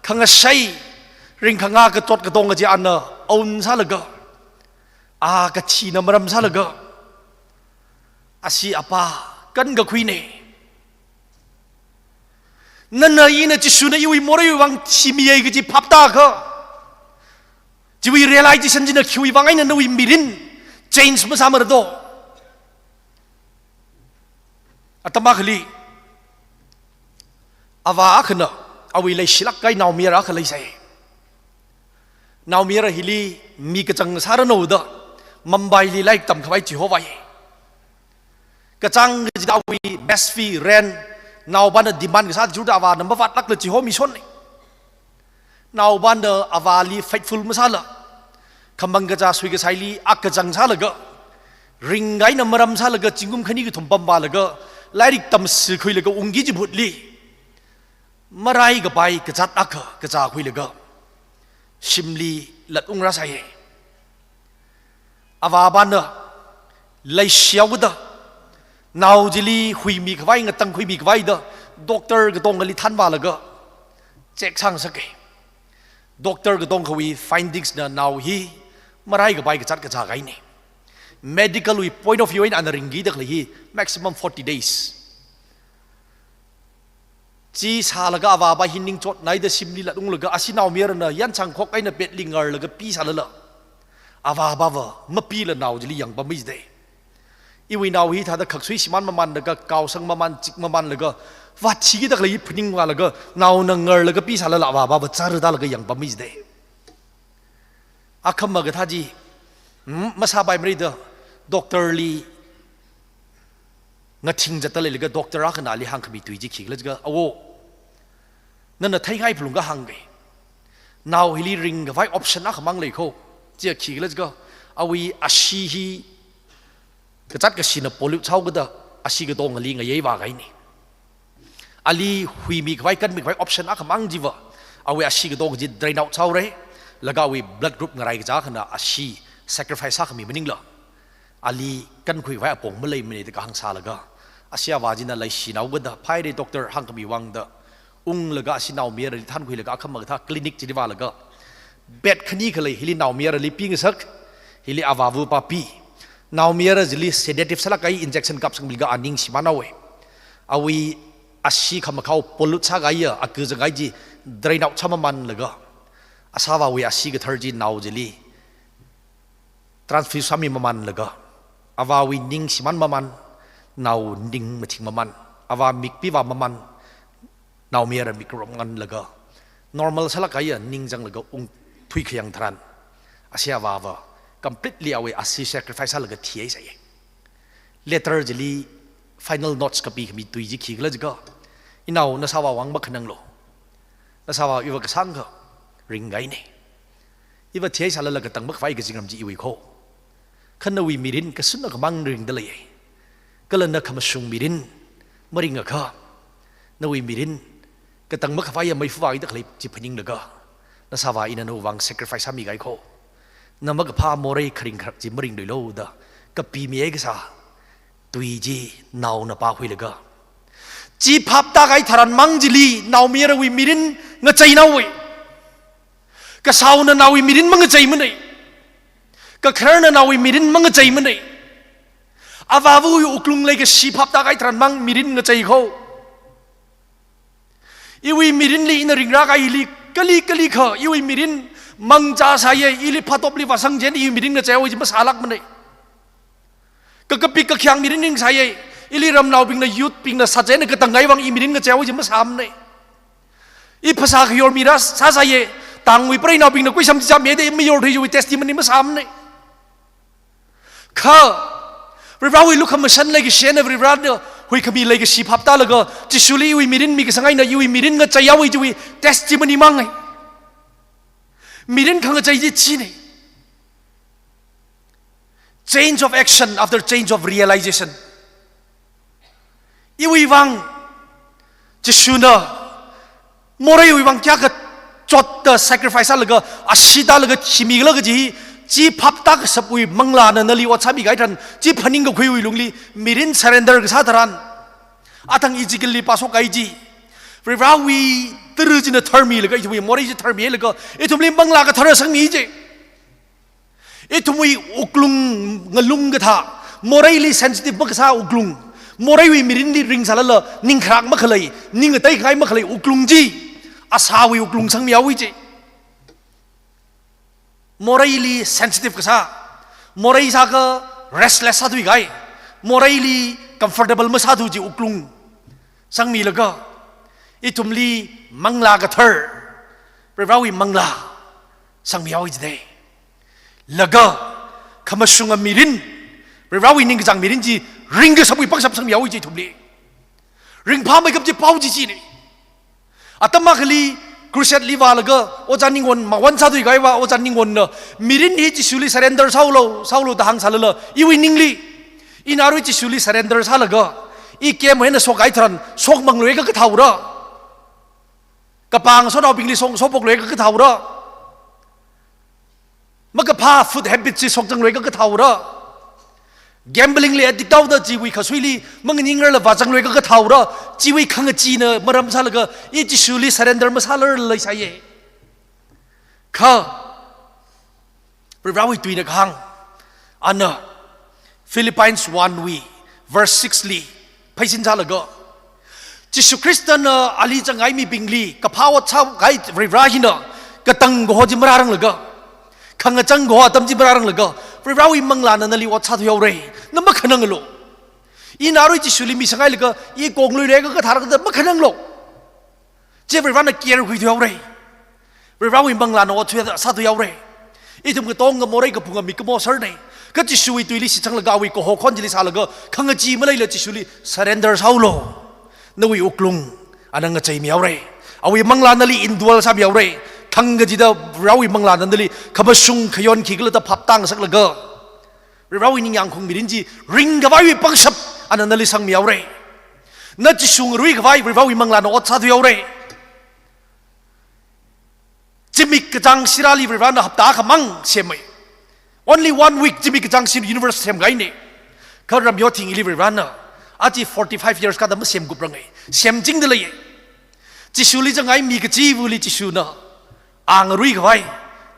khangashei, ringkhangā kachot katonga chi ana own sālaga, a kathina maram sālaga, ashi apā kankakhuina. Nana ina Jishuna iwui moreiwui vang thimiyei kaji phap tākha, chiwui realization china khiwui vang eina nawui mirin change masāmara do? Atam akhali, avā akhana awui leishilāk kahai naomayara akha leisai. Naomayara hili mi kachāng sāranu da Mumbai li lairik tamkhavai chihova ye. Kachāng kachida awui mess fee, rent, naopana demand kasā chida avāna mavātlākla chihomi shonna. Naopana avāli faithful masāla, khamang kachā sui kasaili akachāng sālaga, ringkahaina maram sālaga, zingkum khani kathum pamvālaga, lairik tamsi khuilaga ungki kaji mahutli, marai kapai kazāt akha kazākhuilaga, shimli latung rāsai. Avāpana leishihaoda, nao chili huimikhavai, ngatangkhuimikhavai da, doctor katongali thanvālaga, check sāngasaka. Doctor katongkhawui findings na nao hi marai kapai kazāt kazā kahaina. Medical wui point of view eina ana ringkida khalei hi maximum forty days. Chi sālaga avāva hi ningchotnaida shimli latunglaga ashi naomayarana yanchang khok eina bed li ngarlaga pi sālala, avāvava mapila nao chili yangpammi jidei. Iwui nao hi thāda khaksui shimān mamanlaga, kaosang maman, chik mamanlaga, vāthikida khalei hi phaningvālaga, naona ngarlaga pi sālala avāvava chara tālaga yangpammi jidei. Akhama kathā chi, hmm, masāpai marida, doctor li ngathing zatda leilaga doctor akhana ali hāngkhami tui chi khikhala jiakha, awo, nana theingai phalung kahāng kei. Nao hili ringkhavai option akhamang lei kho. Chi khikhala jiakha, awui ashi hi kazāt kashina pollute sāhaokida ashi katongali ngayei vākahaina. Ali huimikhavai, kanmikhavai option akhamang chiva, awui ashi katong chi drain out sāhaora, laga awui blood group ngarai kachā akhana ashi sacrifice sākhami maningla, ali kankhuikhavai apong maleimanei da kahāng sālaga, ashi avā china leishinaokida, phaire doctor hāngkhami vang da, unglaga ashi naomayarali thankhuilaga akhama kathā clinic chili vālaga, bed khani khalei hili naomayarali pingasak, hili avāva pāpi. Naomayara chili sedative sālāk kahai injection kapsangmilaga aning shimānhaowa. Awui ashi khamakhao pollute sākahaiya, akazang kahai chi drain out sāmamanlaga, asāvāwui ashi kathar chi nao chili transfuse sāmi mamanlaga, avāwui ning shimān maman, nao ning mathing maman, avā mik pivā maman, naomayara mik rom nganlaga, normal sālāk kahaiya ning zanglaga ungthui khayang tharan, ashi avāva completely awui ashi sacrifice sālaga thihaisai. Letter chili final notes kapikhami tui chi khikhala jiakha, inao, nasāvā vang makhananglu. Nasāvā iva kasāngkha ringkahaina. Iva thihaisālala katang makhavai kazingram chi iwui kho. Kha nawui mirin kashun akhamang ringda leiya. Kala na khamashung mirin maringakha, nawui mirin katang makhavaiya meifa vāida khalei chi phaninglaga, nasāvā ina nawui vang sacrifice sāmi kahai kho. Na makaphā morei kharing kharak chi maringluilu da kapimi kasā tui chi naona pākhuilaga, chi phap tākahai tharan mang chili naomayarawui mirin ngacheinaowei. Kashaona naowui mirin mangacheimanei. Kakhararna naowui mirin mangacheimanei. Avāvawui wuklung leikashi phap tākahai tharan mang mirin ngachei kho. Iwui mirinli ina ringrākahaili kali kalikha, iwui mirin mangchā sāya, ili phatopli vāsang chieina iwui mirin ngacheihaowa chi masālākmanei. Kakapik kakhyang mirin ringsāya, ili ramnaobingna, youth bingna sāchieina katang kahai vang i mirin ngacheihaowa chi masāmanei. I phasā khayor mi rāsāsāya, tangwui preinaobingna kuisam chi chāmida i mayorthui chiwui testimony masāmanei. Kha Varivarāwui lukhamashan leikashi eina Varivarāna huikhami leikashi phap tālaga Jishuli iwui mirin mikasang eina iwui mirin ngacheihaowa chiwui testimony mangai. Mirin khangachei chi chinei. Change of action after change of realization. Iwui vang Jishuna moreiwui vang kayākha chotta sacrifice sālaga, ashee tālaga thimikhala kaji, chi phap tākashapwui manglāna nali ot sāmikahai tharan, chi phaningkakhuiwui lungli mirin surrender kasā tharan, athang Ezekielli pāshok kahai chi, Varivarāwui tara china tharmilaga, ithumwui morei chi tharmilaga, ithumli Manglā Kathara sangmi chi. Ithumwui wuklung ngalung kathā, moreili sensitive makasā wuklung, moreiwui mirinli ringsālala ningkharak makhalei, ning ateikhangai makhalei wuklung chi, asāwui wuklung sangmihaowa chi. Moreili sensitive kasā, morei sākha restless sāthuikahai, moreili comfortable masāthu chi wuklung sangmilaga, ithumli Manglā Kathara, Varivarāwui manglā sangmihaowa jidei. Laga khamashunga mirin, Varivarāwui ningkachāng mirin chi ringkashapwui pangshap sangmihaowa ji ithumli. Ringphāmeikap chi pao chi chinei. Atam akhali crusade li vālaga Ojā Ningwon mawon sāthuikahaiva, Ojā Ningwonna mirin hi Jishuli surrender sāhaolu, sāhaolu da hāngsālala, iwui ningli, ina arui Jishuli surrender sālaga, i kemhai eina shokkahai tharan shokmangluiakha kathāhaora. Kapāng shanaobingli shong, shokphokluiakha kathāhaora. Makaphā food habit chi shokzangluiakha kathāhaora. Gambling li addict tāhaoda chiwui khasuili manganingrarla vāzangluiakha kathāhaora. Chiwui khangachina maram sālaga i Jishuli surrender masālarla leisāya. Kha Varivarāwui tuina kahāng, ana Philippians one wui, verse six li, pheisin sālaga, Jishu Khristana ali zangngai mibingli kaphā ot sākahai Varivara hina, katang kaho chi marāranglaga, khangachang kaho atam chi marāranglaga, Varivarawui manglāna nali ot sāthuihaora, na makhananglu. Ina arui Jishuli mi sanghailaga, i konglui leka kathar kata makhananglu. Chi Varivarana care khuithuihaora. Varivarawui manglāna ot sāthuihaora. Ithum katonga morei kaphunga mikumo sārna. Kha Jishuwui tuili shitsanglaga awui kaho khon chili sālaga, khangachee maleila Jishuli surrender sāhaolu. Nawui wuklung ana ngacheimihaora. Awui manglāna nali indwell sāmihaora. Thang kachida Varivarawui manglāna nali khamashung khayon khikhala da phap tāngasaklaga, Varivarawui ningyāng khaung mirin chi ringkhavaiwui pangshap ana nali sangmihaora. Na Jishu ngaruikhavai Varivarawui manglāna ot sāthuihaora. Zimik kachāng sirāli Varivarana hapta akhamang semhai. Only one week zimik kachāng sirā universe semkahaina. Kha ramyo thingli Varivarana aja forty-five years kathā masemkuprangai. Semchingda leiya. Jishuli zangngai mi kachivali Jishuna a ngaruikhavai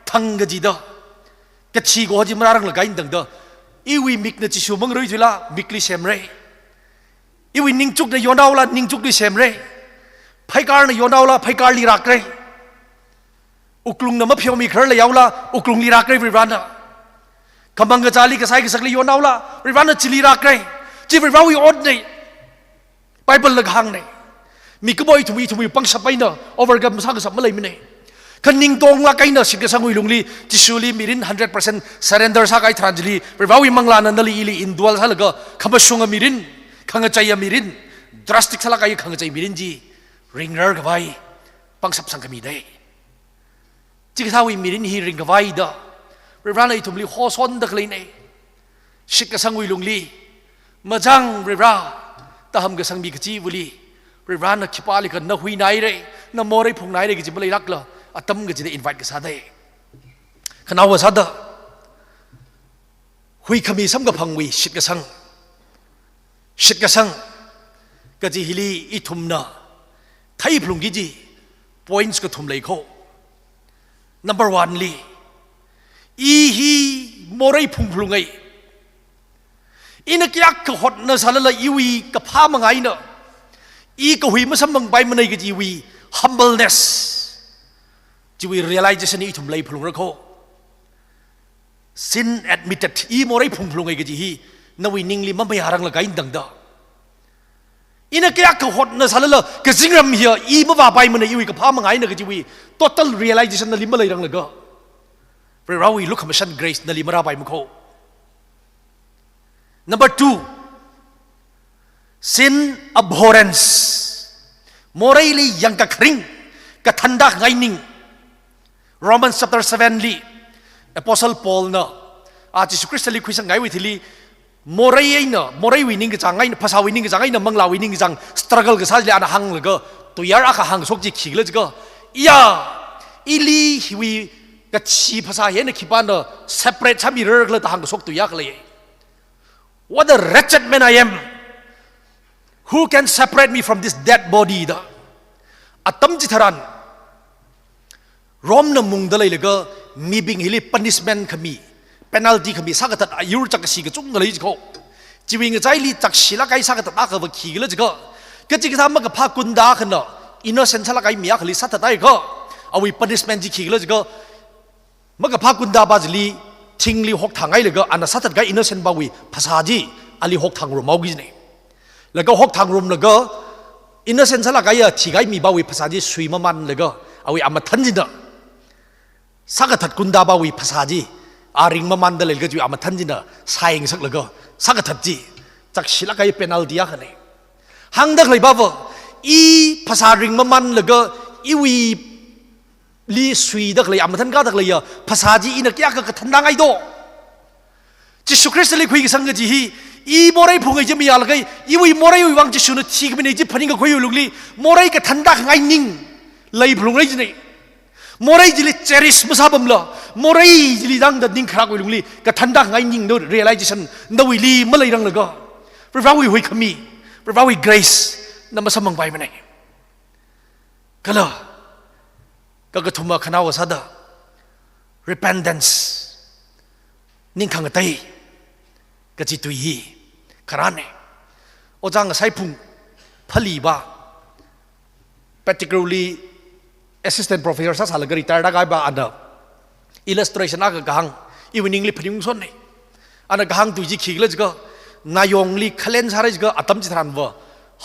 thang kachida, kathi kaho chi marāranglakha eina tangda, iwui mikna Jishu mangaruithuila mikli semra. Iwui ningchukna yonhaola ningchukli semra. Pheikarna yonhaola pheikarli rākra. Wuklungna mapheomi kharar leihaola wuklungli rākra Varivarana. Khamang kazāli kasai kasakli yonhaola Varivarana chili rākra. Chi Varivarawui otna. Bible na kahāngna. Mikumo ithum ithumwui pangshap eina overcome sākashap maleimana. Kha ningtonglāk eina shitkasangwui lungli Jishuli mirin hundred percent surrender sākahai tharan chili, Varivarawui manglāna nali ili indwell sālaga, khamashunga mirin, khangacheiya mirin, drastic sālāk kahai khangachei mirin chi ringrarkhavai pangshap sangkhami dei. Chikathāwui mirin hi ringkhavai da Varivarana ithumli hosonda khaleina. Shitkasangwui lungli, mazang Varivara, taham kasang mi kachivali, Varivarana khipālikha na huinaira, na morei phungnaira kaji maleilākla, atam kachida invite kasā dei. Khanaowa sāda, huikhami samkaphangwui shitkasang. Shitkasang kaji hili ithumna theiphalungki kaji points kathum leikho. Number one li, i hi morei phungphalungai. Ina kayākha hotnasālala iwui kaphā mangaina, i kahui masamphangpaimana kajiwui humbleness, chiwui realization ithum leiphalungrakho. Sin admitted, i morei phungphalungai kaji hi nawui ningli mamayāranglakha eina tangda, ina kayākha hotnasālala kazingram hiya i mavāpaimana, iwui kaphā mangaina kajiwui total realization nali maleiranglaga, Varivarawui lukhamashan grace nali marāpaimakho. Number two, sin abhorrence. Moreili yangkakharing, kathanda khangai ning. Romans chapter seven li, Apostle Paul na, a Jishu Khristali khuisangngaiwui thili, morei eina, moreiwui ningkachāng eina, phasāwui ningkachāng eina, manglāwui ningkachāng struggle kasā chili ana hānglaga, tuiyār akha hāngkashok chi khikhala jiakha, iya, ili hiwui kathi phasā hi eina khipāna separate sāmirarkhala da hāngkashok tuiyār khalei. What a wretched man I am! Who can separate me from this dead body? Da. Atam chitharan, Rome na mungda leilaga mibing hili punishment khami, penalty khami sākathat ayur chakkashi kachungkha lei jiakha, chiwui ngachaili chakshilāk kahai sākathat akhava khikhala jiakha, kachikathā makaphā gunda akhana innocent sālāk kahai mi akhali sāthat haiakha, awui punishment chi khikhala jiakha, makaphā gunda pa chili thingli hokthānghailaga ana sāthat kahai innocent pawui phasā chi ali hokthāngarumhaoki kajina. Laga hokthāngarumlaga innocent sālāk kahai, thikahai mi pawui phasā chi suimamanlaga awui amathān china sākathat gunda pawui phasā chi a ringmamanda leilakha chiwui amathān china saingasaklaga sākathat chi chakshilāk kahai penalty akhana. Hāngda khalei pava, i phasā ringmamanlaga iwui li suida khalei, amathān kāda khaleiya phasā chi ina kayākha kathanda ngai do? Jishu Khristali khuikasang kaji hi, i morei phungai chi mayālaga, iwui moreiwui vang Jishuna thikhamina chi phaningkakhuiwui lungli, morei kathanda khangai ning leiphalungra kajina. Morei chili cherish masāpamla, morei chili tangda ning kharākwui lungli kathanda khangai ning no realization nawuili maleiranglaga, Varivarawui huikhami, Varivarawui grace na masamphangpaimana. Kala, kakathuma khanaowa sāda, repentance, ning khangatei. kachi tui hi kharāne. Ojā Ngasaiphung Phali va, particularly assistant professor sāsālaga retire tākahaiva ana illustration akha kahāng, iwui ningli phaningungshonne. Ana kahāng tui chi khikhala jiakha, nayongli khalen sāra jiakha atam chitharanva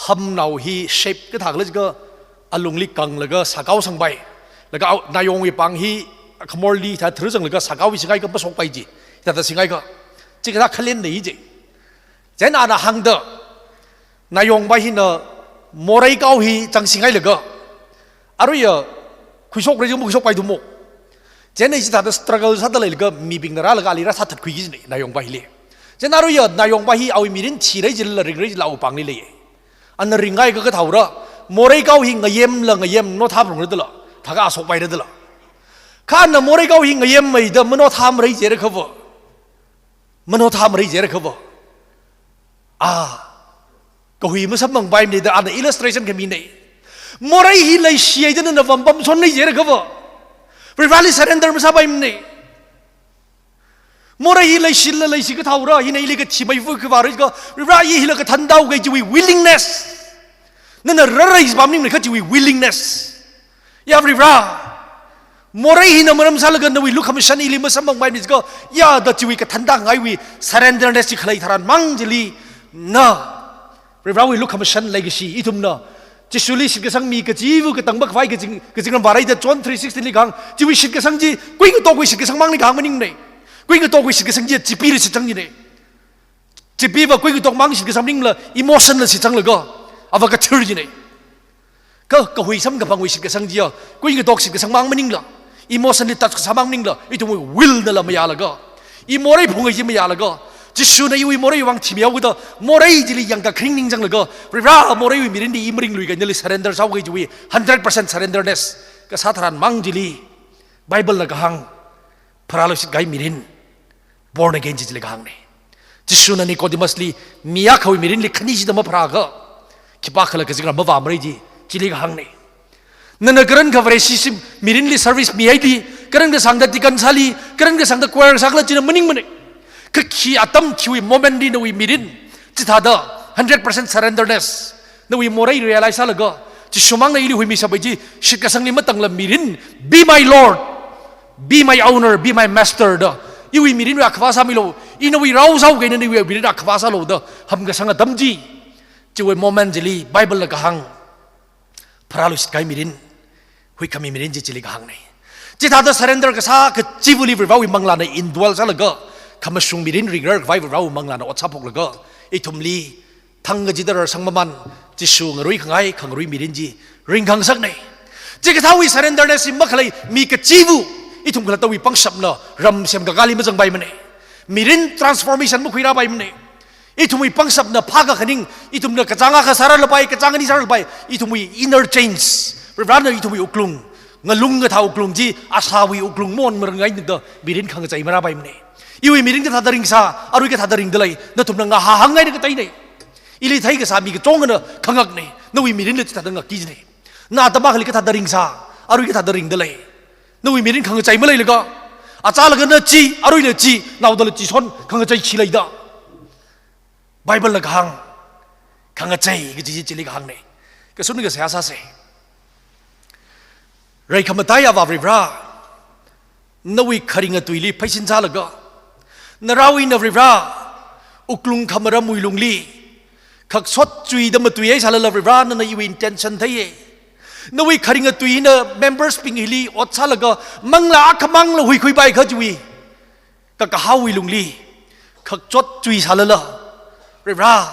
hamnao hi shape kathā khala jiakha, alungli kanglaga sākao sangpai. Laga au, nayongwui pāng hi khamorli thā tharzanglaga sākao hi singaiakha mashokpai ji. Thāda singaiakha, chikathā khalenna hi ji. Chieina ana hāngda, nayongva hina morei kao hi chang singailaga, aruiya khuishokra jiakha makhuishokpai thumo. Chieina chithāda struggle sāda leilaga mibingna rālaga ali rāsāthatkhui kajine nayongva hili. Chieina aruiya nayongva hi awui mirin thira jilala ringra jilala awui pāngli leiye. Ana ringngaiakha kathāora, morei kao hi ngayemla ngayem, manaothā phalungra dala, thākha shokpaira dala. Kha ana morei kao hi ngayemmeida manaothā marai jira khava, manaothā marai jira khava, a, kahui masamphangpaimane da ana illustration khamine. Morei hi leishihaida nana vampamshonna jira khava, Varivarāli surrender masāpaimane. Morei hi leishila leishi kathāora, hina ili kathi maifu khavāra jiakha, Varivara i hila kathānda haoga chiwui willingness. Nana rārai pamningmana kha chiwui willingness. Ya Varivara, morei hina maram sālaga nawui lukhamashan ili masamphangpaimane jiakha, ya da chiwui kathānda ngaiwui surrenderness chi khalei tharan mang chili na Varivarāwui lukhamashan leikashi ithumna Jishuli shitkasang mi kachiva katang makhavai kazing, kazingram vāra da John three sixteen li kahāng, chiwui shitkasang chi kuingatokwui shitkasang mangna kahāng maningmane. Kuingatokwui shitkasang chi chipira shitsang jine. Chipiva kuingatok mang shitkasang maningla emotion la shitsanglaga, ava kathir jine. Kha kahui samkaphangwui shitkasang chiya kuingatok shitkasang mang maningla, emotion li touch kasā mang maningla, ithumwui will nala mayālaga, i morei phunga chi mayālaga, Jishuna iwui moreiwui vang thimihaoda, morei chili yangkakharing ningchānglaga, Varivara moreiwui mirinli i maringluiakha nali surrender sāhaoga chiwui hundred percent surrenderness kasā tharan mang chili Bible na kahāng pharāluishit kahai mirin, born again chi chili kahāngne. Jishuna Nicodemus li mi akhawui mirinli khani shida mapharāakha, khipākhala kazingram mavāmara ji, chili kahāngne. Nana karankha Vareshi shim mirinli service mihaili, karankha sangda deacon sāli, karankha sangda choir sākhala china maningmane. Kha khi atam khiwui moment li nawui mirin chithāda hundred percent surrenderness, nawui morei realize sālaga, Jishu mangna ili huimishapai ji, shitkasangli matangla mirin, be my Lord, be my owner, be my master da, iwui mirinwui akhavā sāmilu, i nawui rao sāhaoga ina nawui mirin akhavā sālu da hamkasang atam chi, chiwui moment chili Bible na kahāng pharāluishit kahai mirin, huikhami mirin chi chili kahāngne. Chithāda surrender kasā kachivali Varivarāwui manglāna indwell sālaga, khamashung mirin ringrarkhavai Varivarāwui manglāna ot sāphoklaga, ithumli thang kachida rarsang mamān, Jishu ngaruikhangai khangarui mirin chi ringkhangasakne. Chikathāwui surrenderness hi makhalei mi kachiva ithum khalattawui pangshapna ram semkakāli mazangpaimane. Mirin transformation makhuirāpaimane. Ithumwui pangshapna phākakhaning, ithumna kachāng akha sāralapai, kachāng ani sāralapai, ithumwui inner change, Varivarāna ithumwui wuklung, ngalung kathā wuklung chi, asāwui wuklung maonmarāngaina da mirin khangachei marāpaimane. Iwui mirin kathāda ringsā, arui kathāda ringda lei, nathumna ngahāngngaida kateine. Ili theikasā mi kachungkhana khangakne, nawui mirinla chithāda ngakki jine. Na atam akhali kathāda ringsā, arui kathāda ringda lei. Nawui mirin khangachei maleilaga, achālaga na chi, aruila chi, naodala chishon, khangachei khi leida. Bible na kahāng, khangachei kaji chi chili kahāngne. Kashung kasā sāse. Reikhamataiya Avā Varivarā, nawui kharinga tuili pheisin sālaga, narao ina Varivarā, wuklung khamaramwui lungli, khakshot chuida matuihai sālala Varivarā nana iwui intention theiye. Nawui kharinga tuina members bing hili ot sālaga, manglā akhamangla huikhuipai kajiwui kakahaowui lungli, khakshot chui sālala, Varivarā,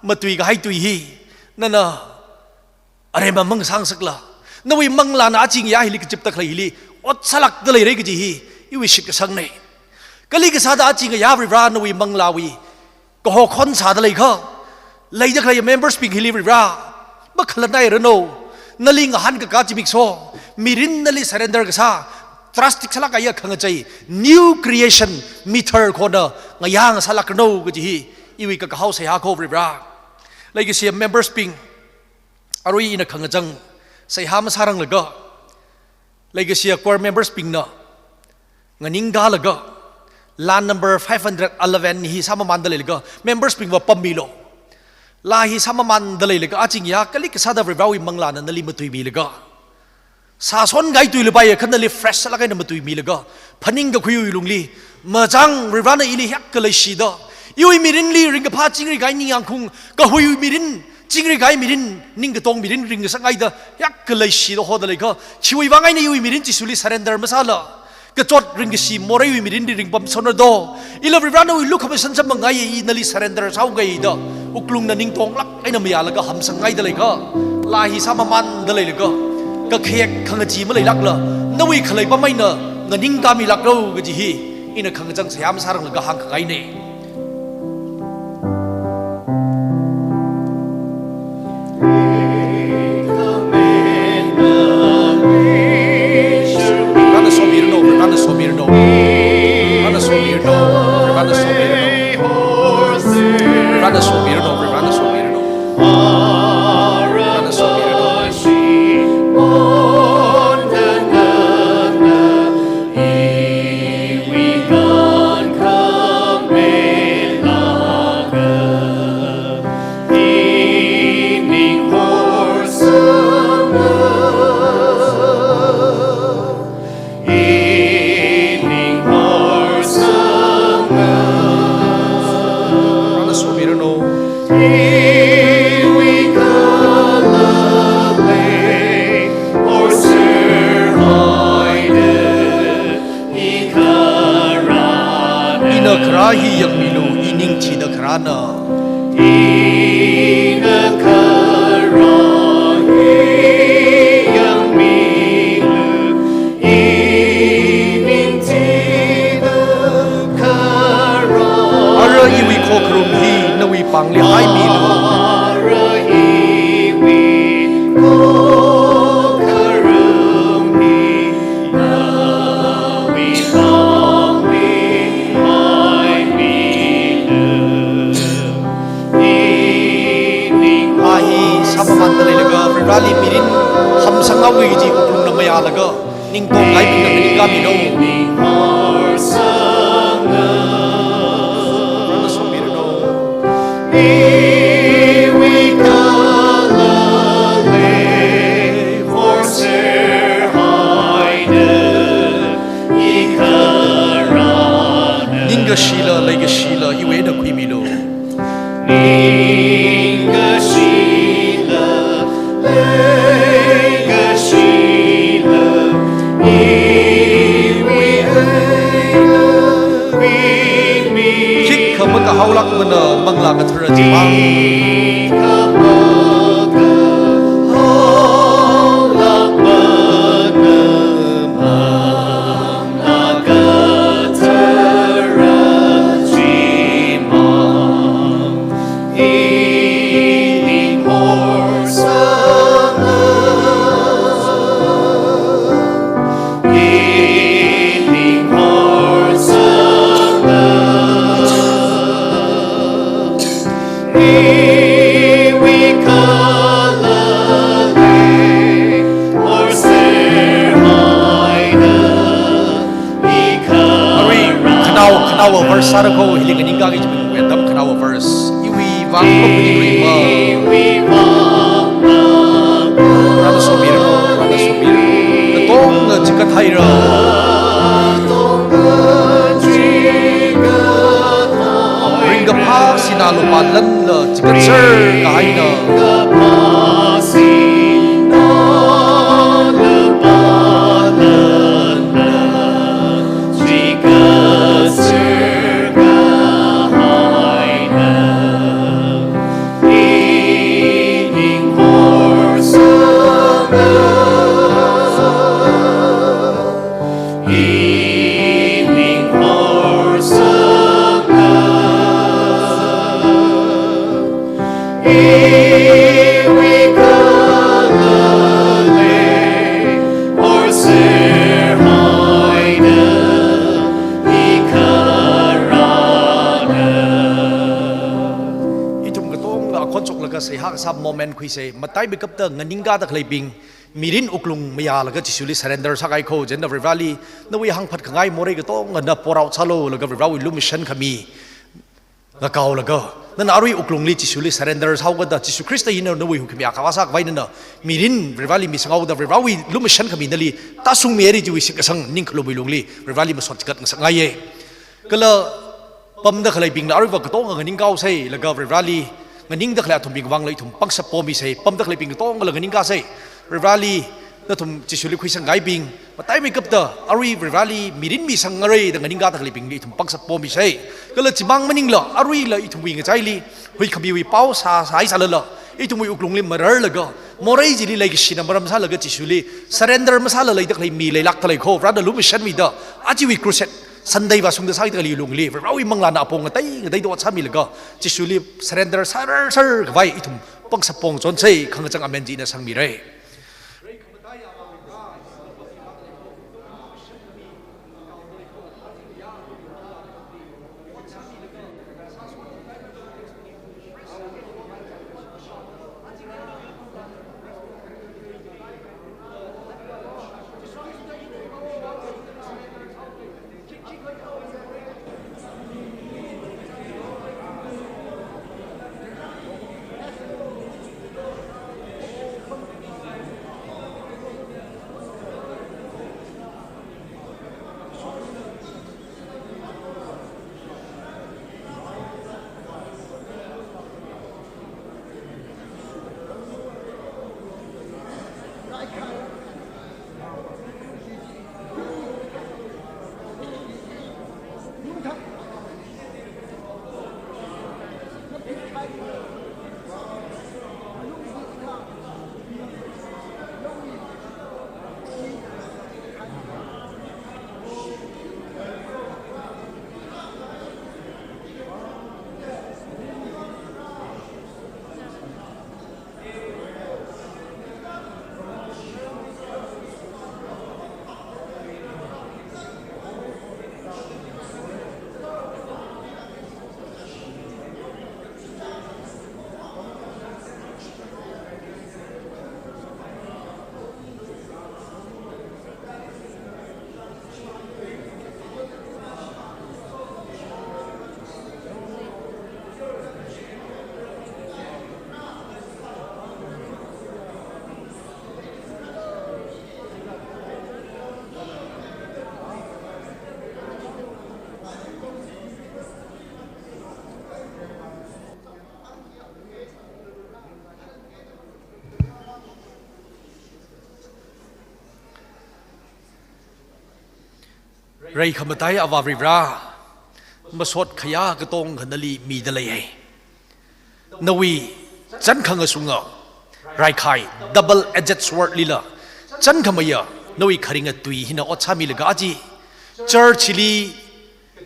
matuikahai tui hi, nana aremma mangasāngasakla, nawui manglāna achi ngayā hili kachipta khalei hili ot sālākda leira kaji hi iwui shitkasangne. Kali kasāda achi ngayā Varivarā nawui manglāwui kahokhon sāda leiakha, leida khalei members bing hili Varivarā, makhalatnai ranu, nali ngahānkakā zimiksho, mirin nali surrender kasā, drastic sālāk kahaiya khangachei, new creation, mithar khona ngayā ngasālāk ranu kaji hi iwui kakahao seihā kho Varivarā. Leikashiya members bing, arui ina khangachang seihā masāranglaga, leikashiya choir members bingna nganingkalaga, Laa number five hundred eleven hi sāmamānda leilaga, members bingva pammilu. Laa hi sāmamānda leilaga, achingya kali kasāda Varivarawui manglāna nali matuimilaga, sāshon kahai tui lupaiya kha nali fresh sālāk eina matuimilaga, phaningkakhuiwui lungli, machāng Varivarana ili hiyākha leishida, iwui mirinli ringkaphā chingri kahai ningyāngkhaung, kahuiwui mirin, chingri kahai mirin, ningkatong mirin ringkasakngaida, hiyākha leishida hoda leikha, chiwui vang eina iwui mirin Jisuli surrender masāla, kachot ringkashi moreiwui mirinli ringpamshonra do. Ila Varivarana nawui lukhamashan samphangngaiya, i nali surrender sāhaoga da, wuklungna ningtonglāk eina mayālaga hamsangngaida leikha, laa hi sāmamānda leilaga, kakhayak khangachee maleilākla, nawui khalei pam eina nganingkāmilāklu kaji hi, ina khangachang sāyam sāranglaga hāngkhangaina. Varivarana somiranu, Varivarana somiranu. Varivarana somiranu, Varivarana somiranu. Varivarana somiranu, Varivarana somiranu. Varivarana somiranu. Ina kharā hi yangmilu, i ning thida kharāna. Ina kharā hi yangmilu, i ning thida kharā. Ara iwui khokharum hi nawui pāngli haimilu. Ara iwui khokharum hi nawui pāngli haimilu. Laa hi sāmamānda leilaga, Varivarali mirin hamsanghaoki kaji wuklungna mayālaga, ningtong kahaibingna nganingkāmilu. Ningkashila, leikashila, iwui eina khuimilu. Ningkashila, leikashila, iwui eina khuimi. Khikha makahaolākmana Manglā Kathara chimang. Khikha makahaolākmana Manglā Kathara chimang. Ining horsanga, ining horsanga, iwui kala lei, horser haida. Arui khanao, khanao verse sāra kho, hili nganingkāki kaji bingwui atam khanao verse. Iwui vang ko puni rima. Varivarana somiranu, Varivarana somiranu. Katonga chikat haira. Ringkaphā sinā lupā lanla chikatser kahaina. Ining horsanga, iwui kala lei, horser haida, i kharana. Ithum katonga akhon shoklaga seihā kasā moment khuisa, mataimeikapta nganingkāda khaleibing, Mirin wuklung mayālaga Jishuli surrender sākahai kho, chieina Varivarali nawui hāngphat khangai morei katonga nana pour out sālu, laga Varivarawui lumashan khami ngakaolaga, nana arui wuklungli Jishuli surrender sāhaokada, Jishu Khrista hina nawui huikhami akhavā sākhavai nana mirin Varivarali misanghaoda, Varivarawui lumashan khami nali tāshungmihaira chiwui shitkasang ningkhalumwui lungli Varivarali masot chikat ngasakngaiya. Kala pamda khaleibingla aruiva katonga nganingkaosei, laga Varivarali nganingda khalei athumbingwui vangla ithum pangshap pomisei. Pamda khaleibing katongala nganingkasei. Varivarali nathum Jishuli khuisangkahaibing, mataimeikapta arui Varivarali mirin misangngarai da nganingkada khaleibingli ithum pangshap pomisei. Kala chimang maningla aruila ithumwui ngachaili huikhamiwui pao sā, sāhai sālala, ithumwui wuklungli mararlaga, morei chili leikashina maram sālaga Jishuli surrender masāla leida khalei mi leilākda lei kho, Varivarana lumashanmida, achiwui crusade Sunday vāshungda sākida khalei lungli, Varivarawui Manglāna apong ngatei ngateida ot sāmilaga, Jishuli surrender sārar sārar khavai ithum pangshap pongchonsei, khangachang amen china sangmirai. Rei khamatai Avā Varivara, masot khayā katonga nali mida leiya. Nawui chān khangasunga raikhai, double-edged sword lila chān khamayā nawui kharinga tui hina ot sāmilaga aja church li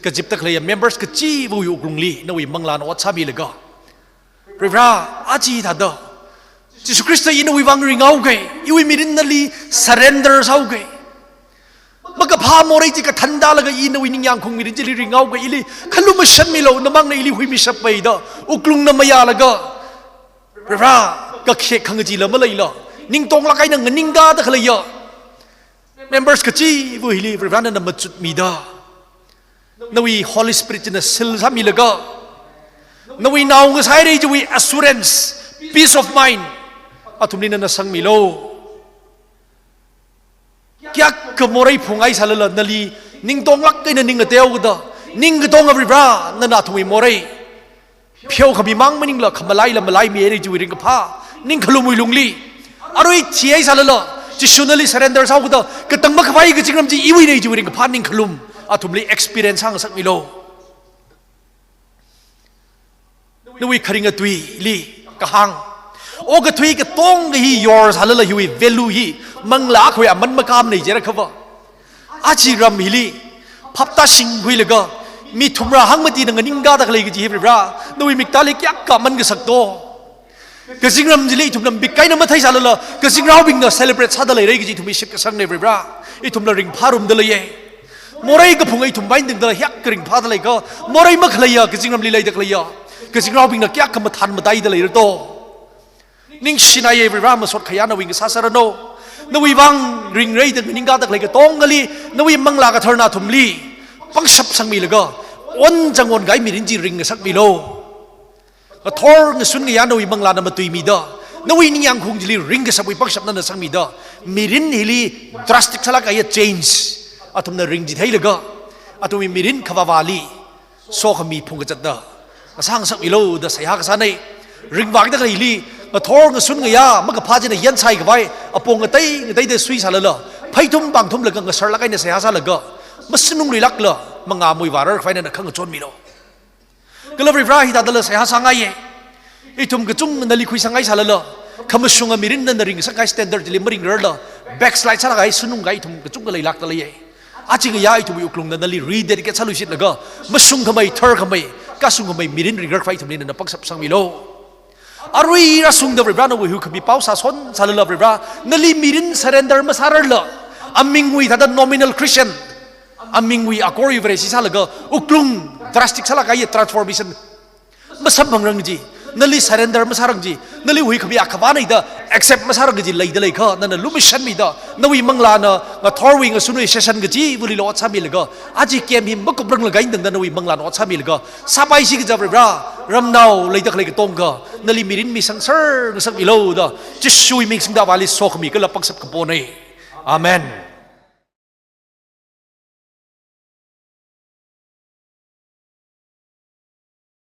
kazipda khaleiya members kachivawui wuklungli nawui Manglāna ot sāmilaga, Varivara, aja thāda Jishu Khrista, i nawui vang ringhaoga, iwui mirin nali surrender sāhaoga. Makaphā morei chi kathānda laga i nawui ningyāng khung mirin chili ringhaoga, ili khalumashanmilu, namangna ili huimishappai da wuklungna mayālaga, Varivara, kakhek khangachee la maleila, ningtonglāk eina nganingda da khaleiya members kachiva hili Varivara nana machutmida, nawui Holy Spirit china seal sāmilaga, nawui nao ngasāhaira chiwui assurance, peace of mind athumli nana sangmilu. Kayākha morei phunghai sālala nali ningtonglāk eina ning ngateokada, ning katonga Varivara nana athumwui morei pheokhamimang maningla khamalaila malaimirei chiwui ringkaphā ningkhalumwui lungli, arui thihai sālala Jishu nali surrender sāhaokada katang makhavai kazingram chi iwuinei chiwui ringkaphā ningkhalum athumli experience sāngasakmilu. Nawui kharinga tuili kahāng, okathui katonga hi yours sālala hiwui value hi manglā akhawui aman makāmana jiakha va, aja ram hili phaptāshingkhuilaga, mi thumrā hangmatina nganingda khalei kaji hi Varivara, nawui miktāli kayākha aman kasak do. Kazingram chili ithumna mibik eina mathei sālala kazingraobingna celebrate sāda leira kaji ithumwui shitkasangnei Varivara. Ithumla ringphārumda leiya. Morei kaphunga ithum bai tingda hiyākha ringphāda leikha, morei makhaleiya kazingramli leida khaleiya kazingraobingna kayākha mathān mataida leira do. Ningshinaiya Varivara, masot khayā nawui ngasā sāranu. Nawui vang ringrei da nganingkāda khalei katongali, nawui Manglā Katharana athumli pangshap sangmilaga, onchang onkahai mirin chi ringngasakmilu. Ngathor ngasun ngayā nawui Manglāna matuimida, nawui ningyāng khaung chili ringkashapwui pangshap nana sangmida, mirin hili drastic sālāk kahai change athumna ringchitheilaga, athumwui mirin khavāvāli sokhami phungkazatda ngasāngasakmilu da seihā kasāna. Ringvākida khaleili, ngathor ngasun ngayā makaphā china yansai khavai apong ngatei ngateida suisālala, pheithum pāngthumlaga ngasarlāk eina seihā sālaga, masanungluilākla mangā muivārar khavai nana khangachonmilu. Kala Varivarā hithādala seihā sāngaiya. Ithum kachungkha nali khuisang haisālala, khamashunga mirin nana ringngasakngai standard chili maringrarla, backslide sālāk kahai, sanung kahai ithum kachungkha leilākda leiya. Aja ngayā ithumwui wuklungna nali rededicate sāluishitlaga, mashungkhamei, tharkhamei, kasungkhamei mirin ringrar khavai ithumli nana pangshap sangmilu. Arui rāshungda Varivarā nawui huikhami pao sāshonsālala Varivarā, nali mirin surrender masārarla, amingwui thāda nominal Christian, amingwui akorwui Vareshi sālaga, wuklung drastic sālāk kahai transformation masamphangrang kaji, nali surrender masārang kaji, nali huikhami akhavāna da accept masārang kaji leida leiakha, nana lumashanmida, nawui Manglāna ngathorwui ngasunwui session kaji vulila ot sāmilaga, aja camp hi makuprang lāk eina tangda nawui Manglāna ot sāmilaga, sāpaishi kaja Varivarā, ramnao leida khalei katonga nali mirin misangser ngasakmilu da, Jishuwui ming singda Avāli sokhami kala pangshap kapona. Amen.